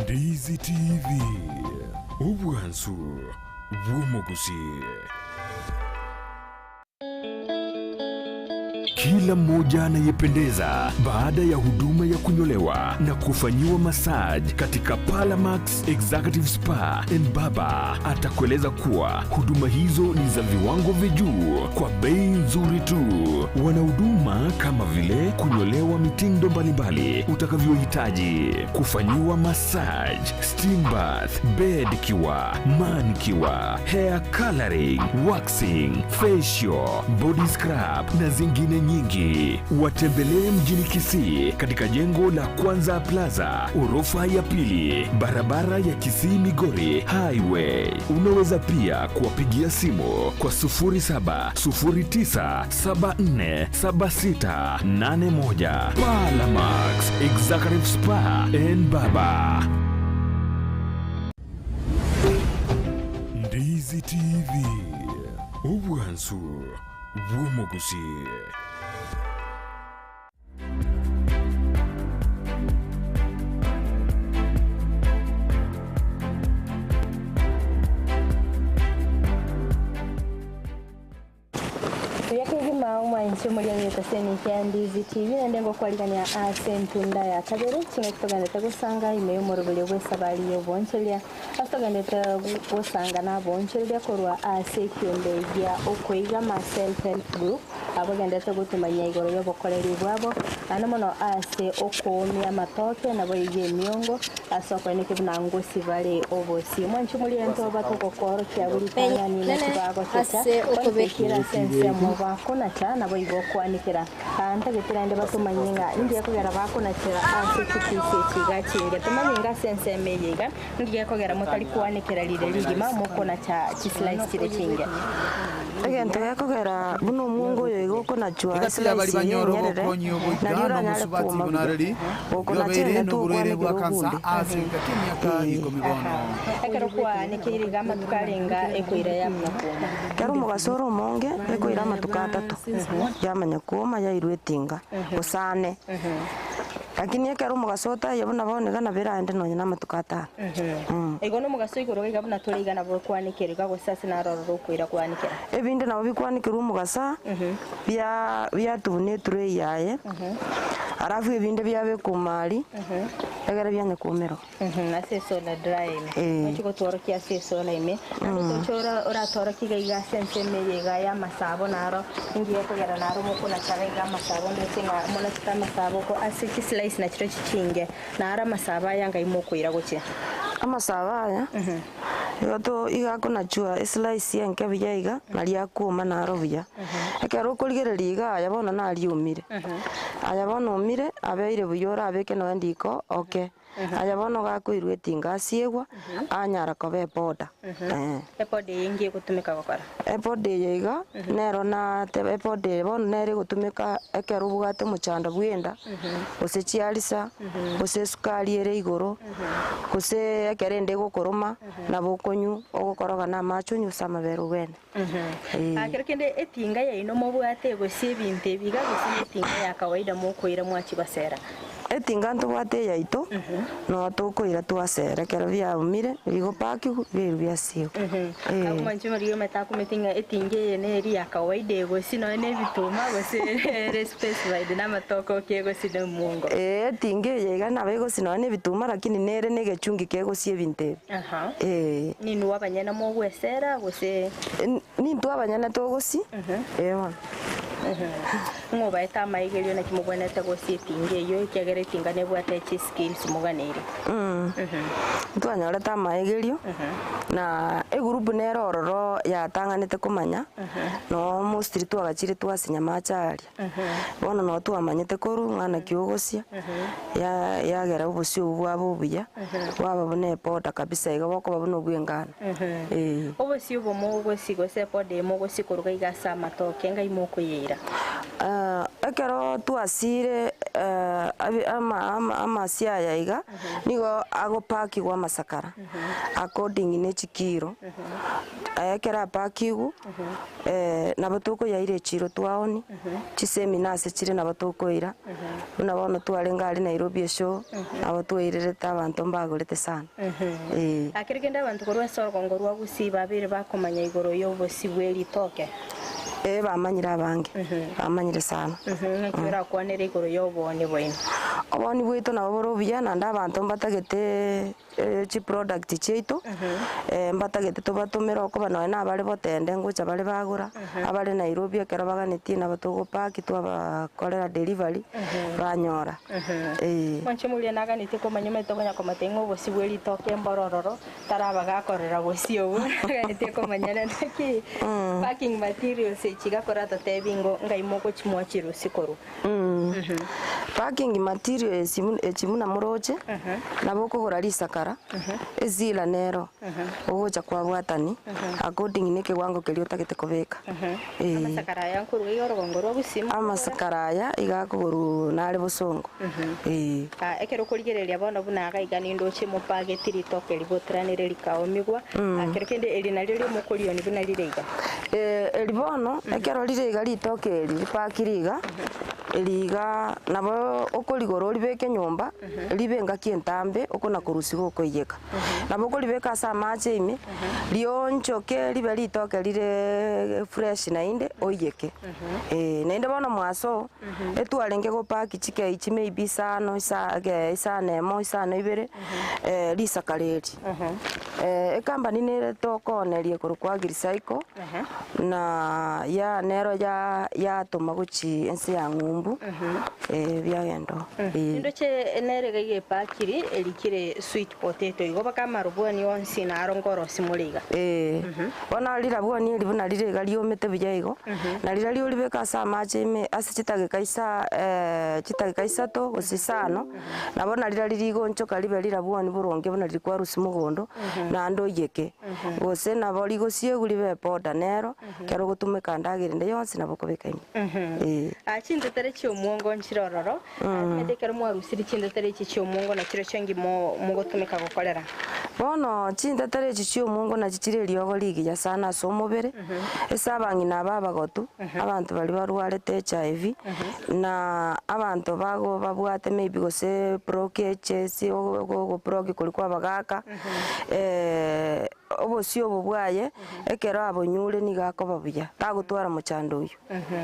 Speaker 3: Ndizi TV, obwansu bw'omogusii. Kila mmoja anayependeza baada ya huduma ya kunyolewa na kufanyiwa massage katika Palamax Executive Spa and Baba atakueleza kuwa huduma hizo ni za viwango vya juu kwa bei nzuri tu. Wana huduma kama vile kunyolewa mitindo mbalimbali utakavyohitaji, kufanyiwa massage, steam bath, bed cure, manicure, hair coloring, waxing, facial, body scrub na zingine nyingi. Watembelee mjini Kisii katika jengo la Kwanza Plaza, orofa ya pili, barabara ya Kisii Migori Highway. Unaweza pia kuwapigia simu kwa 0709747681. Palamax Executive Spa and Baba. Ndizi TV, obwansu bw'omogusii.
Speaker 1: Buya kegima omwanchi omoria bw'etaseni kia Ndizi TV naende ngokwarigania ase entunda ya kabere ching'aki togendete gosanga ime y'omoroberio bw'esabari y'obonchoreria ase togendete gosanga naboonchoreria korwa ase ekiombe gia okoigama Self Help Group Abagenderete gotomanyia igoro y'obokoreri bwabo, naende mono ase okoomia amatoke, naboigo emiongo, ase okoenekia buna ngosibare obosio. Mwanche omoriento batogokoorokia buri ritang'ani naki bagochecha, baibekire ase ensemo bakonacha, naboigo okwanikera. Aa ntagete naende batomanyie ng'a inki gekogera bakonachera ase chipisi echi iga chinge. Tomanye ng'a ase ensemo eye iga, inki gekogera motari koanekera rire rigima mokonacha chislice chire chinge.
Speaker 8: Egento gekogera buna omwongo oyo iga okonachwa
Speaker 2: Egati y'abari
Speaker 8: eslice eye
Speaker 2: banyore
Speaker 8: enyerere,
Speaker 2: obokonyi ogoika
Speaker 8: nario oranyare
Speaker 2: nomosubati
Speaker 8: kwoma buya.
Speaker 2: bonareri,
Speaker 8: Gokonacha
Speaker 2: oyobeire
Speaker 8: ene
Speaker 2: noborwaire bwa
Speaker 8: tokwanekera
Speaker 2: kansa
Speaker 8: ogunde.
Speaker 2: ase egeka ki'emiaka ikomi bono.
Speaker 1: Ekero kwanekeire iga amatuko arenga ekoira yamanya kwoma.
Speaker 8: Ekero omogaso ore omonge, ekoira amatuko atato, yamanya kwoma yairwa etinga, gose ane. Lakini ekero omogaso otaiyo buna bono iga nabo eraende nonya namatuko atano.
Speaker 1: Igo nomogaso igoro iga buna tore iga nabo okwanekerwa iga gose ase naro ororo okoira kwanikera.
Speaker 8: Ebinde nabo bikwanekerwa omogasa, bia biatubuna etray yaye, alafu ebinde biabekwa omari, egere bianye kwomerwa.
Speaker 1: Ase esolar dry ime.
Speaker 8: Eh.
Speaker 1: Ochi gotworokia ase esolar ime. Naende toche ora oratworokie iga iga ase ensemo eye iga ya amasabo naro, inki gekogera naro mokonachaga iga amasabo ndoche ng'a monachete amasabo ko ase chislice nachirochio chinge, naro amasabo aya ngai mokoira gochia.
Speaker 8: Amasabo aya, igo to iga akonachwa eslice enke buya iga, naria akwoma naro buya. Ekero okorigereria iga aya bono nariomire, aya bono omire, abeire buya orabeke nonya ndiko oke. Aye bono gakoirwa etinga asiegwa, anyara koba eboda. Eh.
Speaker 1: Eboda eye inki egotumeka gokora?
Speaker 8: Eboda eye iga, nero nateba eboda eye bono nere egotumeka ekero obwate omochando bw'enda, gose chiarisa, gose esukari ere igoro, gose ekero enda egokoroma, nabo okonywa, ogokoroga na amache onywe ase amabere obwene. Eh.
Speaker 1: Ah, kero kende etinga yaino mobwate egosia ebinto ebi iga gose ne etinga ya kawaida mokoira mwachia gosera?
Speaker 8: Etinga ntobwate eyaito, no tokoira twasera ekero biaumire, bigopakiwa, biru biasiwa. Eh.
Speaker 1: Omwanchi omorigi omanyete akumete ng'a etinga eye neri ya kawaida egosi nonya na ebituma gose ere specified na amatoke oke egosi na omongo.
Speaker 8: Ee, etinga eye iga nabo egosi nonya na ebituma lakini nere na egechungi kegosia ebinto ebi. Ee.
Speaker 1: Ninwe abanyene mogwesera gose?
Speaker 8: Nintwe abanyene togosi, ee bono.
Speaker 1: Ng'o obaete amaigerio naki mobwenerete gosia etinga eyio, ekiagera etinga nebwate chiskills moganeire?
Speaker 8: Ntwanyorete amaegerio, na egroup nere ororo yatang'anete komanya, noo mostly twagachire twasinya amache aria. Bono noo twamanyete korwa ng'a naki ogosia, ya- yagera obosio obwo bwaba obuya, bwaba buna epoda kabisa iga bokoba buna obwa engano, eh.
Speaker 1: Obosio obo mogosia gose epoda eye mogosia koruga iga ase amatoke ngai mokoyeira?
Speaker 8: Ekero twasiire abe- ama- ama- amasio aya iga, nigo agopakigwa amasakara according ne chikiro, ekero apakigwe, nabo tokoyaira echiro twaonia, chisemina ase chire nabo tokoira, buna bono twarenge aria Nairobi eshow, nabo twairerete abanto mbagorete sana, eh.
Speaker 1: Akere kende abanto korwa ase orogongo rwa Gusii babeire bakomanya igoro y'obosio bwe ritoke.
Speaker 8: Ee, bamanyire abange, bamanyire sana.
Speaker 1: Ng'aki orakwanere igoro y'obooni bwaino?
Speaker 8: Obooni bwaito nabo bore obuya naende abanto mbatagete chiproduct chiaito, mbatagete tobatomere okoba nonye na abare botende ngocha bare bagora, abare Nairobi ekero baganetie nabo togopaki twabakorera delivery, banyora, eh.
Speaker 1: Mwanche moria naganetie komanya omanyete konya komotebia ng'a obosio bwe ritoke mboro ororo, Taraba gakorora bosio obwo naganetie komanya naki packing materials echi gakora totebi ngo ngai mogochimoa chirusi korwa.
Speaker 8: Packing material esi echi buna moroche, nabo okogora risakara, esila nero, ogocha kwabwatani according na ekewango keria otagete kobeka. Eeh.
Speaker 1: Amasakara aya nkorwa iga orogongo rwa gusii mokogora?
Speaker 8: Amasakara aya iga akogorwa nare bosongo. Eeh.
Speaker 1: Ah, ekero okorigereria bono buna iga iga nindoche mopageti ritoke riboteranire rikaomigwa, ah, kero kende eri nario riomokorioni buna rire iga.
Speaker 8: Eh, eri bono, ekero rire iga ritoke eri ripakire iga, eri iga nabo okorigora oribeke nyomba, ribe engaki entambe okona korusia gokoiyeka. Nabo okoribeka ase amache ime, rionchoke ribe ritoke rireee fresh naende oiyeke. Eh, naende bono mwaso, etwarenge gopaki chikeichi maybe isano, isa ege isano emo, isano ibere, risakara eri. Ecompany nere tokooneria korokwa Agricycle, na ya nero ya yatoma gochia ense ya ng'umbu, biagenda oo, eh.
Speaker 1: Nindoche nere iga iga epakiri erikire sweet potato igo baka amarobwani onsi naro nkorosia more iga.
Speaker 8: Ee, bono rirabwoni eri buna rire iga riomete buya igo, na riria oribeke ase amache ime ase chidageka isa chidageka isato gose isano, nabo na riria rigonchoka ribe rirabwoni boronge buna riria kwarusia mogondo, naende oiyeke. Gose nabo rigosiegwa ribe epoda nero, ekero ogotumeka endagera ende yonsi nabo okobeka ime, ee.
Speaker 1: Aa chintetere chi'omwongo nchire ororo, Omanyete ekero mwarusirie chintetere echi chi'omongo na chirochio inki mogotumeka gokorera?
Speaker 8: Bono chintetere echi chi'omongo nachi chire eriogo rigiya sana ase omobere, ase abang'ina aba abagotu, abanto baria barwarete HIV, na abanto bago babwate maybe gose blockages, ogo block koria kwa abagaka, obosio obo bwaye, ekero abonyure nigo akoba buya, tagotwara mochando oyio.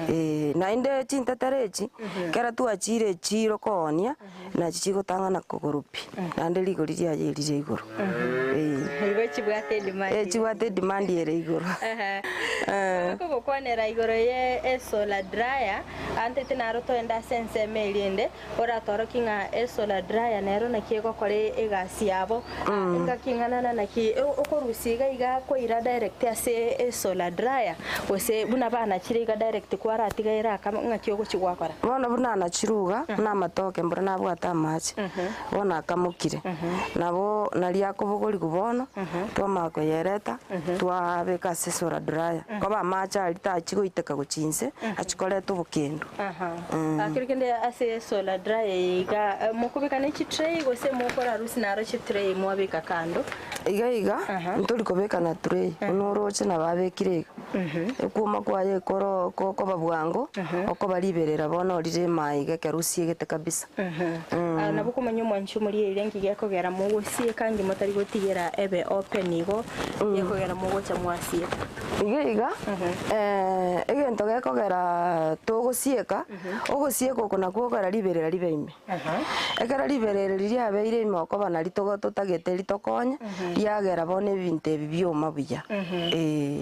Speaker 8: Ee, naende chintetere echi, ekero twachire echiro koonia, nachi chigotang'ana kogoro pi, naende rigori riaye rire igoro. Ee.
Speaker 1: Igo chibwate edemand.
Speaker 8: Eh, chibwate edemand ere igoro. Eh.
Speaker 1: Tokogokwanera igoro ye esolar dryer, antete naro toende ase ensemo eria ende, Oratorokie ng'a esolar dryer nero naki egokora egasi yabo, engaki ing'ana na naki okorusia iga iga koira direct ase esolar dryer, gose buna banachire iga direct kwaratiga ere akama ng'aki ogochia gwakora.
Speaker 8: Bono buna nachire iga, buna amatoke mboro nabwate amache, bono akamokire, nabo naria akobogorigwa bono, twamanya koyereta, twabeka ase esolar dryer, koba amache aria tachia goiteka gochia inse, achia koreta obokendu.
Speaker 1: Kero kende ase solar dryer eye iga mokobeka ne chitray gose mokorarusi naro chitray mwabeka kando?
Speaker 8: Iga iga. Ntori kobeka na tray, buna oroche nabo abekire iga. Ekwoma kwaye ekoro koba bwango, okoba riberera bono orire emaye iga ekero osiegete kabisa.
Speaker 1: Ah, nabo komanya omwanchi omorigereria nki gekogera mogosieka nki motari gotigera ebe open igo gekogera mogocha mwasieka.
Speaker 8: Iga iga, egento gekogera togosieka, ogosieka oko nakwo gokogera riberera ribe ime. Ekero riberera eri riabeire ime okoba nari togo totagete ritokonye, riagera bono ebinto ebi bioma buya, eh.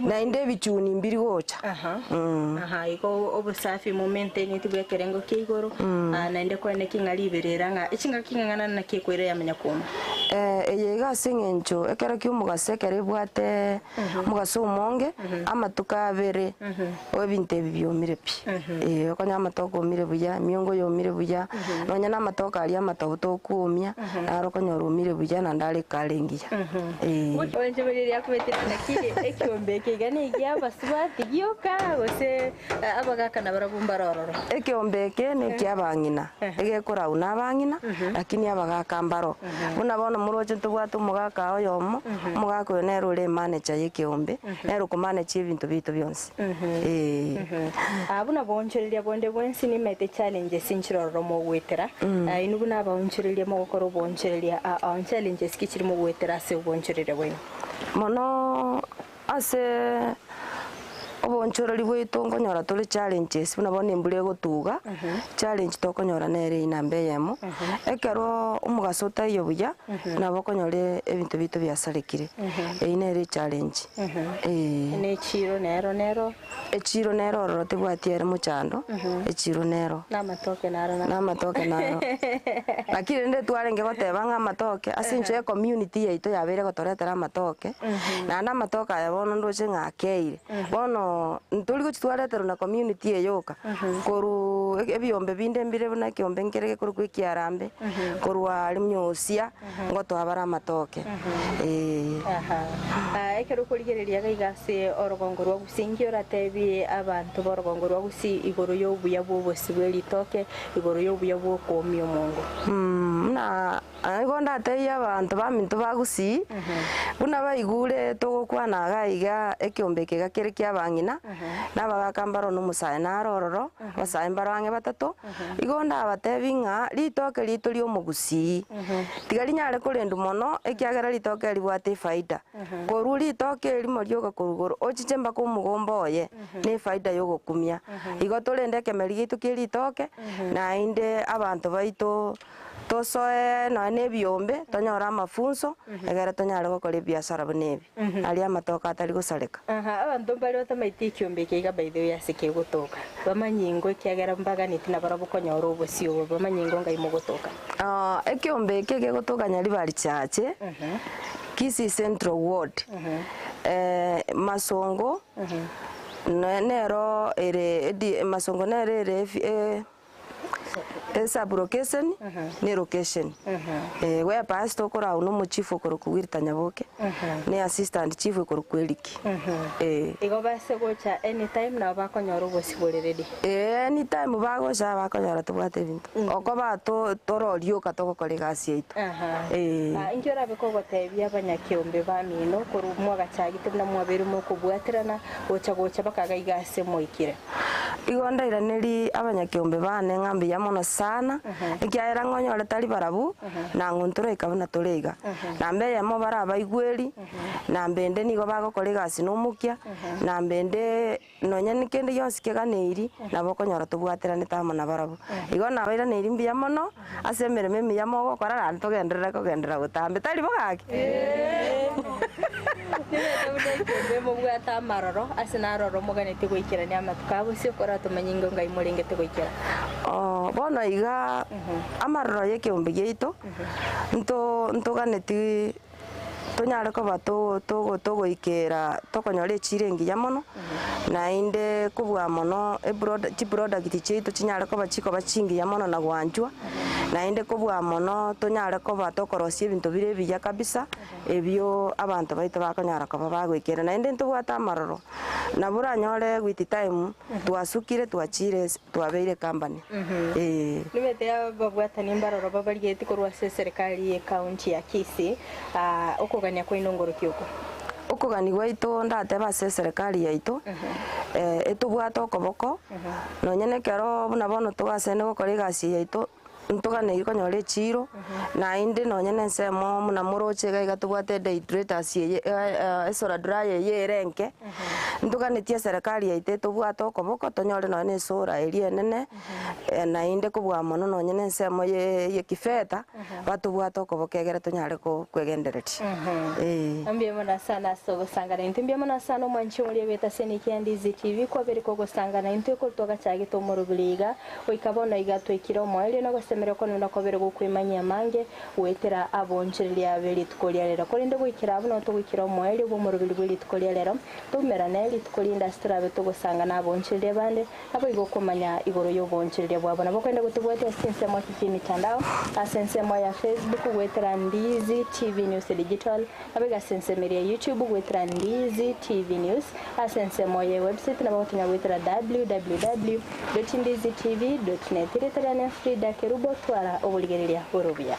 Speaker 8: Naende ebichuni mbiri gocha.
Speaker 1: Aha, igo obosafi momenteneti bwa ekerengo kia igoro, ah, naende kweneki ng'a riberera ng'a echingaki ng'ang'ana naki ekoira yamanya kwoma.
Speaker 8: Eye iga ase eng'encho ekero kia omogaso ekero ebwate omogaso omonge, amatuko abere, ebinto ebi biomire pi. Eh, okonyora amatoke omire buya, emiongo yomire buya, nonya na amatoke aria amatobu tokoomia, naro okonyora omire buya naende are ekare engiya. Eh.
Speaker 1: Oenchebereria akobetera naki ekiombe eke iga negia abasubati gioka gose abagaka nabarabwo mbare ororo?
Speaker 8: Ekiombe eke nekia abang'ina, egekorau na abang'ina, lakini abagaka mbaro. Buna bono moroche ntobwate omogaka oyomo, omogaka oyo nere ore emanager ya ekeombe, nere okomanage ebinto biaito bionsi. Eeh.
Speaker 1: Ah, buna boonchoreria bonde bwensi nimaete challenges nchire ororo mogoetera. Ah, inwe buna abaonchoreria mogokora oboonchoreria ah, ah, challenges ki chiri mogoetera ase oboonchoreria bwaino?
Speaker 8: Mono ase oboonchoreri bwaito nkonyora tore challenges buna bono embura egotuga, challenge tokonyora nere eywo namba eyemo, ekero omogaso otaiyo buya, nabo okonyora ebinto biaito biasarekire, eywo nere echallenge, eeh.
Speaker 1: Ne echiro nero nero.
Speaker 8: Echiro nero ororo tebwati ere mochando, echiro nero.
Speaker 1: Na amatoke naro
Speaker 8: Na amatoke naro. Lakini rende twarenge goteba ng'a amatoke, ase eng'encho ya ecommunity yaito yabeire gotoretera amatoke, naende amatoke aya bono ndoche ng'a akeire. Bono ntori gochi twareterwa na community eye yoka, korwa ebiombe binde mbire buna ekiombe nkere gekorokwa ekiarambe, korwa aria Nyosia. Ngotoa bare amatoke, ee.
Speaker 1: Aha. Ekero okorigereria iga iga ase orogongo rwa Gusii, inki oratebie abanto b'orogongo rwa Gusii igoro y'obuya bw'obosio bwe ritoke, igoro y'obuya bw'okoomia omongo?
Speaker 8: Buna igo ndatebie abanto baminto ba Gusii, buna baigure togokwana iga iga ekeombe eke iga kere kia abang'ina, na abagaka mbaro na omosae naro ororo, abasae mbaro ang'e batato, Igo ndabatebi ng'a ritoke riito ri'omogusii tiga rinyare korendwa mono, ekiagera ritoke ribwate efaida. Korwa ritoke erimo rioka korwa igoro ochiche mpaka omogomba oye, nefaida y'ogokumia. Igo torende ekemeri giaito kie ritoke, naende abanto baito tosoe nonya na ebiombe, tonyore amafunso, egere tonyare gokora ebiasara buna ebi. Aria amatoke atari gosareka.
Speaker 1: Aha, abanto mbare batamaeti ekiombe eke iga by the way ase kegotoka. Bamanye ingo ekiagera mbaganeti nabarabwo konyora obosio obo, bamanye ingo ngai mogotoka.
Speaker 8: Ekiombe eke kegotoka Nyaribari Church, Kisii Central Ward, Masongo nero ere Masongo nero ere Esublocation ne location. Where pastor okoragwa na omochief okorokwa Wilter Nyaboke, ne assistant chief okorokwa Eric.
Speaker 1: Igo base gocha anytime nabo bakonyora obosibore ready.
Speaker 8: Ee, anytime bagocha bakonyora tobwate ebinto. Okoba to tororioka togokora egasi yaito. Ee.
Speaker 1: Inki orabe kogotebia abanyakeombe bamino korwa mwagachagete buna mwabeire mokobwaterana gocha gocha bakaga iga ase moikire?
Speaker 8: Igo ndairaneri abanyakeombe baane ng'a mbuya mono sana, ekiagera ng'onyore tari barabwo, nang'o ntoroika buna tore iga. Namba eyemo bare abaigweri, namba ende nigo bagokora egasi nomokia, namba ende nonya ne kende gionsi keganeiri, nabo okonyora tobwateranete amo nabarabwo. Igo nabairaneri mbuya mono, ase emeremo emiya mogokora naende togenderere kogenderera botambe, tari bo gaki?
Speaker 1: Nimanyete buna ekiombe mobwate amaroro, ase naroro moganetie goikerania amatuko a bosio, koratomanye ingo ngai morengete goikera.
Speaker 8: Bono iga amaroro y'ekeombe giaito, nto ntoganeti tonyare koba togoikera tokonyora echiro engiya mono, naende kobua mono chiproduct chiaito chinyare koba chikoba chingiya mono na gwanchwa, Naende kobua mono tonyare koba tokorosia ebinto bire ebiya kabisa, ebio abanto baito bakonyara koba bagoikera. Naende ntobwate amaroro, nabo oranyore with time twasukire twachire ase twabeire ecompany eeh.
Speaker 1: Nimete ababwatani mbaroro babarigeti korwa ase eserekari ye county ya Kisii, okogania kwaino ngoroki oko?
Speaker 8: Okogania gwaito ndatebe ase eserekari yaito, etobwate okoboko, nonye na ekero buna bono togasende gokora egasi eye yaito, ntoganeiri konyora echiiro, naende nonye na ensemo buna moroche iga iga tobwate dehydrators eye esolar dryer eye ere enke, ntoganetie eserekari yaito etobwate okoboko tonyore nonye na esolar eria enene, naende kobua mono nonye na ensemo ye ye kifedha, batobwate okoboko egere tonyare ko kwegendereria eh.
Speaker 1: Mbuya mono sana ase ogosangana intwe. Mbuya mono sana omwanchi omoria bweta ase Nicky and Easy TV kwabere kogosangana intwe korwa twagachagete omorobiri iga goika bono iga twaikire omoerio na ogosemeria okonene kwabere gokwemanyia amange goetera abonchereria be rituko ria rero. Korende goikera abwo nabo togoikera omoerio bw'omorobiri bwe rituko ria rero toumerane rituko rinde ase torabe togosangana abonchereria bande Naboigo okomanya igoro y'oboonchoreria bwabo. Nabo okogenda gotobwatia ase chinsemo ase chi'emitandao, ase ensemo ya Facebook goetera Ndizi TV News Digital, naboigo ase ensemo eria ya YouTube goetera Ndizi TV News, ase ensemo ye website nabo ogotonya goetera www dot ndizitv dot net. Erieta riane Frida Kerubo, twara oborigereria bore obuya.